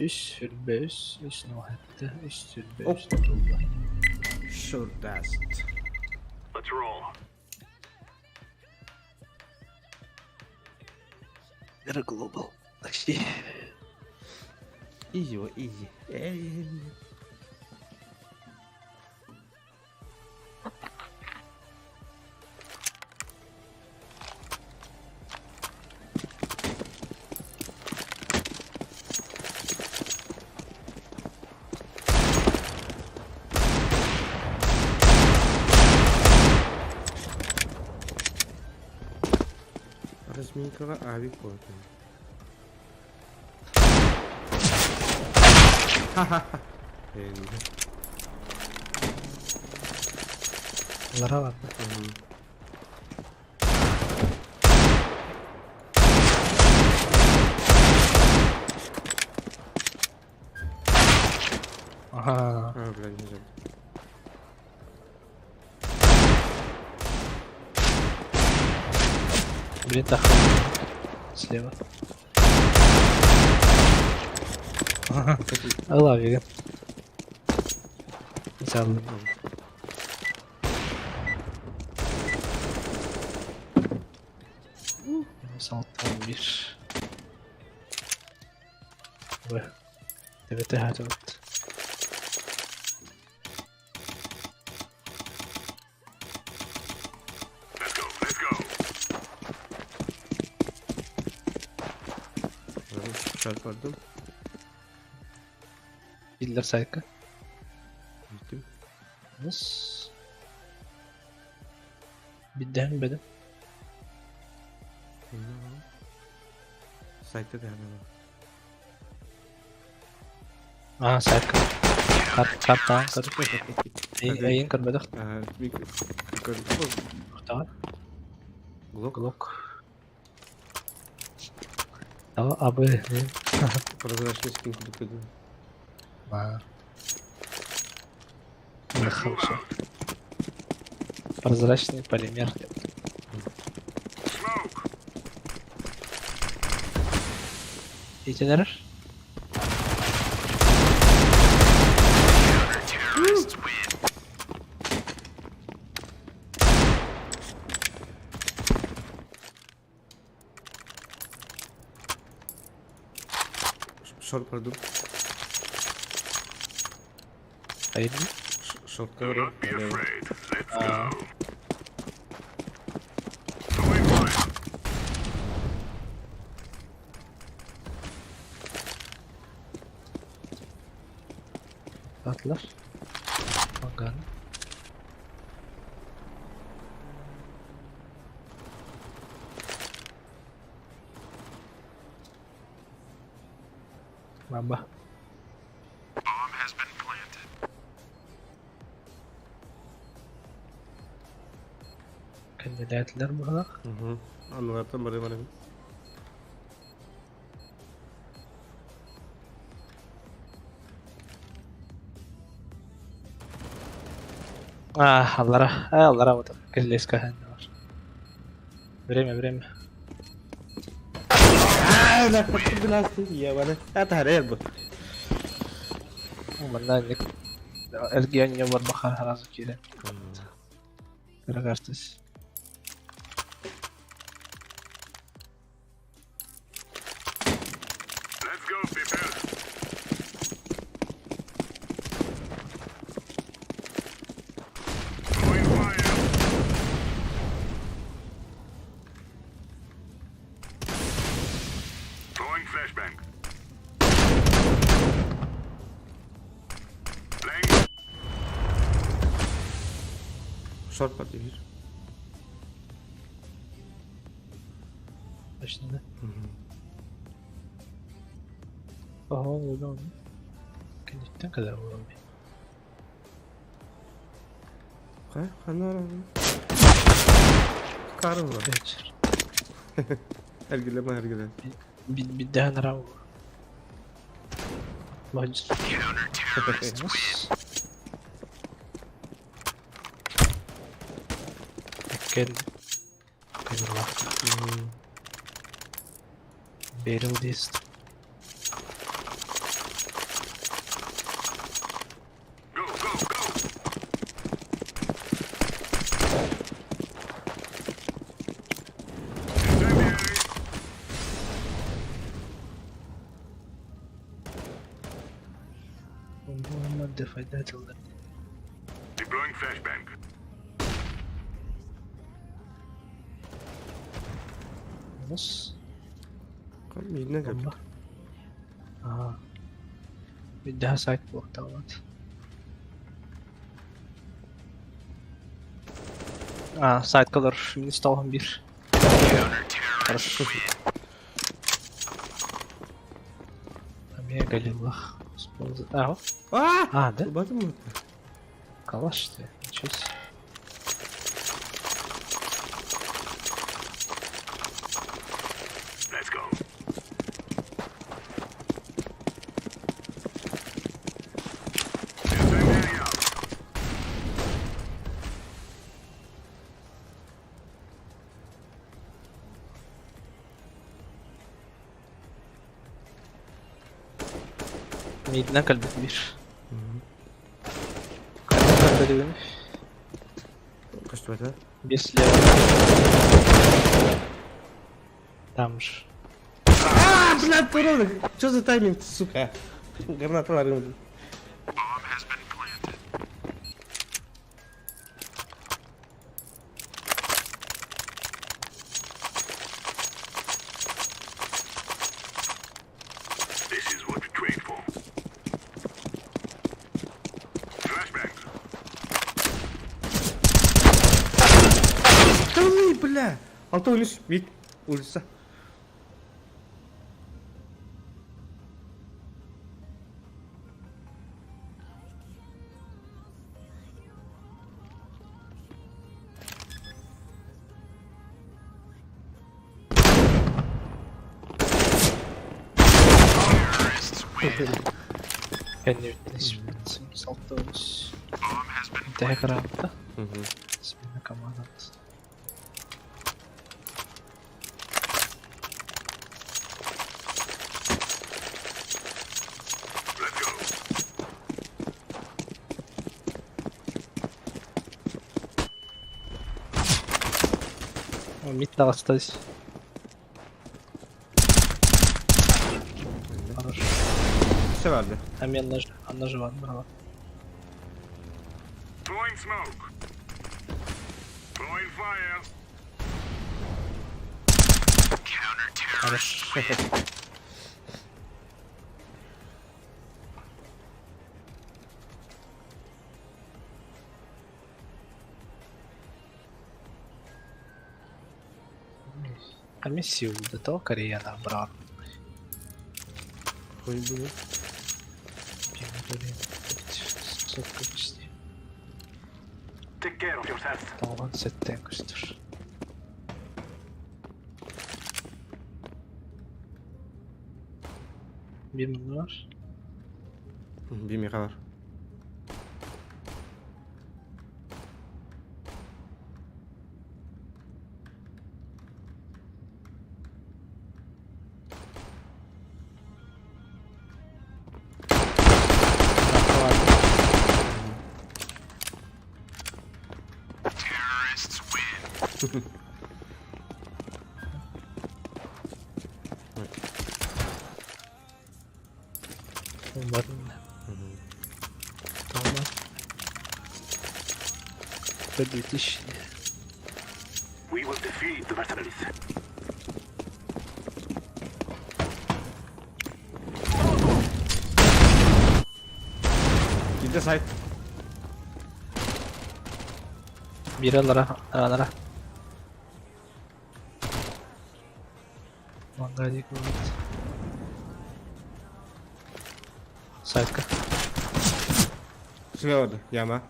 Speaker 2: Үс сүрбэ үс, үс нуохатта, үс сүрбэ
Speaker 1: Оп.
Speaker 2: үс тутулла.
Speaker 1: Short dust.
Speaker 6: Let's roll.
Speaker 2: Era Global. Такси.
Speaker 1: Easy, easy. Эй. Разминкаҕа авик буолатын. Ха-ха-ха.
Speaker 2: Лара барда. Ага.
Speaker 1: А, блядь, не забыл.
Speaker 2: Блин, так. Слева. Ала, Взял. Минус 6 11. Ой. ТВТ готовит.
Speaker 6: Let's go. Let's go.
Speaker 1: Short бардым.
Speaker 2: Биллер сайка.
Speaker 1: Бүттүм.
Speaker 2: Нас. Биддэһин бэдим.
Speaker 1: Сайтта да бар.
Speaker 2: А, сайтка. Кар картаан көр. Эйин көрбөдөх.
Speaker 1: А, көр.
Speaker 2: Тохтоҕун.
Speaker 1: Глок.
Speaker 2: Глок. Ала абы.
Speaker 1: Прозрачный скин кудук
Speaker 2: А. Нахауся. Прозрачный полимер.
Speaker 6: Smoke.
Speaker 2: Итинерер?
Speaker 6: Terrorists win.
Speaker 1: Short бардым.
Speaker 2: Айын.
Speaker 1: Short
Speaker 6: Do
Speaker 1: көрөр.
Speaker 6: not be afraid. Let's go. Throwing fire.
Speaker 2: Atlar. Mangаны. Маба.
Speaker 6: Bomb has been planted.
Speaker 2: Кандидаттар баһалах.
Speaker 1: Анлартан бары бар.
Speaker 2: А, аллара. А, аллара вот кирилиэскэ бар. Время, время.
Speaker 1: Аа, бля, ебаный. Это харер бу.
Speaker 2: Манна инник эргиэн барбаха сразу киирэн. Кырагартыс.
Speaker 6: Let's go, people. Throwing fire. Throwing flashbang. Laying
Speaker 1: Short бар биир.
Speaker 2: Точно, да? Ого, өлө оны. Кэнниттэн кэлэр буолуом.
Speaker 1: Хайа, ханна Карл бар.
Speaker 2: Вечер.
Speaker 1: Эргиле эргиле.
Speaker 2: Биддэһэн араа Мажис. Эккен кыйырлах. Берил дист.
Speaker 6: Go, go, go. Incendiary.
Speaker 2: Дефайдатылдар.
Speaker 6: Deploying flashbang.
Speaker 2: Мус.
Speaker 1: Миинен кэлбит.
Speaker 2: Аа. Биддэһэ сайт буолуохтаах. А, сайт колор минус толгом бир. Хорошо. Омега лилах. А,
Speaker 1: А!
Speaker 2: а, да?
Speaker 1: Батым
Speaker 2: Калаш ты. Ничего себе.
Speaker 6: Let's go. Incendiary out.
Speaker 2: Миднен кэлбит бир. Кэлбит
Speaker 1: Көстүбэтэ.
Speaker 2: Без слева. Там же.
Speaker 1: А, блядь, турок! Что за тайминг, сука? Граната ларым.
Speaker 6: This is what we trained for. Flashbang.
Speaker 1: Тылы, бля! Алта улис, вид, улица.
Speaker 2: Кэнниттэн салтабыз. Тэхэ караатта. Смена команда.
Speaker 6: Let's go.
Speaker 2: Мид таҕыстас. Хорош.
Speaker 1: Все барды.
Speaker 2: Амен нож, ножеван брала.
Speaker 6: Throwing smoke. Throwing fire.
Speaker 2: Хорош. А миссию до того Корея набрал.
Speaker 1: Хуй будет.
Speaker 2: Сотка почти.
Speaker 6: Take care of yourself.
Speaker 2: Талган сеттен көстөр. Бир миң бар.
Speaker 1: Бир меха бар.
Speaker 2: Барна. Тома. По 2000.
Speaker 6: We will defeat the mercenaries.
Speaker 1: Киирдэ сайт.
Speaker 2: Биир аллара, аллара. Манга диэки барбыт. Сайтка.
Speaker 1: Сюда барда, яма.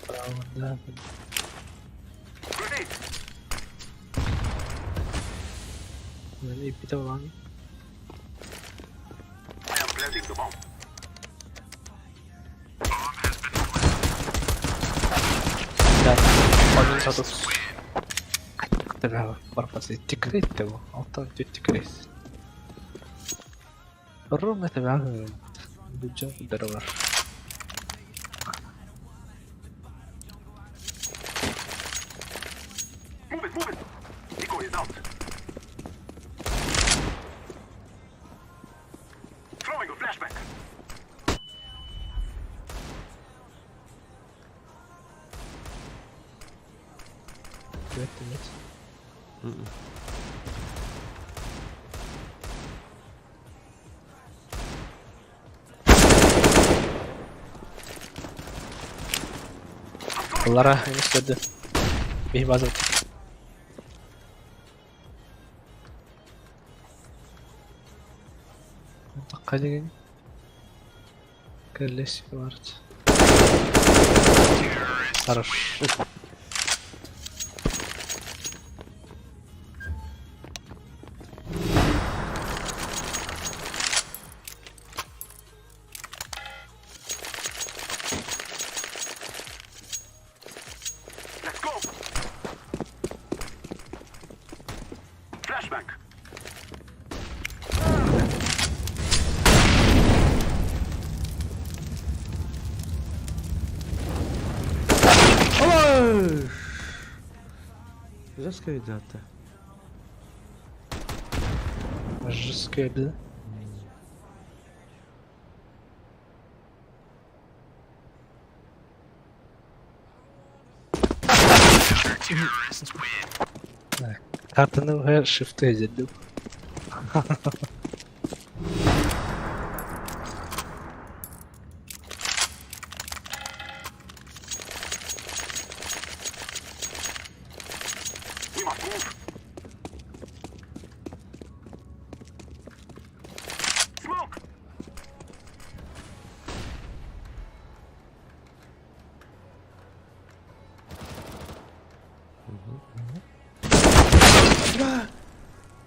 Speaker 2: Право, да.
Speaker 6: Grenade!
Speaker 2: Мин иппитэ буолан.
Speaker 6: I am planting the bomb.
Speaker 2: Да. Один сатыс. Барбас тикрейт бу. Алтан түт тикрейт. Рум это бюджет даровар.
Speaker 6: Move it, move it! Decoy is out. Throwing a flashbang.
Speaker 2: Привет, нет. Лара, эмис көрдө. Биһи база. Такка деген. Кэллэс барт. Хорош.
Speaker 6: Let's go! Flashbang.
Speaker 1: Алаш! Жестко видата.
Speaker 2: Жесткая беда. Картаны уже шифты сделал.
Speaker 6: We must move. Smoke!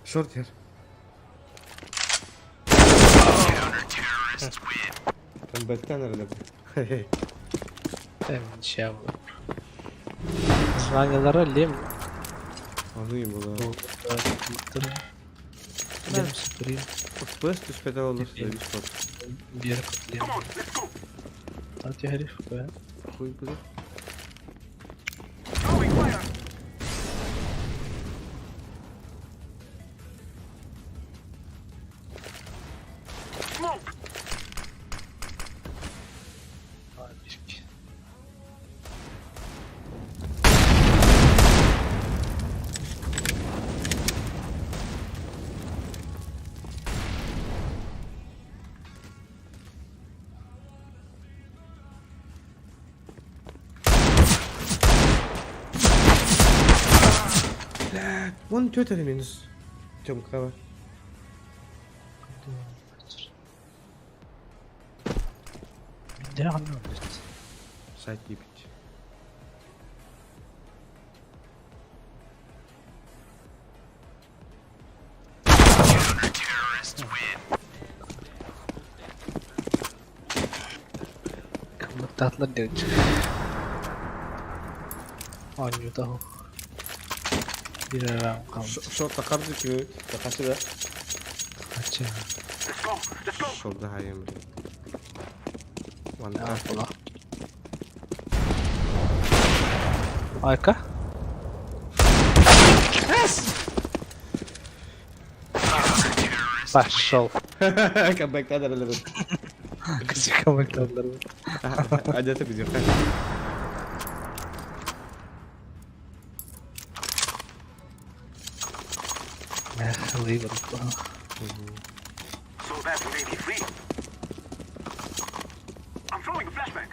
Speaker 1: Short here. Там бэктен эрэ.
Speaker 2: Эм, Званиялара Лем.
Speaker 1: Аны була.
Speaker 2: Лем Суприм.
Speaker 1: FPS түспэтэ олор бит.
Speaker 2: Бер Лем.
Speaker 6: Come on, let's go!
Speaker 2: Тати Гариф, да.
Speaker 1: Хуй була.
Speaker 6: Throwing fire! Smoke!
Speaker 2: Бишки.
Speaker 1: Вон тетя минус. Тёмка.
Speaker 2: Дягнул.
Speaker 1: Сайт ебить.
Speaker 2: Кымныктаатылар диэн. Оонньуута оһох. Биир эрэ хаалбыт.
Speaker 1: Шорт тахарды күйөт. Тахасы да.
Speaker 2: Ача.
Speaker 6: Let's go! Let's go!
Speaker 1: Шорт да хайым. Ван
Speaker 2: Аа, була. Айка. Пошел.
Speaker 1: Камбэктаан эрэллэр.
Speaker 2: Камбэктаан.
Speaker 1: Адьата күдүөххэ.
Speaker 2: Эх, выбор.
Speaker 6: So that we may be free. I'm throwing a flashbang.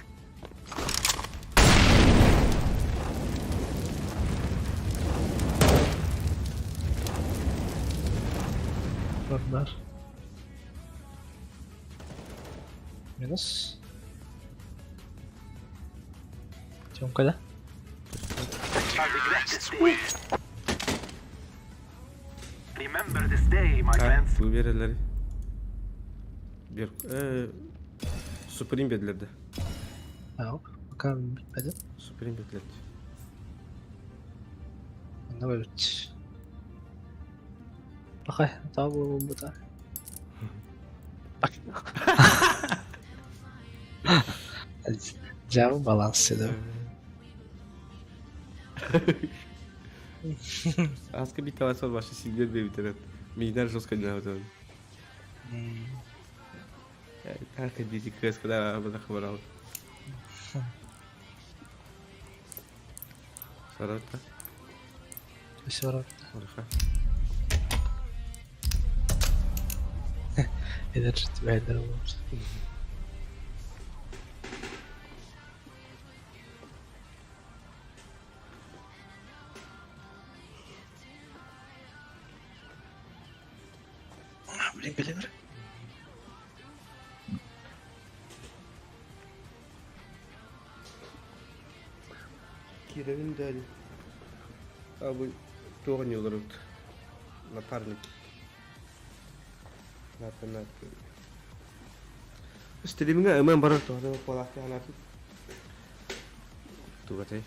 Speaker 2: Бар. Минус. Тёмка, да?
Speaker 6: I regret this day. Remember this day, my friends.
Speaker 1: Бу биэрэллэр. Бир Supreme биэрдилэр да.
Speaker 2: А, пока бүппэдим.
Speaker 1: Supreme биэрдилэр.
Speaker 2: Онно бит. Бакай, таа бута. Java баланс да.
Speaker 1: Аска бит таласар башы силдер бебитерет. Мигнер жестко не надо. Так, дети КС, когда об этом хабарал. Сарата.
Speaker 2: Все
Speaker 1: Ураха.
Speaker 2: Это же тебя это. Блин, блин.
Speaker 1: Киревин дали. А вы тоже не олорут. Напарник. Напа напа. Стриминга эмэн барар тоҕо полахты анаты. Тугатай.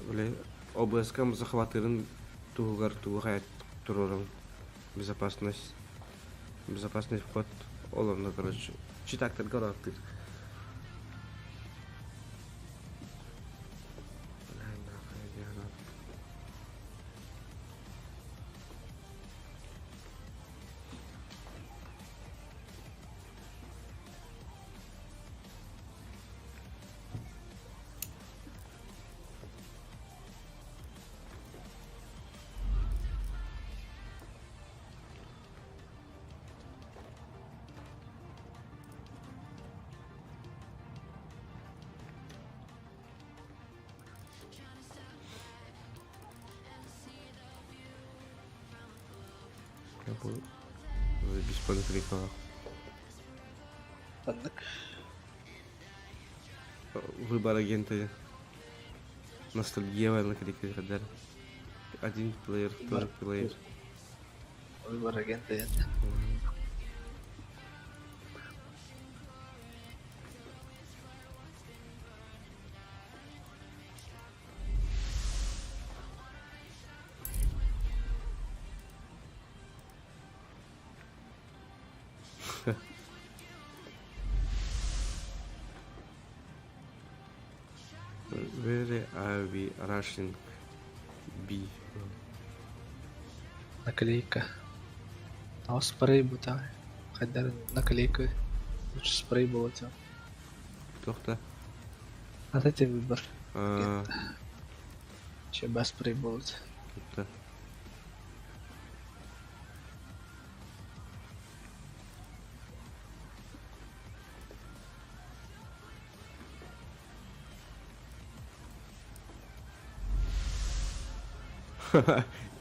Speaker 1: Оле ОБС-кам захватырын тугар тугай турорун. Безопасность. Безопасный вход. Оловно, короче. Читактор город. Бесплатно.
Speaker 2: Ханнык.
Speaker 1: Выбор агента. Ностальгия на крик. Один плеер, второй плеер.
Speaker 2: Выбор агента это.
Speaker 1: Where are we rushing? B.
Speaker 2: Наклейка. А спрей бута. Хайдар наклейка. Лучше спрей было тебя.
Speaker 1: Тохта.
Speaker 2: А это выбор.
Speaker 1: А,
Speaker 2: Че спрей было.
Speaker 1: да.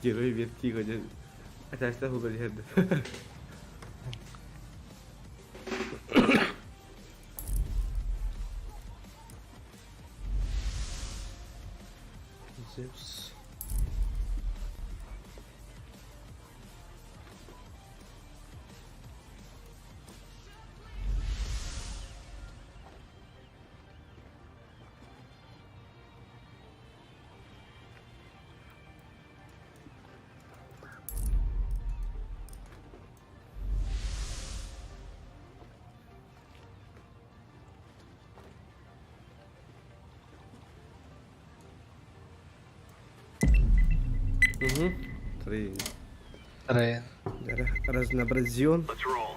Speaker 1: Герой Вертиго. Это что хуга дерде. Зевс. Угу. Три.
Speaker 2: Train.
Speaker 1: Разнообразион.
Speaker 6: Let's roll.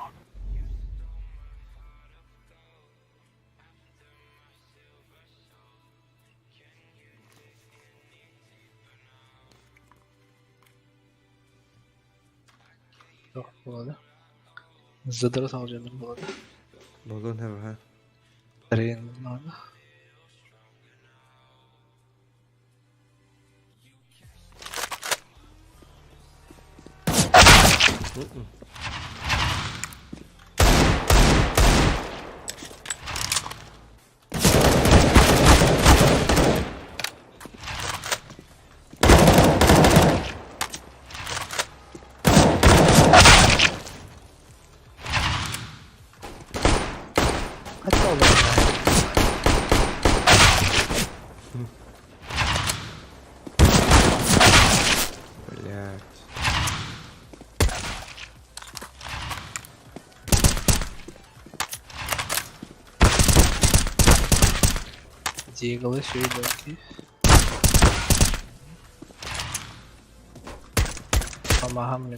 Speaker 2: Туох буолла? Задара саҕалдьанар буолла.
Speaker 1: Буолуон ха.
Speaker 2: Train буолла. Хата олорор.
Speaker 1: Блять.
Speaker 2: Дигл еще и Помогам мне.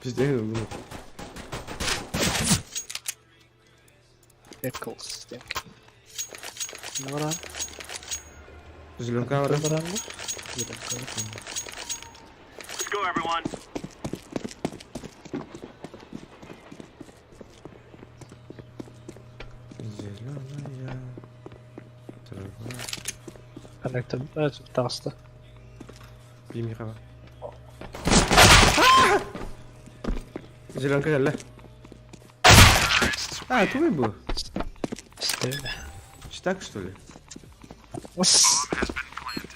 Speaker 1: Пиздец, ну.
Speaker 2: Pickles. Нора.
Speaker 1: Зеленка бара.
Speaker 2: Баран. Зеленка.
Speaker 6: Let's go, everyone.
Speaker 1: Зеленая трава.
Speaker 2: Коннектор. Таста.
Speaker 1: Пимихова. Зеленка кэллэ. А, твой был?
Speaker 2: Стыдно.
Speaker 1: Так, что ли?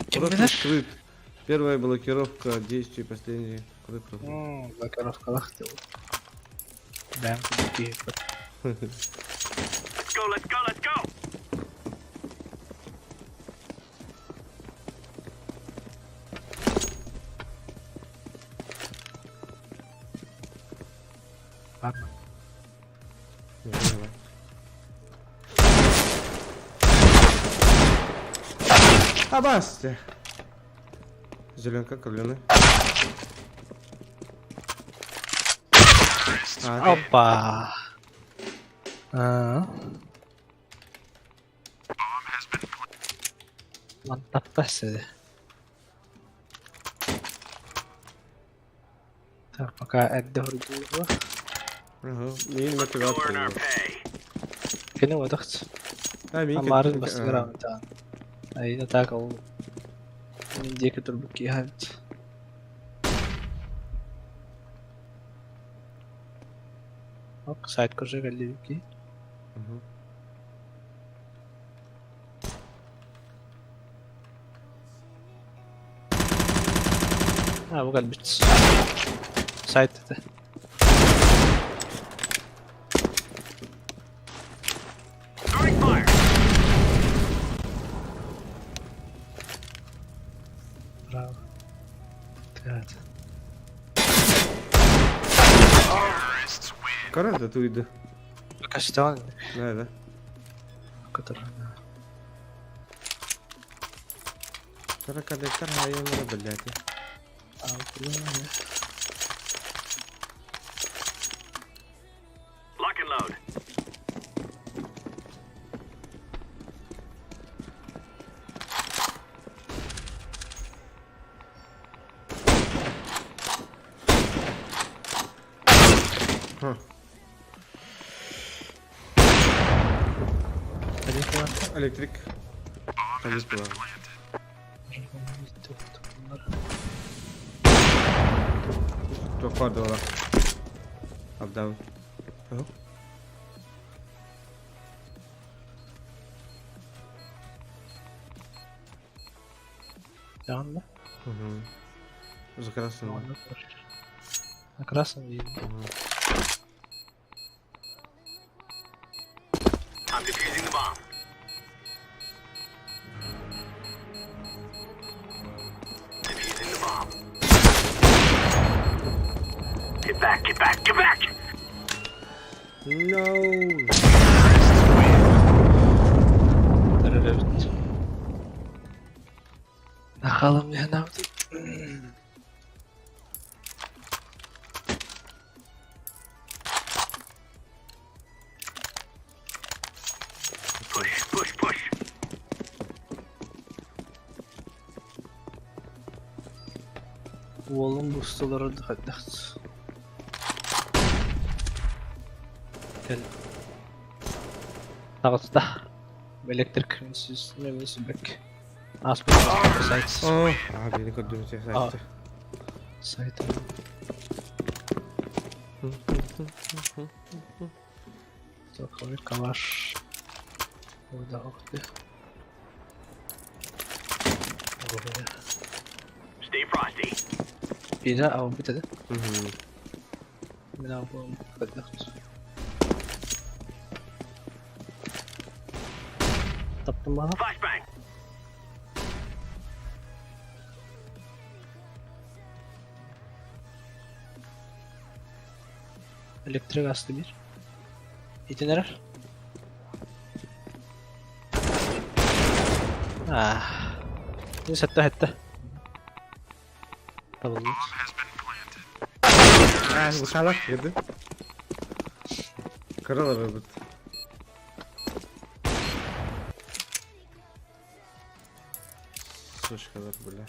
Speaker 2: Кем
Speaker 1: Урок
Speaker 2: билэр?
Speaker 1: открыт. Первая блокировка действий, последний открыт.
Speaker 2: Блокировкалаах дии. Бэм киһи.
Speaker 6: Let's go, let's go, let's go.
Speaker 2: Ладно.
Speaker 1: А баста. Зеленка, кабленый. А,
Speaker 2: Опа. А. Мантаппас. Так, пока эрдэ хордууга.
Speaker 1: Ага, мин
Speaker 6: Go earn our
Speaker 1: мотивация.
Speaker 6: pay.
Speaker 2: Кини бодохт.
Speaker 1: А, мин
Speaker 2: Амарын бастыгыраан таан. Айна так ол. Мин диэки турбут киһи. Ок, сайт көрсө кэллибики. А, бу кэлбит. Сайт этэ.
Speaker 6: Throwing fire.
Speaker 2: Браво. Так.
Speaker 1: Карата туйда.
Speaker 2: Каштан,
Speaker 1: Да, да.
Speaker 2: который...
Speaker 1: Таракадектар хайонара, блядь.
Speaker 2: А, бля.
Speaker 6: Lock and load.
Speaker 1: Ха.
Speaker 2: Каникула.
Speaker 1: Электрик. Каникула. Туох баар Абдав.
Speaker 2: Даҕаны.
Speaker 1: Угу. За красным.
Speaker 2: Ладно, короче. На красном видно.
Speaker 1: Угу.
Speaker 6: I'm defusing the bomb. Defusing the bomb. Get back, get back, get back!
Speaker 1: No!
Speaker 2: Төрөлөбүт. Нахалым диэн
Speaker 6: Push, push, push.
Speaker 2: Уолум бусталары хайдах Кэл. Таҕыста. Электрик минус бэк. Ааспыт сайт.
Speaker 1: Oh, ah, beni көрдүм
Speaker 2: А.
Speaker 1: сайт.
Speaker 2: Сайт. Такой калаш. Да, ух ты.
Speaker 6: Stay frosty.
Speaker 2: Бира абы да.
Speaker 1: Мгм.
Speaker 2: Мен абы хайдах. Таптым бана.
Speaker 6: Flashbang.
Speaker 2: Elektrik aslı bir. Itinerar. Ah. Сэтте хэтте. Табылды.
Speaker 1: Ah, bu salak dedi. Kral arabet. Сучкалар, бля.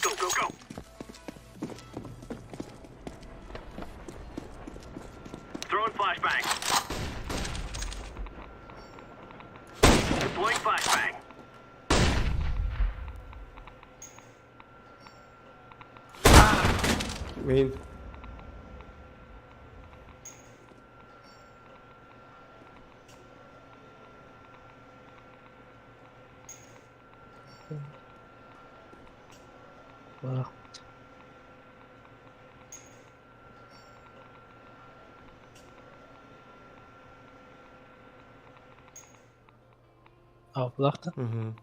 Speaker 6: Go, go, go. Throwing flashbang. Deploying flashbang.
Speaker 1: Main.
Speaker 2: Барах. А, булахта.
Speaker 1: Мгм.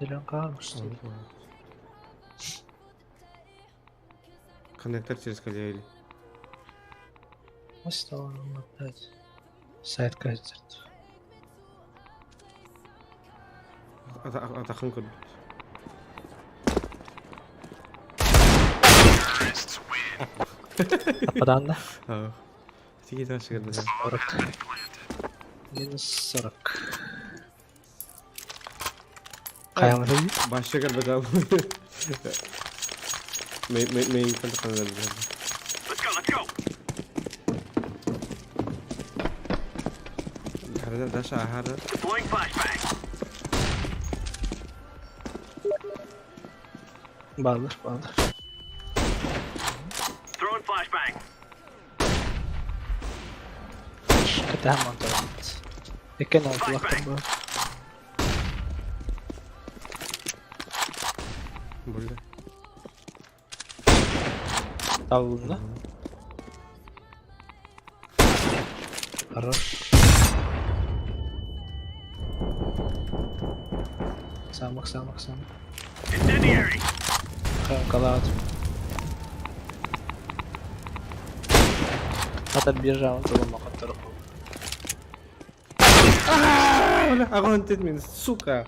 Speaker 2: Зеленка что ли?
Speaker 1: Коннектор через колеили.
Speaker 2: Осталось опять. Сайт кажется.
Speaker 1: Атахан көрбүт.
Speaker 2: Ападан да.
Speaker 1: Тиги ташыгыр да.
Speaker 2: 40. Минус 40. Хайалары
Speaker 1: Башыгыр бит. Мей мей мей контакт.
Speaker 6: Let's go, let's go.
Speaker 1: Хара даша хара.
Speaker 6: Deploying flashbang.
Speaker 2: Bağlar bağlar.
Speaker 6: Throwing flashbang.
Speaker 2: Кытаһа монталаабыт. Иккен алтылахтар бу.
Speaker 1: Бля.
Speaker 2: Табылды. Хорош. Самых самых самых.
Speaker 6: Incendiary.
Speaker 2: Калаат. Ата биржа он того махаттар.
Speaker 1: Бля, огонь ты мин, сука.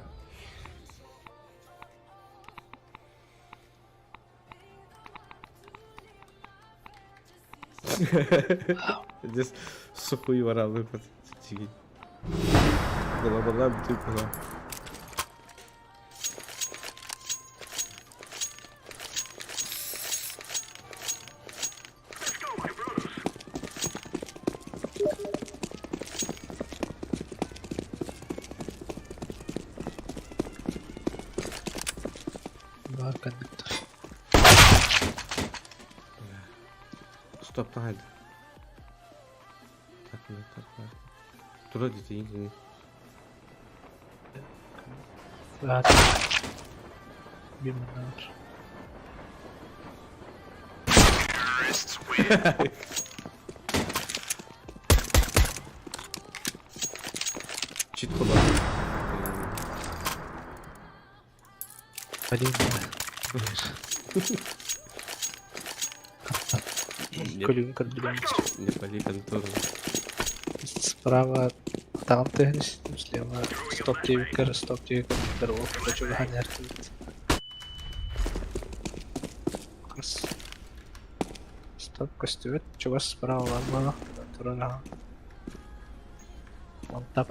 Speaker 1: Здесь сухую вора выпад. Была была была.
Speaker 6: Let's go, my brothers.
Speaker 2: Бар коннектор.
Speaker 1: Стоп, тахайды. Так, так, так, так. Тура дейді ең
Speaker 2: Рад. Биманар.
Speaker 1: Чит кодор.
Speaker 2: Блин. Күлүгүн көрдүлэр.
Speaker 1: Не пали контору.
Speaker 2: Справа там тыһын слева стоп диэбиккэр стоп диэбиккэр ол чугаһан эртибит. Хас стоп көстүбэт чугас справа барбана туран аҕа. Онтап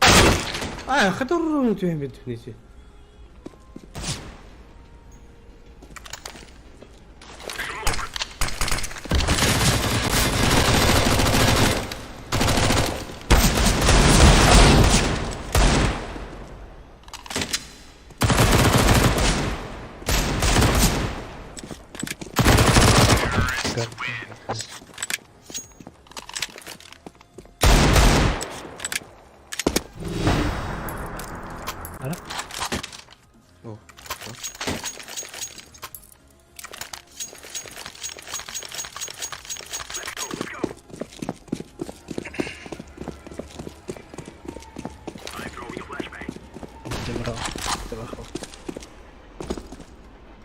Speaker 1: А, хатырын түһэн бит нити.
Speaker 2: Ара?
Speaker 1: О.
Speaker 2: Демрал. Демрал.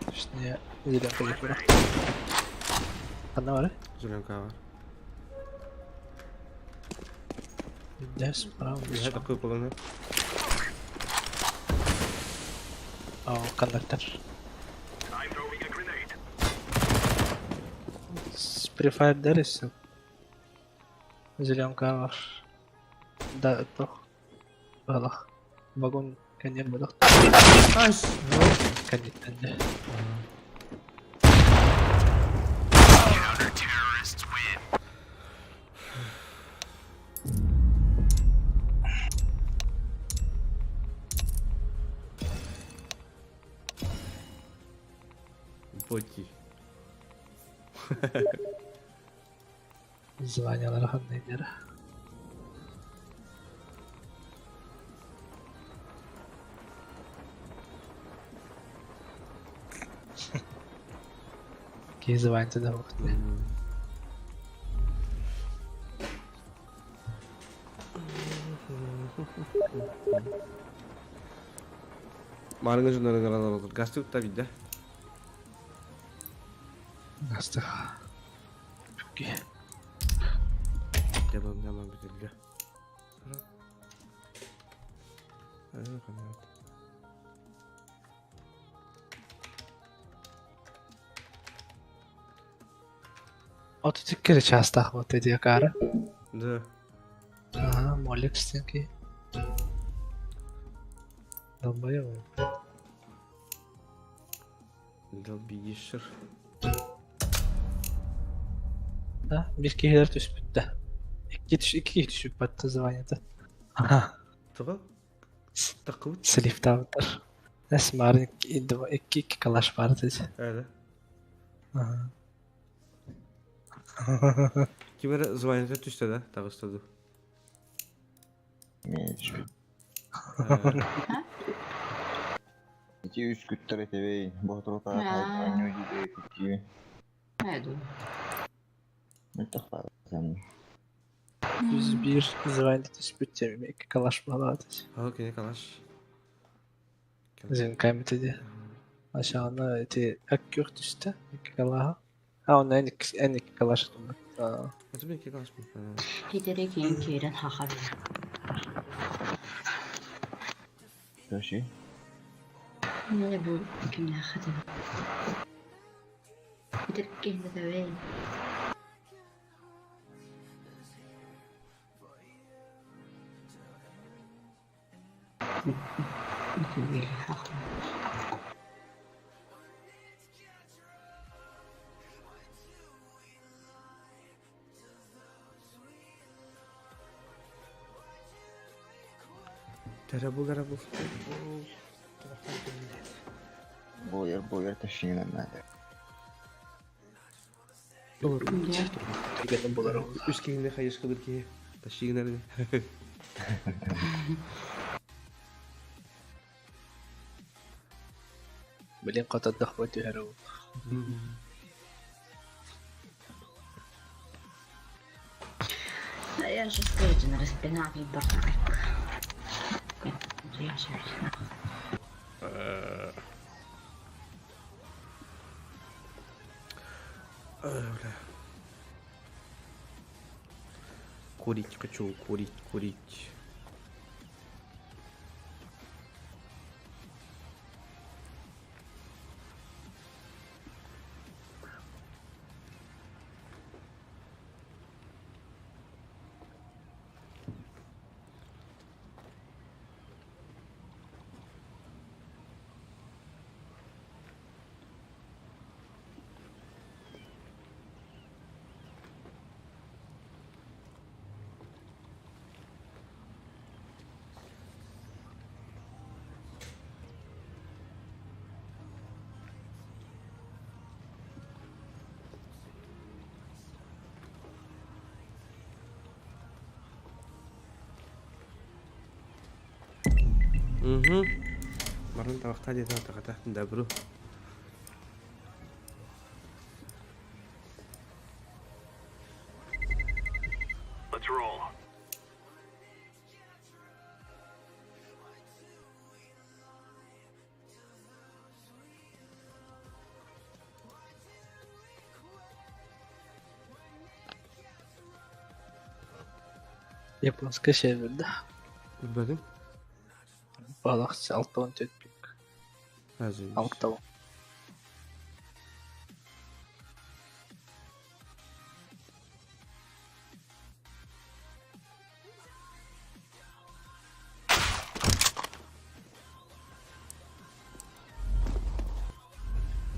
Speaker 2: Точнее, зеленка не Ханна бар?
Speaker 1: Зеленка бар.
Speaker 2: Да, справа.
Speaker 1: Үһэ такой полона.
Speaker 2: О, коннектор. С Prefire дәресі. Зеленка бар. Да, тох. Балах. Вагон конец балах.
Speaker 1: Аш!
Speaker 2: Конец
Speaker 1: Боти.
Speaker 2: Званиялар қандай Киһи званиета да уохтуй.
Speaker 1: Марыңы жоннорун Гасты та видда.
Speaker 2: Настых.
Speaker 1: Дебам дебам битилде.
Speaker 2: Отут икки чаастаах буолта диэкаара.
Speaker 1: Да.
Speaker 2: Аха, молик стенки. Долбоёбы.
Speaker 1: Долбиешер.
Speaker 2: Да, биир киһилэр түспүттэ. Икки түс икки киһи түспүт званиета. Аха,
Speaker 1: Тоҕо? Такыбыт.
Speaker 2: сливтаабыттар. Эс марын икки икки калаш баар этэ.
Speaker 1: Ээ.
Speaker 2: Аха.
Speaker 1: Ким эрэ званиета түстэ да, таҕыста дуу.
Speaker 5: Эмиэ түспүт. Ити үс күттэр этэбэй, боотурутаах оонньуу дии киттии.
Speaker 4: Ээ дуу.
Speaker 5: Мөлтөх баар сен.
Speaker 2: 101 звание түспүт диэм икки калаш баалаат.
Speaker 1: Ол кини калаш.
Speaker 2: Зин каймыт дии. Ашаана ити аккүөх түстэ икки калаһа. А онно эн икки эн икки калаш туммут.
Speaker 1: Это мен икки калашпын.
Speaker 4: Хитэри киин киирэн хахар.
Speaker 5: Төши.
Speaker 4: Не бу кимнээхэ диэн. Итирик киһини тэбэйин.
Speaker 1: Дара бул, дара бул.
Speaker 5: Буойар буойар ташыынан наада.
Speaker 2: Түргэнин булар ол.
Speaker 1: Үс киһини хайышкалыр киһи. Ташыгынар.
Speaker 2: Блин, хотоддох бу түһэр ол.
Speaker 1: Бля. Курить хочу, курить, курить. Угу. Марын табахта диэтэ тахата добру.
Speaker 6: Let's roll.
Speaker 2: Японская северда.
Speaker 1: Билбэтим.
Speaker 2: Балах 64 пик.
Speaker 1: Азы.
Speaker 2: Алтау.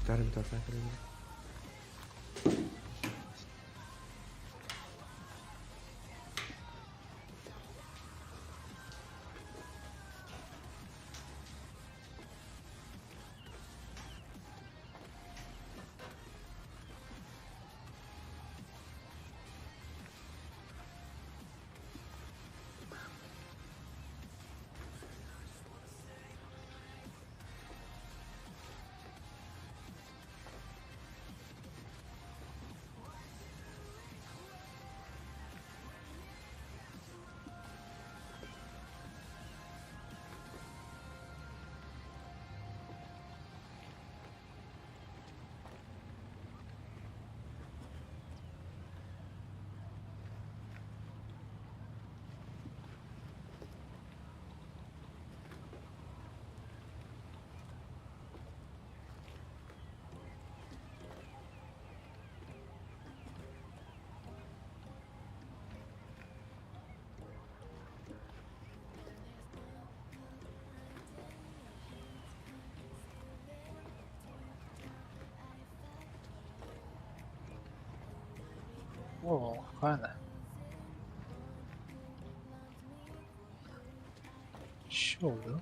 Speaker 1: Тарым тарта кэлэн.
Speaker 2: О, хана. Чё, да?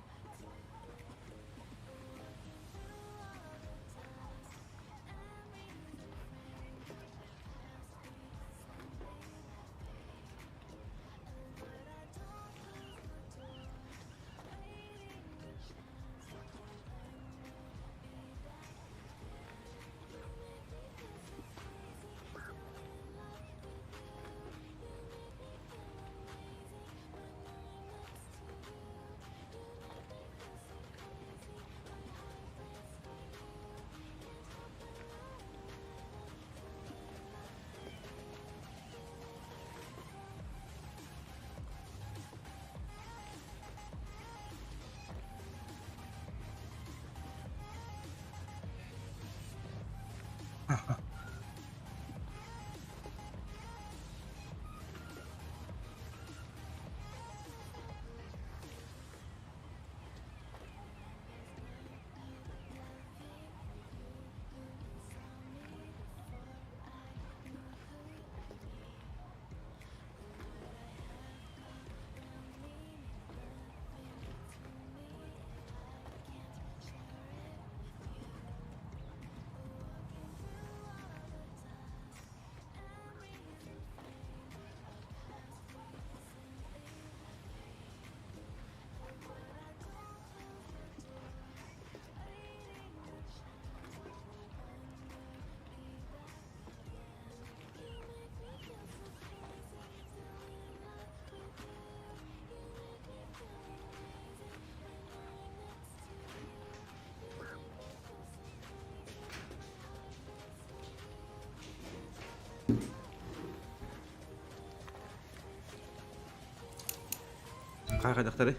Speaker 1: Хайдахтары.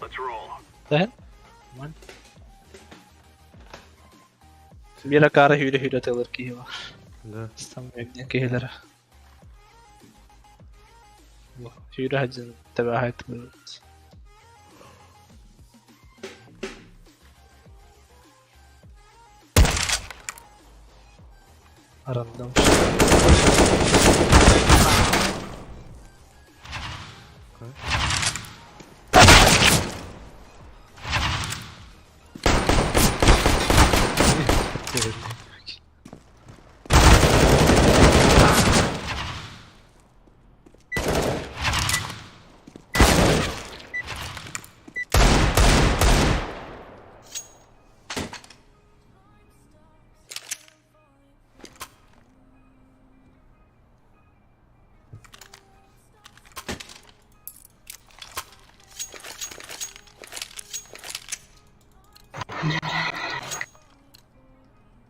Speaker 6: Let's roll.
Speaker 2: Then? One. Бира кара hüyle-hüyle тылыр киһи бар.
Speaker 1: Да.
Speaker 2: Стаммын киһилere. Hüyle hacın tebahat bunu. Arandam.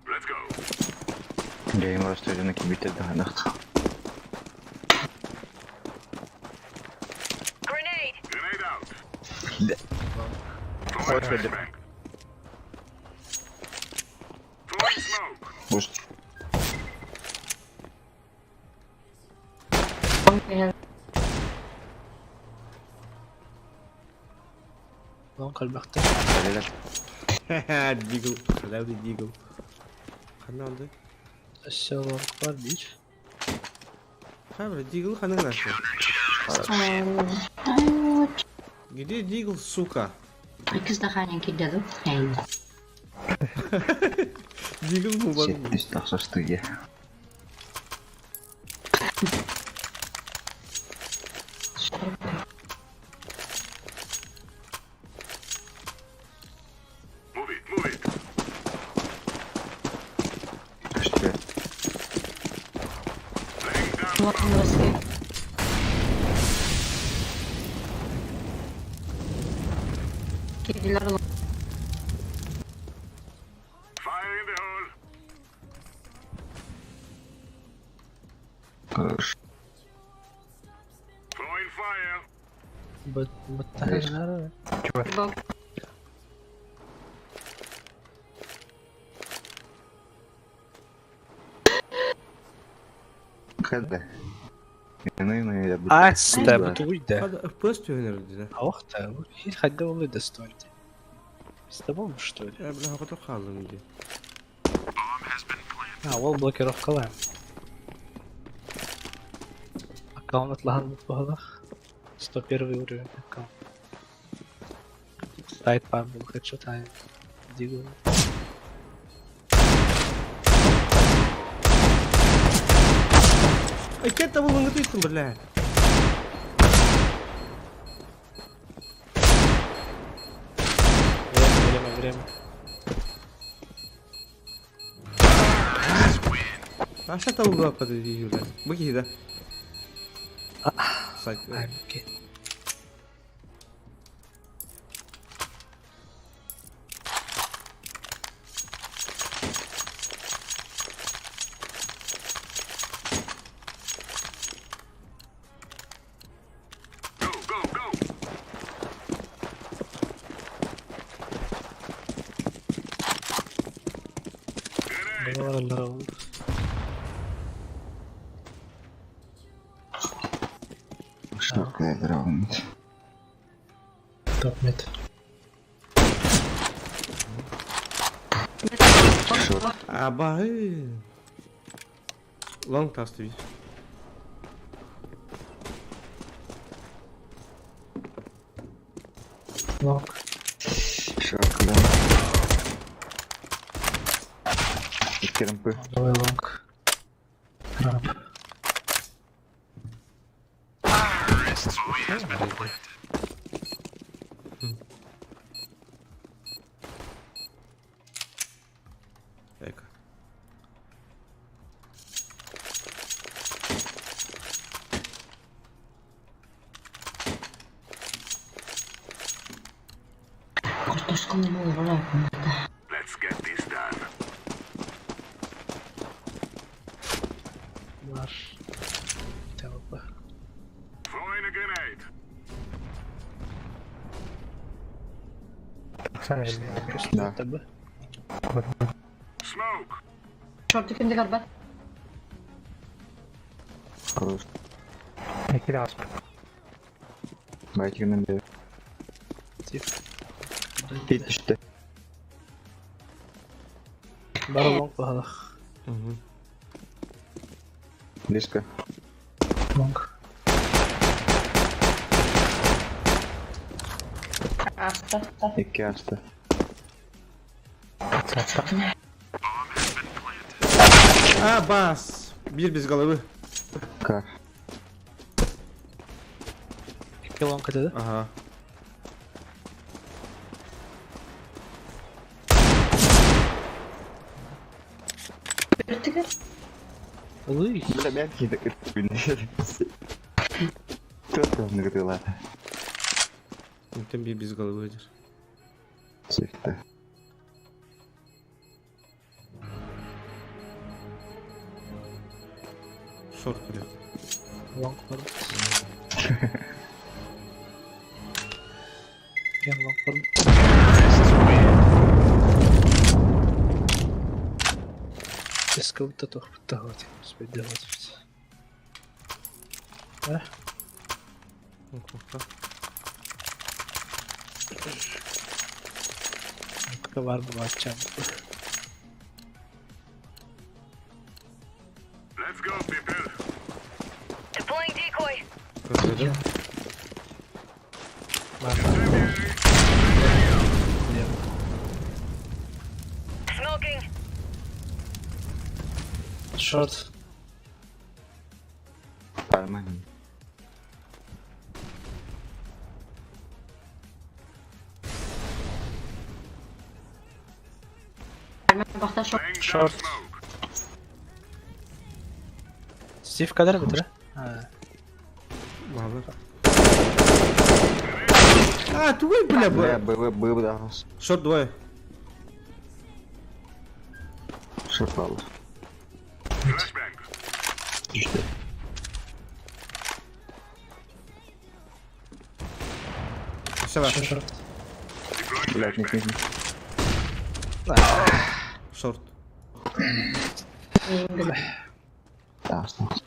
Speaker 6: Let's go.
Speaker 5: Gamer stüdyonu bitirdi hanık.
Speaker 6: Grenade. Grenade out.
Speaker 5: Hoş geldin.
Speaker 6: Flashbang. Throwing smoke.
Speaker 5: Boost.
Speaker 2: Lan kalbakta.
Speaker 5: Helal.
Speaker 1: Deagle. Helal Deagle. Ханна алды.
Speaker 2: Aşağı var bir.
Speaker 1: Хайбра, Deagle ханна наша. Где Deagle, сука?
Speaker 4: Kız da halen kirledim. Yani.
Speaker 1: Deagle mu var mı?
Speaker 5: Üst taqsa stüdyo.
Speaker 6: Move it, move it.
Speaker 5: İşte.
Speaker 6: Laying down.
Speaker 4: Burası. Kediler
Speaker 6: Fire in the hole.
Speaker 5: Хорош.
Speaker 6: Throwing fire.
Speaker 2: But
Speaker 7: Чувак.
Speaker 4: Bak.
Speaker 5: Хәлдә.
Speaker 2: Аста бутуйда.
Speaker 1: Пөс төнерді.
Speaker 2: Охта, хил хәддә ул иде стойте. С тобой, что ли?
Speaker 1: Я бля, хото қалдым ди.
Speaker 2: А, ол блокировкалайм. Аккаунт лахан бухалах. 101 уровень аккаунт. Сайт пар был хедшот, а дигл.
Speaker 1: Ай, кетті бұл өңі тұйттым, бля.
Speaker 2: Время, время, время.
Speaker 1: Аша табыл аппады дей, бля. Бұл кейді. Сайт.
Speaker 2: Ай, окей.
Speaker 6: Go, go, go. Grenade.
Speaker 5: Что раунд.
Speaker 2: Топ мид.
Speaker 1: Абай. Лонг тасты бит.
Speaker 2: Лонг.
Speaker 5: Шорт, да. Икки рампы.
Speaker 2: Давай лонг. Рамп.
Speaker 1: Эко.
Speaker 4: Картошканы olur.
Speaker 6: Let's get this done.
Speaker 2: Бар. ТВП.
Speaker 6: Throwing a grenade.
Speaker 7: Тахсан эрэллэр.
Speaker 5: Да.
Speaker 2: Көстүбэт
Speaker 7: Көрдүм.
Speaker 6: Smoke.
Speaker 4: Шорту кимде көрбөт?
Speaker 5: Хорош.
Speaker 7: Экиде ааспыт.
Speaker 5: Байтигинен бери. Пит түстэ.
Speaker 2: Бары long баһалах.
Speaker 1: Угу.
Speaker 5: Близко.
Speaker 2: Long.
Speaker 4: Ааста.
Speaker 5: Икки ааста.
Speaker 7: Сатта.
Speaker 1: А, бас! Биир без головы.
Speaker 5: Кар.
Speaker 2: Икки long этэ да?
Speaker 1: Ага.
Speaker 4: Бүртүгэр.
Speaker 2: Ылый.
Speaker 5: Бля, мягкий так Кто там нагрела?
Speaker 1: Там биир без головы идешь.
Speaker 5: Цифта.
Speaker 1: Шорт, блядь.
Speaker 2: Long бар. Ген long бар. Эскабыта тохпутта хватит. Успеть хватит. А?
Speaker 1: Ну, кухта.
Speaker 2: Бар бачам.
Speaker 6: Let's go, people.
Speaker 8: Deploying decoy.
Speaker 1: Көрдө.
Speaker 2: Бар.
Speaker 8: Smoking.
Speaker 2: Short.
Speaker 5: Нормально.
Speaker 4: Бахта шорт.
Speaker 6: Laying down
Speaker 2: Short.
Speaker 6: smoke.
Speaker 2: Стив кадр бит, а?
Speaker 1: Малы. А, твой, бля,
Speaker 5: Бля,
Speaker 1: бля.
Speaker 5: Б, Б, Б, да.
Speaker 1: Шорт двое.
Speaker 5: Шорт
Speaker 6: Flashbang.
Speaker 5: Түстэ.
Speaker 1: Все, бар.
Speaker 2: Short.
Speaker 6: Deploying
Speaker 5: Блядь, нет,
Speaker 6: flashbang.
Speaker 5: нет, нет.
Speaker 1: Шорт.
Speaker 5: Да, осталось.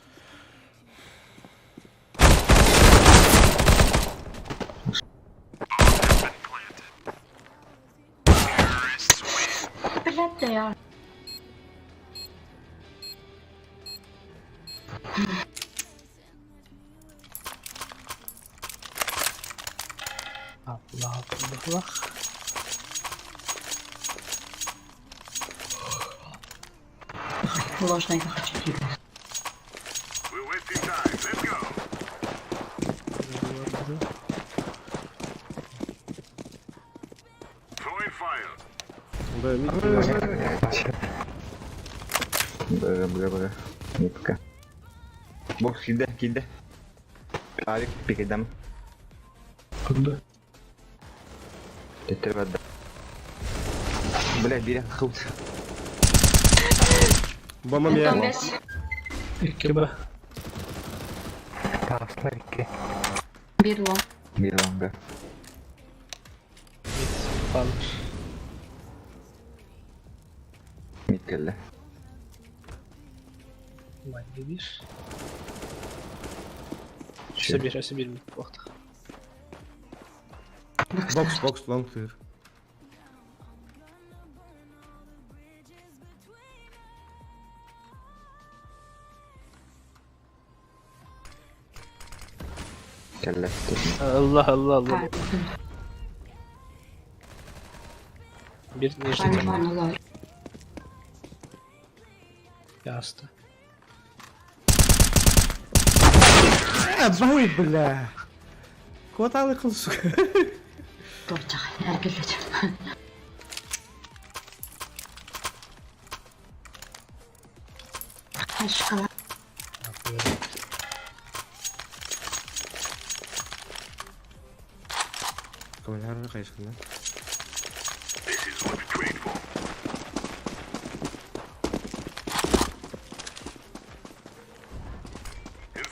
Speaker 4: Блядь, да я.
Speaker 2: Allah Allah.
Speaker 4: Ложно я хочу тебя.
Speaker 6: We're wasting time. Let's go. Throwing fire.
Speaker 1: Б, мид.
Speaker 5: Б, Б, Б. Нитка. Бокс, киде, киде. Авик, пикедам.
Speaker 2: Кунду.
Speaker 5: Тетер бадда. Бля, биря, хут.
Speaker 1: Бомба мия.
Speaker 4: Антон бес.
Speaker 2: Икки Б.
Speaker 7: Таҕыстылар икки.
Speaker 4: Бир long.
Speaker 5: Бир лонга.
Speaker 2: Mid балыр.
Speaker 5: Мид келле.
Speaker 2: Майнги бир. Өсө бир, өсө бир mid буолуохтаах.
Speaker 1: Бокс, бокс, лонг тыр.
Speaker 5: Келле.
Speaker 2: Allah Allah Allah. Бир нижний
Speaker 4: Пальманулар.
Speaker 2: яста.
Speaker 1: А, бай, бля. Кварталы кыл, сука.
Speaker 4: Торчах. Эргиллэж. Шоколад.
Speaker 1: Комментарий кайышкында.
Speaker 6: This is what we trained for.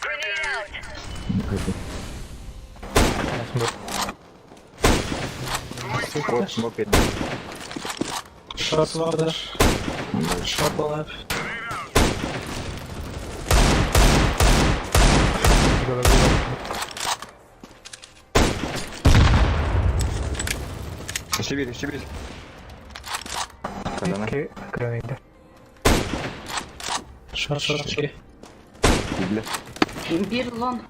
Speaker 8: Grenade out.
Speaker 7: Бу
Speaker 6: Throwing
Speaker 5: Вот smoke it.
Speaker 2: Short vardır. Short var.
Speaker 5: Еще бир, еще бир. Кадана.
Speaker 7: Икки grenade.
Speaker 2: Short short short.
Speaker 5: Бля.
Speaker 4: Бир лонг.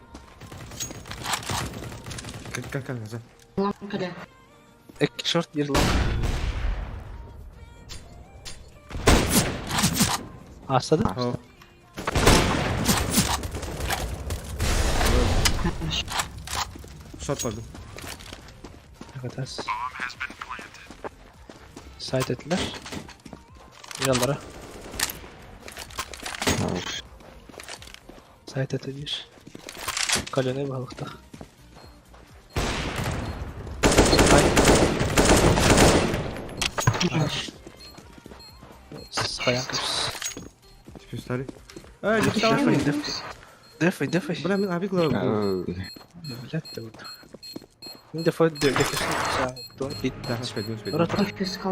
Speaker 1: Кэл кэл кэл назад.
Speaker 4: Лонг кэлэ.
Speaker 2: Икки short bir long. Астады?
Speaker 1: О. Шот бардым.
Speaker 2: Hakikaten. Site ettiler. Yallara. Site eti bir. Kalene balıkta. Саян
Speaker 1: Теперь стали. Эй, не встал.
Speaker 2: Дефай, дефай.
Speaker 1: Бля, мен авик ловил.
Speaker 2: Блядь, ты вот. Не дефай, дефай.
Speaker 1: Да, успеть, успеть.
Speaker 2: Рот, рот.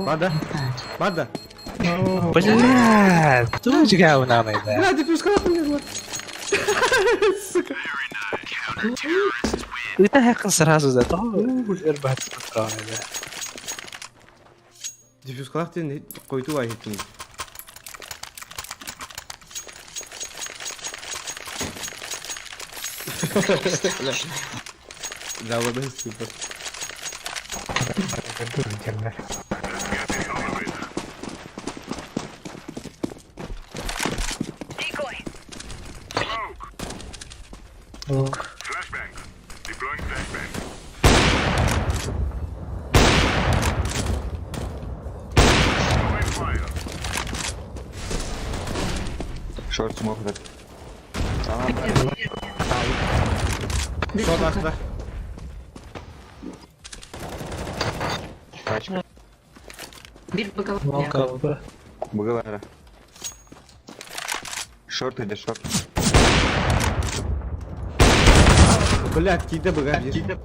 Speaker 1: Бада. Бада.
Speaker 2: Блядь, тут говна найда.
Speaker 1: Бля, ты пускала мне. Сука.
Speaker 2: Это хакын сразу за то. Эрбат да.
Speaker 1: Диффьюз калах ден койду айттым. Жалобы супер.
Speaker 7: Дурдерler.
Speaker 8: Decoy.
Speaker 6: Smoke.
Speaker 2: Long.
Speaker 6: Flashbang. Deploying flashbang. Throwing fire.
Speaker 5: Short smoke that.
Speaker 1: Шот ашта.
Speaker 5: Тачка.
Speaker 4: Бир боговой.
Speaker 2: Long кабы.
Speaker 5: Быгылара. Шорт иди, шорт.
Speaker 1: Бля, киде быга бир.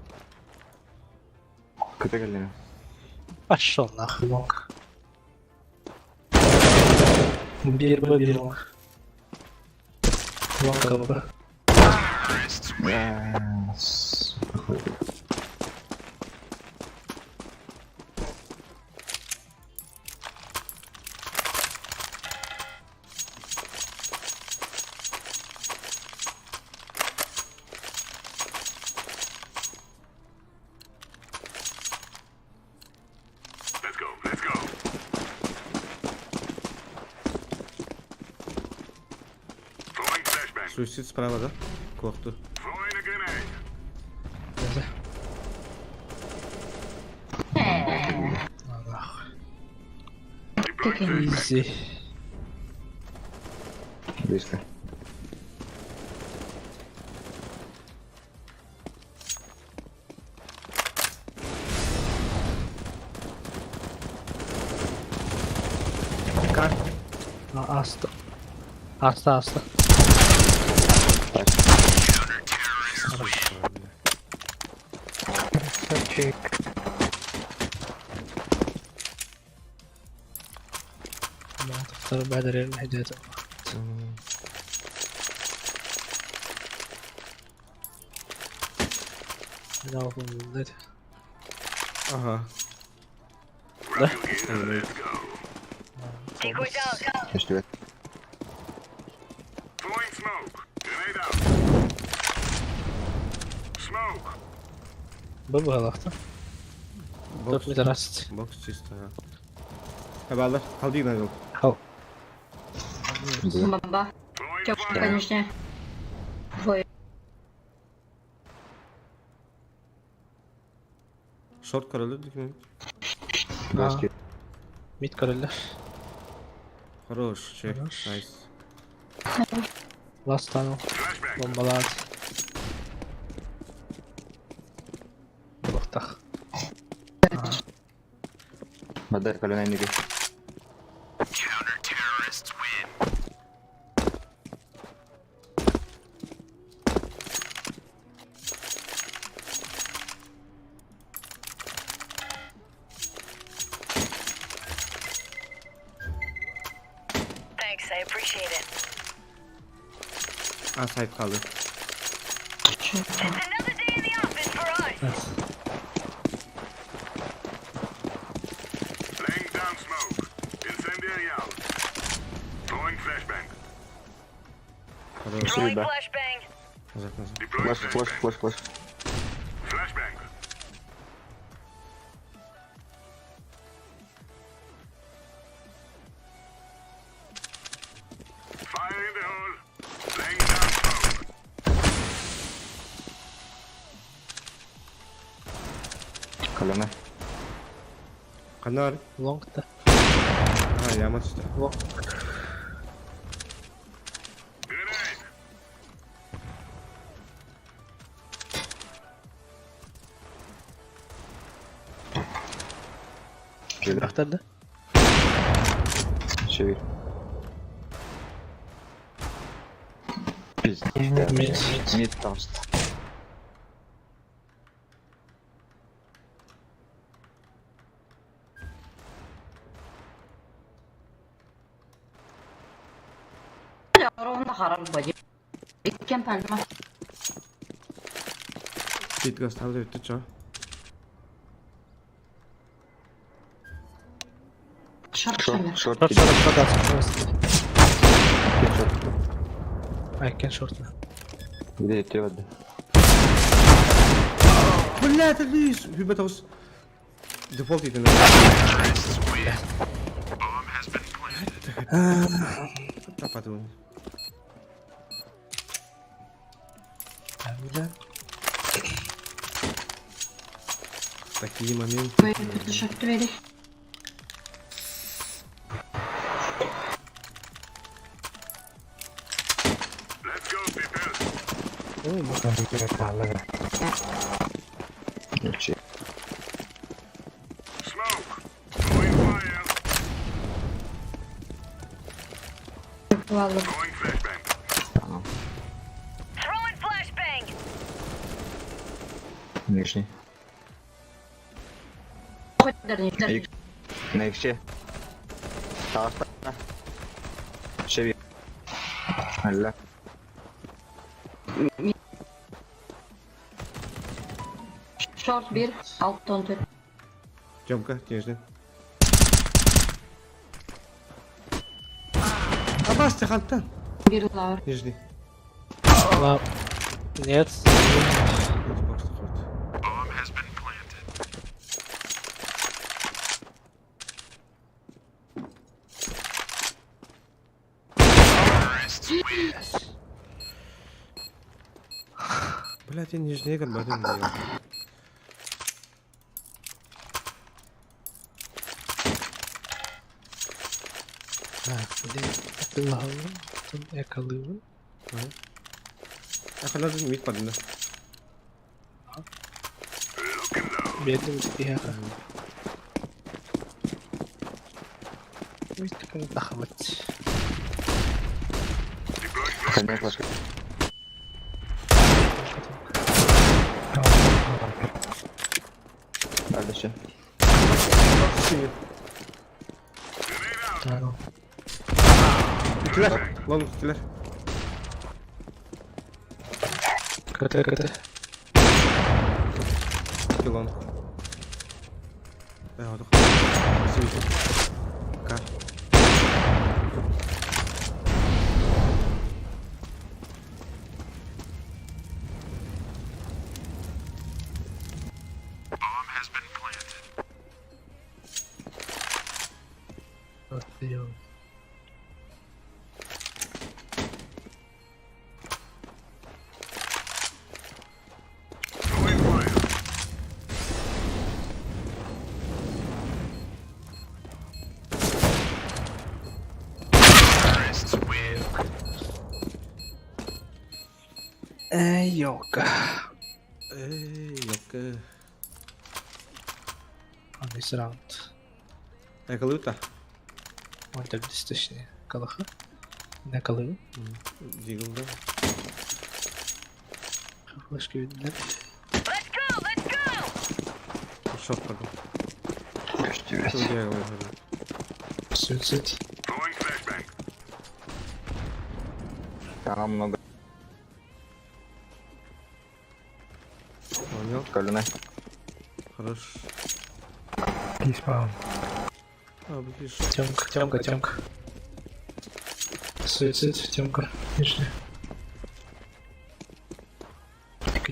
Speaker 5: Кыта кэллэ.
Speaker 2: Пошел нахуй long. Bir б bir long. Long кабы.
Speaker 6: Let's go. Let's go. Throwing flashbang.
Speaker 1: Суицид справа, да? Коркту.
Speaker 6: Throwing a grenade. Deploying flashbang.
Speaker 2: Изи.
Speaker 5: Близко.
Speaker 1: Кар.
Speaker 2: Аста. Аста, аста.
Speaker 7: Красавчик.
Speaker 2: تختار بعد ريال هداية.
Speaker 1: Ага.
Speaker 6: Grab your gear. Let's go.
Speaker 8: Decoys out.
Speaker 5: Көстүбэт.
Speaker 6: Throwing smoke. Grenade out. Smoke.
Speaker 2: Бабалахта.
Speaker 1: Бокс.
Speaker 2: Топ мид
Speaker 1: Бокс чисто. ага. Хабалар, халдик надо.
Speaker 2: Хау.
Speaker 4: Бомба.
Speaker 6: Throwing
Speaker 4: Тёпка,
Speaker 6: fire.
Speaker 4: конечно. Двое.
Speaker 1: Шорт королю дикми.
Speaker 5: Баски.
Speaker 2: Мид короллер.
Speaker 1: Хорош, чек.
Speaker 2: Хорош.
Speaker 1: Найс.
Speaker 2: Last tunnel.
Speaker 6: Flashbang.
Speaker 2: Бомбалаат. Булахтах.
Speaker 5: Бадар калена инниге.
Speaker 8: Thanks, I appreciate it.
Speaker 1: А, сайт kaldı.
Speaker 8: It's another day in the office for us.
Speaker 6: Laying down smoke. Incendiary out. Throwing flashbang.
Speaker 1: Хорош.
Speaker 8: Throwing
Speaker 5: да.
Speaker 8: flashbang.
Speaker 1: Назад, назад.
Speaker 6: Deploying
Speaker 5: Флеш, флеш,
Speaker 6: flashbang.
Speaker 5: флеш, флеш.
Speaker 6: Flashbang. Fire in the hole. Laying down smoke.
Speaker 5: Kaleme.
Speaker 1: Канар.
Speaker 2: Лонг-то.
Speaker 1: А, я мачта.
Speaker 2: Лонг.
Speaker 6: Grenade.
Speaker 5: Çevir.
Speaker 2: Aktardı.
Speaker 5: Çevir. Пиздец.
Speaker 2: Мид.
Speaker 5: Мид там что.
Speaker 4: Ровно харар бади. Иккен пальма.
Speaker 1: Битгас тавда өтөж чаа.
Speaker 4: Шорт
Speaker 5: Шорт,
Speaker 4: шамер.
Speaker 5: шорт,
Speaker 2: Шорт, шорт, шорт, шорт.
Speaker 5: шорт.
Speaker 2: Айкен шорт.
Speaker 5: Где тебе?
Speaker 1: Блядь, лис. Хүбэ тос. Дефолт идэн. Тапатун.
Speaker 2: Да.
Speaker 1: Такие моменты.
Speaker 4: Ой, шорт двери.
Speaker 6: Let's go, people.
Speaker 7: Kaldı.
Speaker 5: Вообще.
Speaker 6: Smoke. Throwing fire.
Speaker 4: Валу.
Speaker 6: Throwing flashbang.
Speaker 5: Tamam.
Speaker 8: Throwing flashbang.
Speaker 5: Нижний.
Speaker 4: Хоть дерни, дерни.
Speaker 5: На иксе. Таста. Çevir. Alla.
Speaker 4: Шорт бир, алтон төрт.
Speaker 1: Тёмка, нежный. Абас, ты хантан.
Speaker 4: Бир лавр.
Speaker 1: Нижний.
Speaker 2: Ла... Нет.
Speaker 1: Xbox хот. Блядь, я нижний горбатый.
Speaker 2: Так, блин. Ты лагавын. Тут экалывын.
Speaker 1: А ханаа мид падна.
Speaker 2: Бедный успеха. Мистика тахавать.
Speaker 5: Kaleme флешка. Дальше.
Speaker 1: Икилер. Лон икилер.
Speaker 2: КТ, КТ.
Speaker 1: Ики лон. Э, вот. К.
Speaker 2: Вот, ё.
Speaker 6: Throwing fire.
Speaker 2: Эй, ёлка.
Speaker 1: Эй, ёлка.
Speaker 2: On this round.
Speaker 1: Экалыта.
Speaker 2: Он так точнее. Калаха. На калыву.
Speaker 1: Дигл, да.
Speaker 2: Флешки видно.
Speaker 8: Let's go, let's go.
Speaker 1: Шот пардон.
Speaker 5: Блядь.
Speaker 1: Что я говорю?
Speaker 2: Суицид.
Speaker 6: Throwing flashbang.
Speaker 5: Там много.
Speaker 1: Понял.
Speaker 5: Колено.
Speaker 1: Хорош.
Speaker 7: T-spawn.
Speaker 1: А, блин,
Speaker 2: Тёмка, Тёмка, Тёмка. Суицид, Тёмка. Нижний.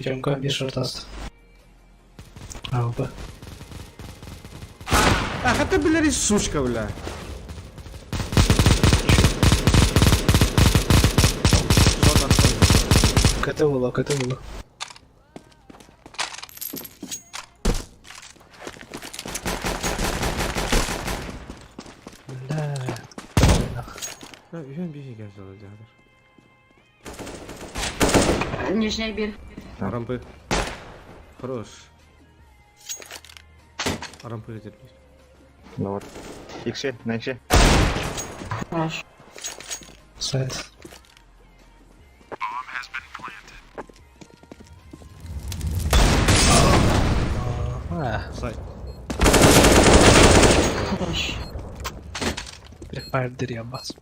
Speaker 2: Тёмка, бир шортаст. АВП.
Speaker 1: Ах, это, бля, сучка, бля.
Speaker 2: КТ было, КТ было. Бля, нах.
Speaker 1: Үһүн биһи кэлсэлэ дьаһалар.
Speaker 4: Нижний bir.
Speaker 1: Рампы. Хорош. Рампы терпи.
Speaker 5: Ну вот. Икше, на икше.
Speaker 4: Хорош.
Speaker 2: Сайт. Ага,
Speaker 1: Сайт.
Speaker 4: Хорош.
Speaker 2: Префайр дыря бас.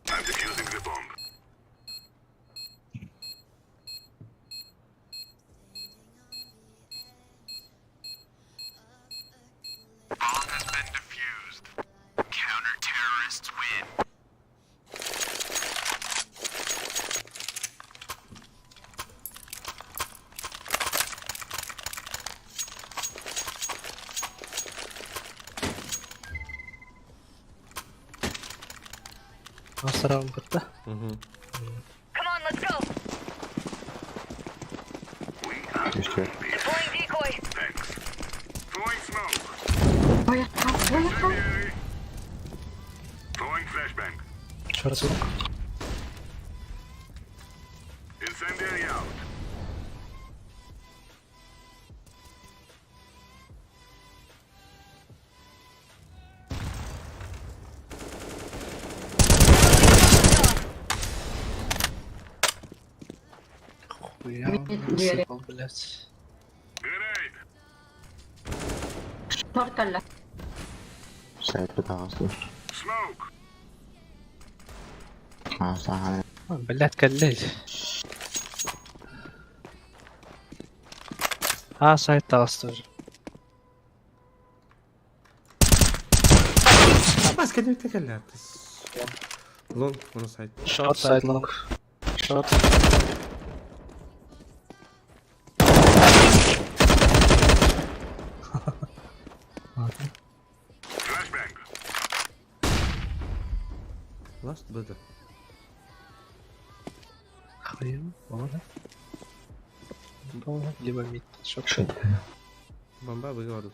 Speaker 6: I'm defusing the bomb.
Speaker 2: Асарам бытта.
Speaker 1: Угу.
Speaker 8: Come on, let's go.
Speaker 5: Еще.
Speaker 8: Deploying decoy.
Speaker 6: Thanks. Throwing smoke.
Speaker 4: Поехал, поехал.
Speaker 6: Incendiary. Throwing flashbang.
Speaker 2: Шорт звук.
Speaker 6: Incendiary out.
Speaker 2: Хуя он
Speaker 4: Двери.
Speaker 2: насыпал, блядь.
Speaker 6: Grenade.
Speaker 4: Шорт кэллэ.
Speaker 5: Сайт пытался.
Speaker 6: Smoke.
Speaker 5: А, сага.
Speaker 2: Ой, Блядь, кэллэй. А, сайт таас тоже.
Speaker 1: Бас кэлбит кэллэ. Long, оны сайт.
Speaker 2: Short сайт long. Short. Ладно.
Speaker 6: Flashbang.
Speaker 1: Last быды.
Speaker 2: Хуя, ладно. Либо mid. Short.
Speaker 1: Бомба быга барды.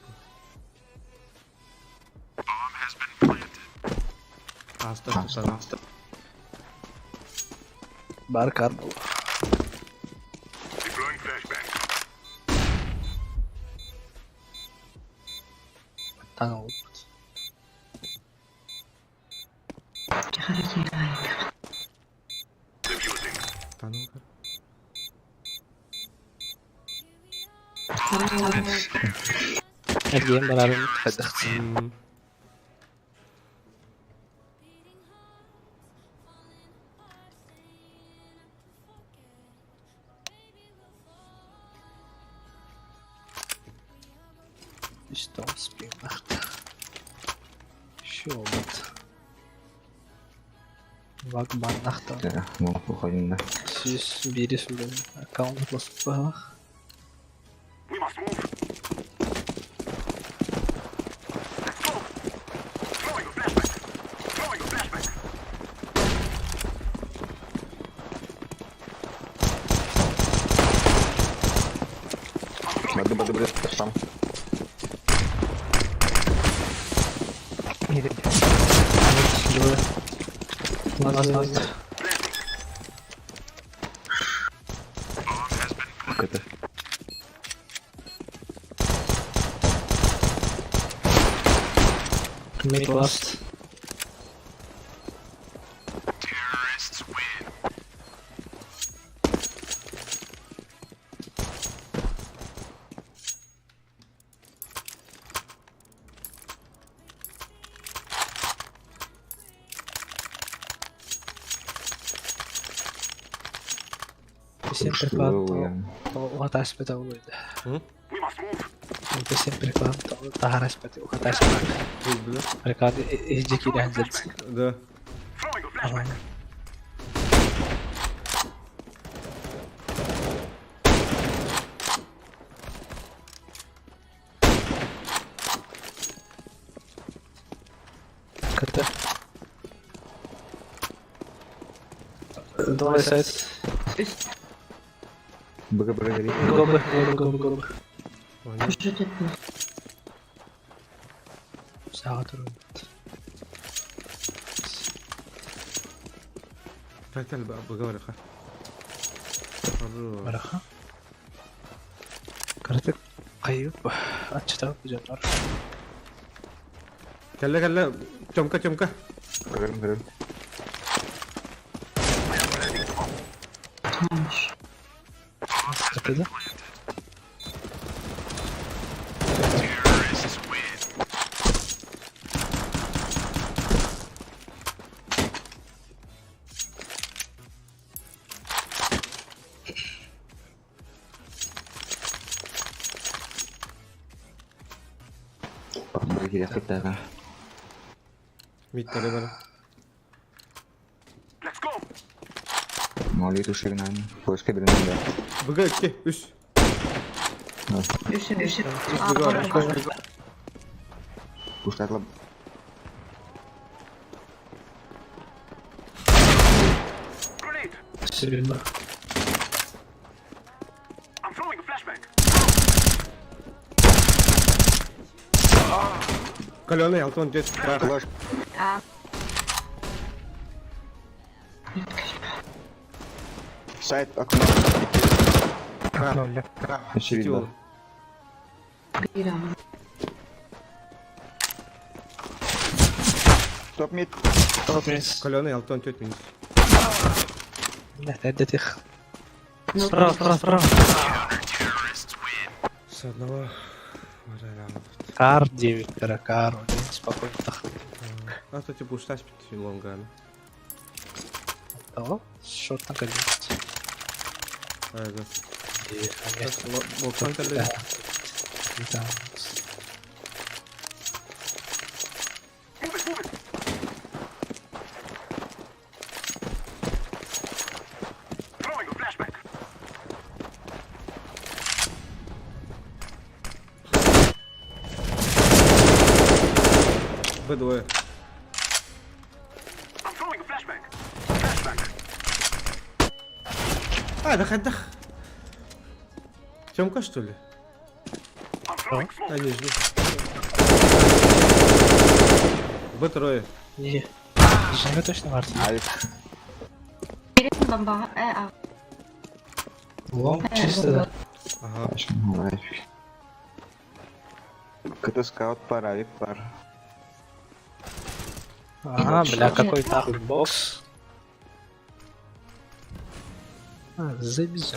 Speaker 1: Аста аста.
Speaker 2: Бар кар был.
Speaker 6: Deploying flashbang.
Speaker 2: Танул.
Speaker 4: Тихо, тихо.
Speaker 6: Defusing.
Speaker 1: Танул.
Speaker 4: Хорош.
Speaker 2: Эргиэн барарын хайдах. Что успеем? Еще вот. Вагман нахта.
Speaker 5: Да, ну, уходим, да.
Speaker 2: Сис бирис блин. Аккаунт лоспалах.
Speaker 6: We must move. Let's go. Throwing a flashbang. Throwing a flashbang.
Speaker 5: Бады, бады, бады, сам.
Speaker 7: Мид.
Speaker 2: Двое. Лаз, лаз.
Speaker 5: КТ.
Speaker 2: Mid last. Всем
Speaker 5: Что
Speaker 2: приклад
Speaker 5: я?
Speaker 2: уһатааспыта улуйда.
Speaker 1: М?
Speaker 6: We must move.
Speaker 2: Всем приклад таһаараспыт уһатааспыт.
Speaker 1: Бля.
Speaker 2: Приклад иһдьэ киирэн дьэлс.
Speaker 1: Да.
Speaker 6: Throwing a flashbang.
Speaker 2: КТ. Давай сайт.
Speaker 5: БГ БГ гори.
Speaker 2: Гобы, гобы, гобы, гобы.
Speaker 4: Что это?
Speaker 2: Саға тұру.
Speaker 1: Фатал б БГ барыха. Хорош.
Speaker 2: Бараха. Каратык кайып ачтап жанар.
Speaker 1: Кэллэ кэллэ Тёмка Тёмка.
Speaker 5: Көрүм көрүм.
Speaker 4: Хорош.
Speaker 2: Катыды.
Speaker 5: Б кириэхпит да.
Speaker 1: Миттері бар.
Speaker 6: Let's go.
Speaker 5: Молли тушигнан. Флешка беринен да.
Speaker 1: БГ 2 3.
Speaker 4: Үсі, үсі.
Speaker 1: БГ бар.
Speaker 5: Пуштатла.
Speaker 6: Grenade.
Speaker 2: Себебі.
Speaker 6: I'm throwing a flashbang.
Speaker 1: Каленый, Алтон, дед.
Speaker 5: Флеш. Сайт окно.
Speaker 7: Окно left.
Speaker 5: Очевидно.
Speaker 4: Бира.
Speaker 5: Топ мид.
Speaker 2: Топ минус.
Speaker 1: Каленый, Алтон, тет минус.
Speaker 2: Не, это их. Справа, справа, справа.
Speaker 1: С одного.
Speaker 2: Кар 9, кара, кар, один, спокойно тахы.
Speaker 1: А то типа уж тащит лонган.
Speaker 2: Того, шорт на колесице.
Speaker 1: А, да.
Speaker 2: И
Speaker 1: Боксан кэллэ.
Speaker 2: Да.
Speaker 6: Move it, move it. Throwing a flashbang.
Speaker 1: Б двое.
Speaker 6: I'm throwing a flashbang. Flashbang.
Speaker 1: А, да дах. Тёмка, что ли?
Speaker 6: I'm throwing smoke.
Speaker 1: А, не, жди. Б трое.
Speaker 2: Не. Женя точно Мартин.
Speaker 5: Альф.
Speaker 4: Бирин бомба. Э, а.
Speaker 2: Лонг чисто, да.
Speaker 1: Ага.
Speaker 5: КТ скаут пар, авик пар.
Speaker 2: Ага, бля, какой нахуй бокс. А, заебись.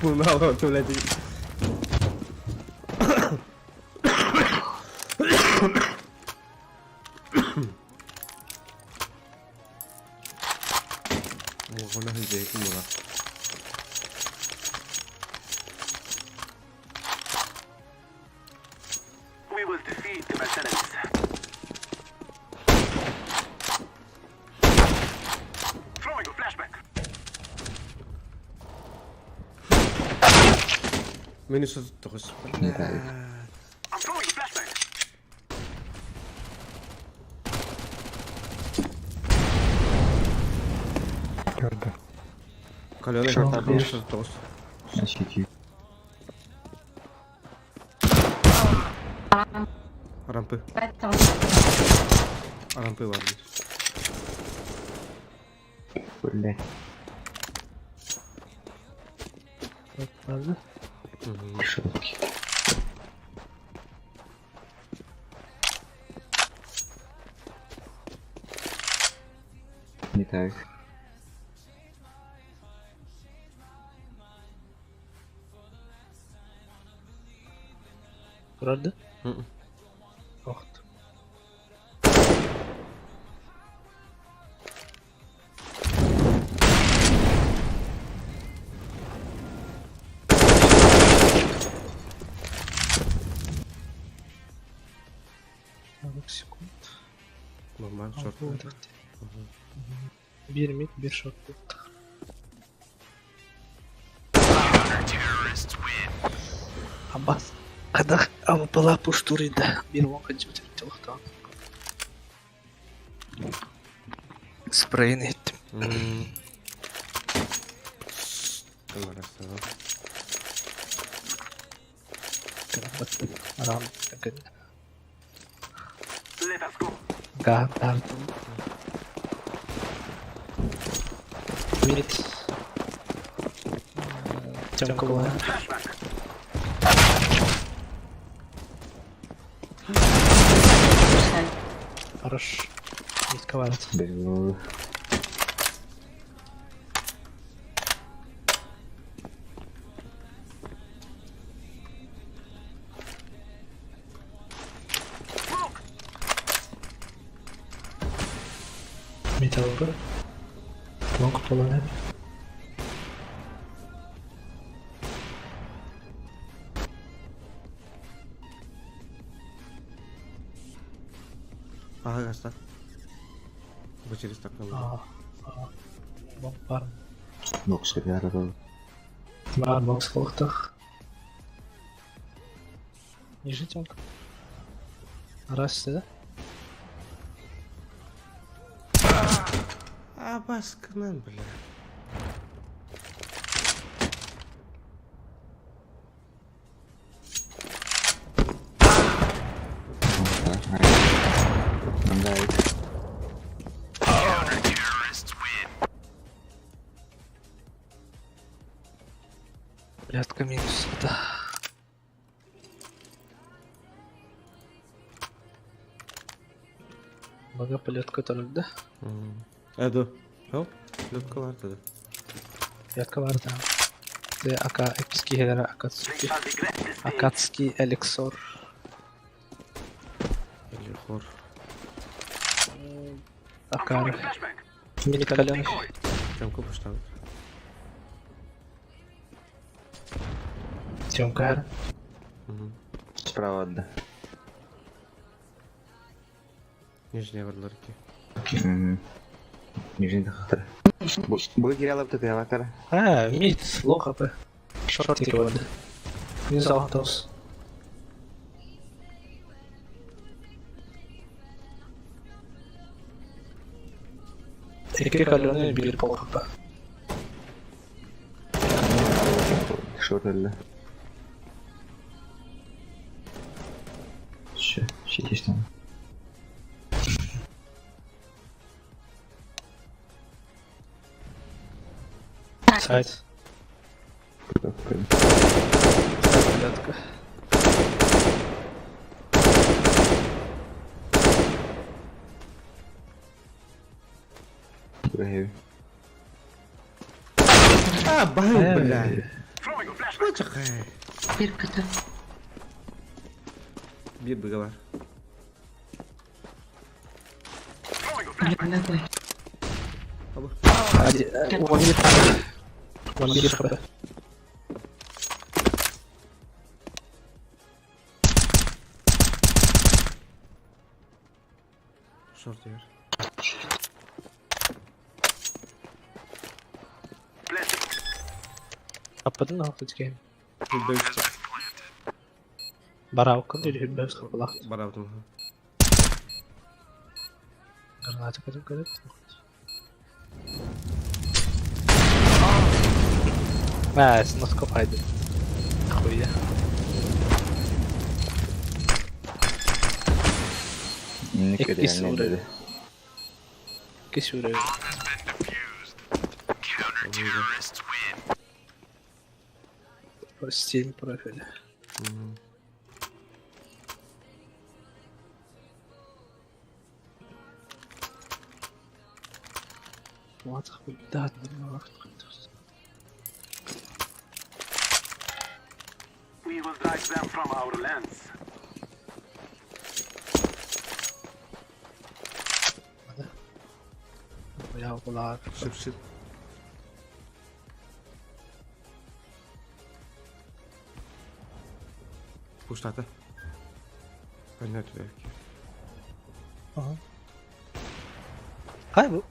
Speaker 1: Мунал, ты, блядь. О, она где это была?
Speaker 6: We will defeat the mercenaries. Throwing a flashbang.
Speaker 1: Минус тоғыз.
Speaker 5: Нет, авик.
Speaker 6: I'm throwing a flashbang.
Speaker 7: Көрдө.
Speaker 1: Каленый,
Speaker 5: Шорт одну.
Speaker 1: минус тоғыз.
Speaker 5: Защити.
Speaker 1: Рампы.
Speaker 4: Бәт
Speaker 1: Рампы бар.
Speaker 5: Блять.
Speaker 2: Правда?
Speaker 5: Шутки. Не так.
Speaker 2: Турар да? Охт. 40 секунд.
Speaker 1: Нормально, шорт.
Speaker 2: Биир мид, биир шорт. Абас. Хайдах АВП пуштур да. Биир уон ханчы телохтоон. Спрейн иһиттим.
Speaker 1: Камера.
Speaker 2: Арам.
Speaker 6: Let us go.
Speaker 2: Га, тартым. Мид. Тёмка была.
Speaker 6: Flashbang.
Speaker 4: Сайт.
Speaker 2: Хорош. Мид коварит.
Speaker 5: Без
Speaker 6: Smoke.
Speaker 2: Мид АВП. Лонг полонен.
Speaker 1: Ага, гаста. Бу через такой.
Speaker 2: А, а. Лонг бар.
Speaker 5: Бокс кытары.
Speaker 2: Бар бокс холохтах. Ниже Тёмка. Раз, да?
Speaker 1: А, баскынан, бля.
Speaker 5: Андай.
Speaker 2: Блядка минус. Да. Бага полетка да?
Speaker 1: Эду. Хоп, летка бар тогда.
Speaker 2: Плетка бар, да. Ты ака экский генера Акацуки.
Speaker 6: They shall regret this day.
Speaker 2: Акацкий эликсор.
Speaker 1: Или хор.
Speaker 6: I'm
Speaker 2: Акар.
Speaker 6: throwing flashbang.
Speaker 2: Мини каленый.
Speaker 6: Decoy.
Speaker 1: Тёмку поставить.
Speaker 2: Тёмка.
Speaker 5: Справа отда.
Speaker 1: Нижняя барларки.
Speaker 5: Нижний хатыр. Бу кирялап ты кара.
Speaker 2: А, мид, лоу хп. Шорт переводы. Не золотос. Икки каленый бир пол хп.
Speaker 5: Шорт эле. Ща, щитишь.
Speaker 2: Сайт. Плетка.
Speaker 5: Heavy.
Speaker 1: А, бай, бля.
Speaker 6: Throwing a flashbang.
Speaker 1: Чакай.
Speaker 4: Биир кыты.
Speaker 1: Биир быга бар.
Speaker 6: Throwing a flashbang.
Speaker 4: Үлүмэ кой.
Speaker 1: Аба.
Speaker 2: Один, он бир. Он бир хп.
Speaker 1: Шорт егер.
Speaker 6: Bless.
Speaker 2: Аппадын алты деген.
Speaker 1: Хүлбәүс.
Speaker 2: Бараука или хүлбәүс хапалах.
Speaker 1: Барабытым.
Speaker 2: Граната кадым кадып. А, носкоп хайды. Хуя.
Speaker 5: Не
Speaker 2: Икки
Speaker 5: кирялап.
Speaker 2: Кисюры. По стиль профиля. Wat gebeurt
Speaker 6: We will drive them from our lands.
Speaker 2: Булаар.
Speaker 1: Шип-шип. Пуштата. Понятно.
Speaker 2: Ага. Хай бу.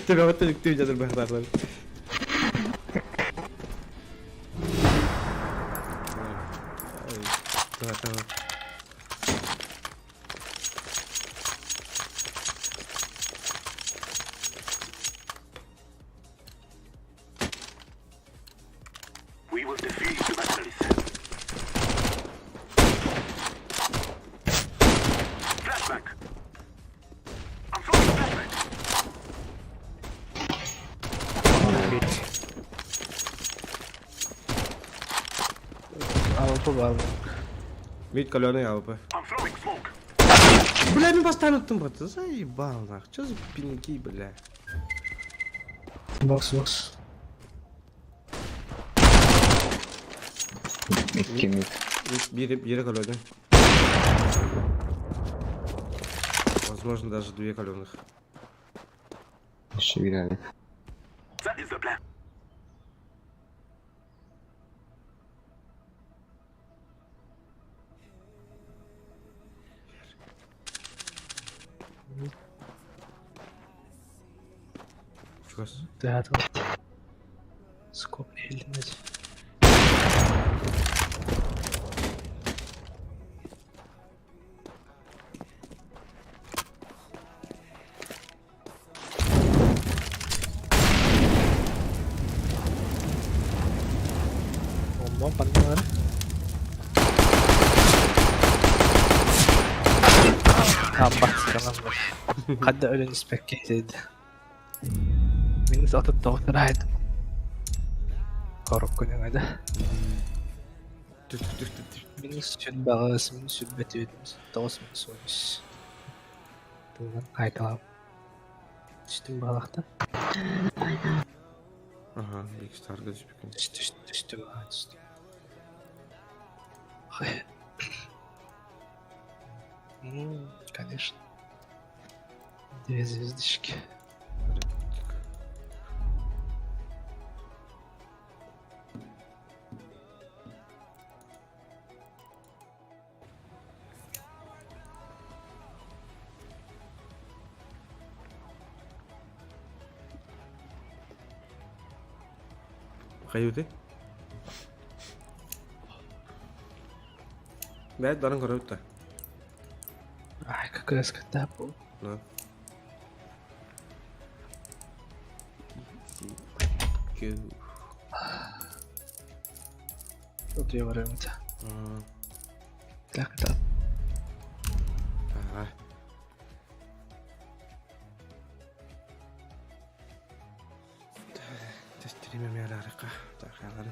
Speaker 1: Тебя вот ты видел бахтарлар. Давай, давай.
Speaker 6: We will defeat the batteries. Flashback. I'm throwing flashbang.
Speaker 2: АВП бар.
Speaker 1: Мид каленый АВП.
Speaker 6: I'm throwing smoke.
Speaker 1: Бля, мен постоянно там брат, заебал нах. Чё за пинги, бля?
Speaker 2: Бокс, бокс.
Speaker 5: Икки mid.
Speaker 1: Бери, бери каленый. Возможно, даже две каленых.
Speaker 5: Еще бирали.
Speaker 6: That is the plan.
Speaker 1: Чугас.
Speaker 2: Да, Скоп илинет. Бомба паннар. Амбат Хадда өлөн испеккетед. Минус атып тоғытыр Коробка неңеде.
Speaker 1: Түх, түх, түх, түх.
Speaker 2: Минус сүт бағыс, минус сүт бәтет, минус тоғыз, минус он үш. Тылдан қайталап. Түстім балақта.
Speaker 1: Ага, екі старга түспекен.
Speaker 2: Түсті, түсті, түсті, түсті. Ой. Конечно. Две звездочки.
Speaker 1: Қайуты? Бәт баран көрөбүт.
Speaker 2: Ай, как раз когда был.
Speaker 1: Да. Go.
Speaker 2: Тут я время. Так, так.
Speaker 1: Ага. Тестириме мәрарықа. Тақалары.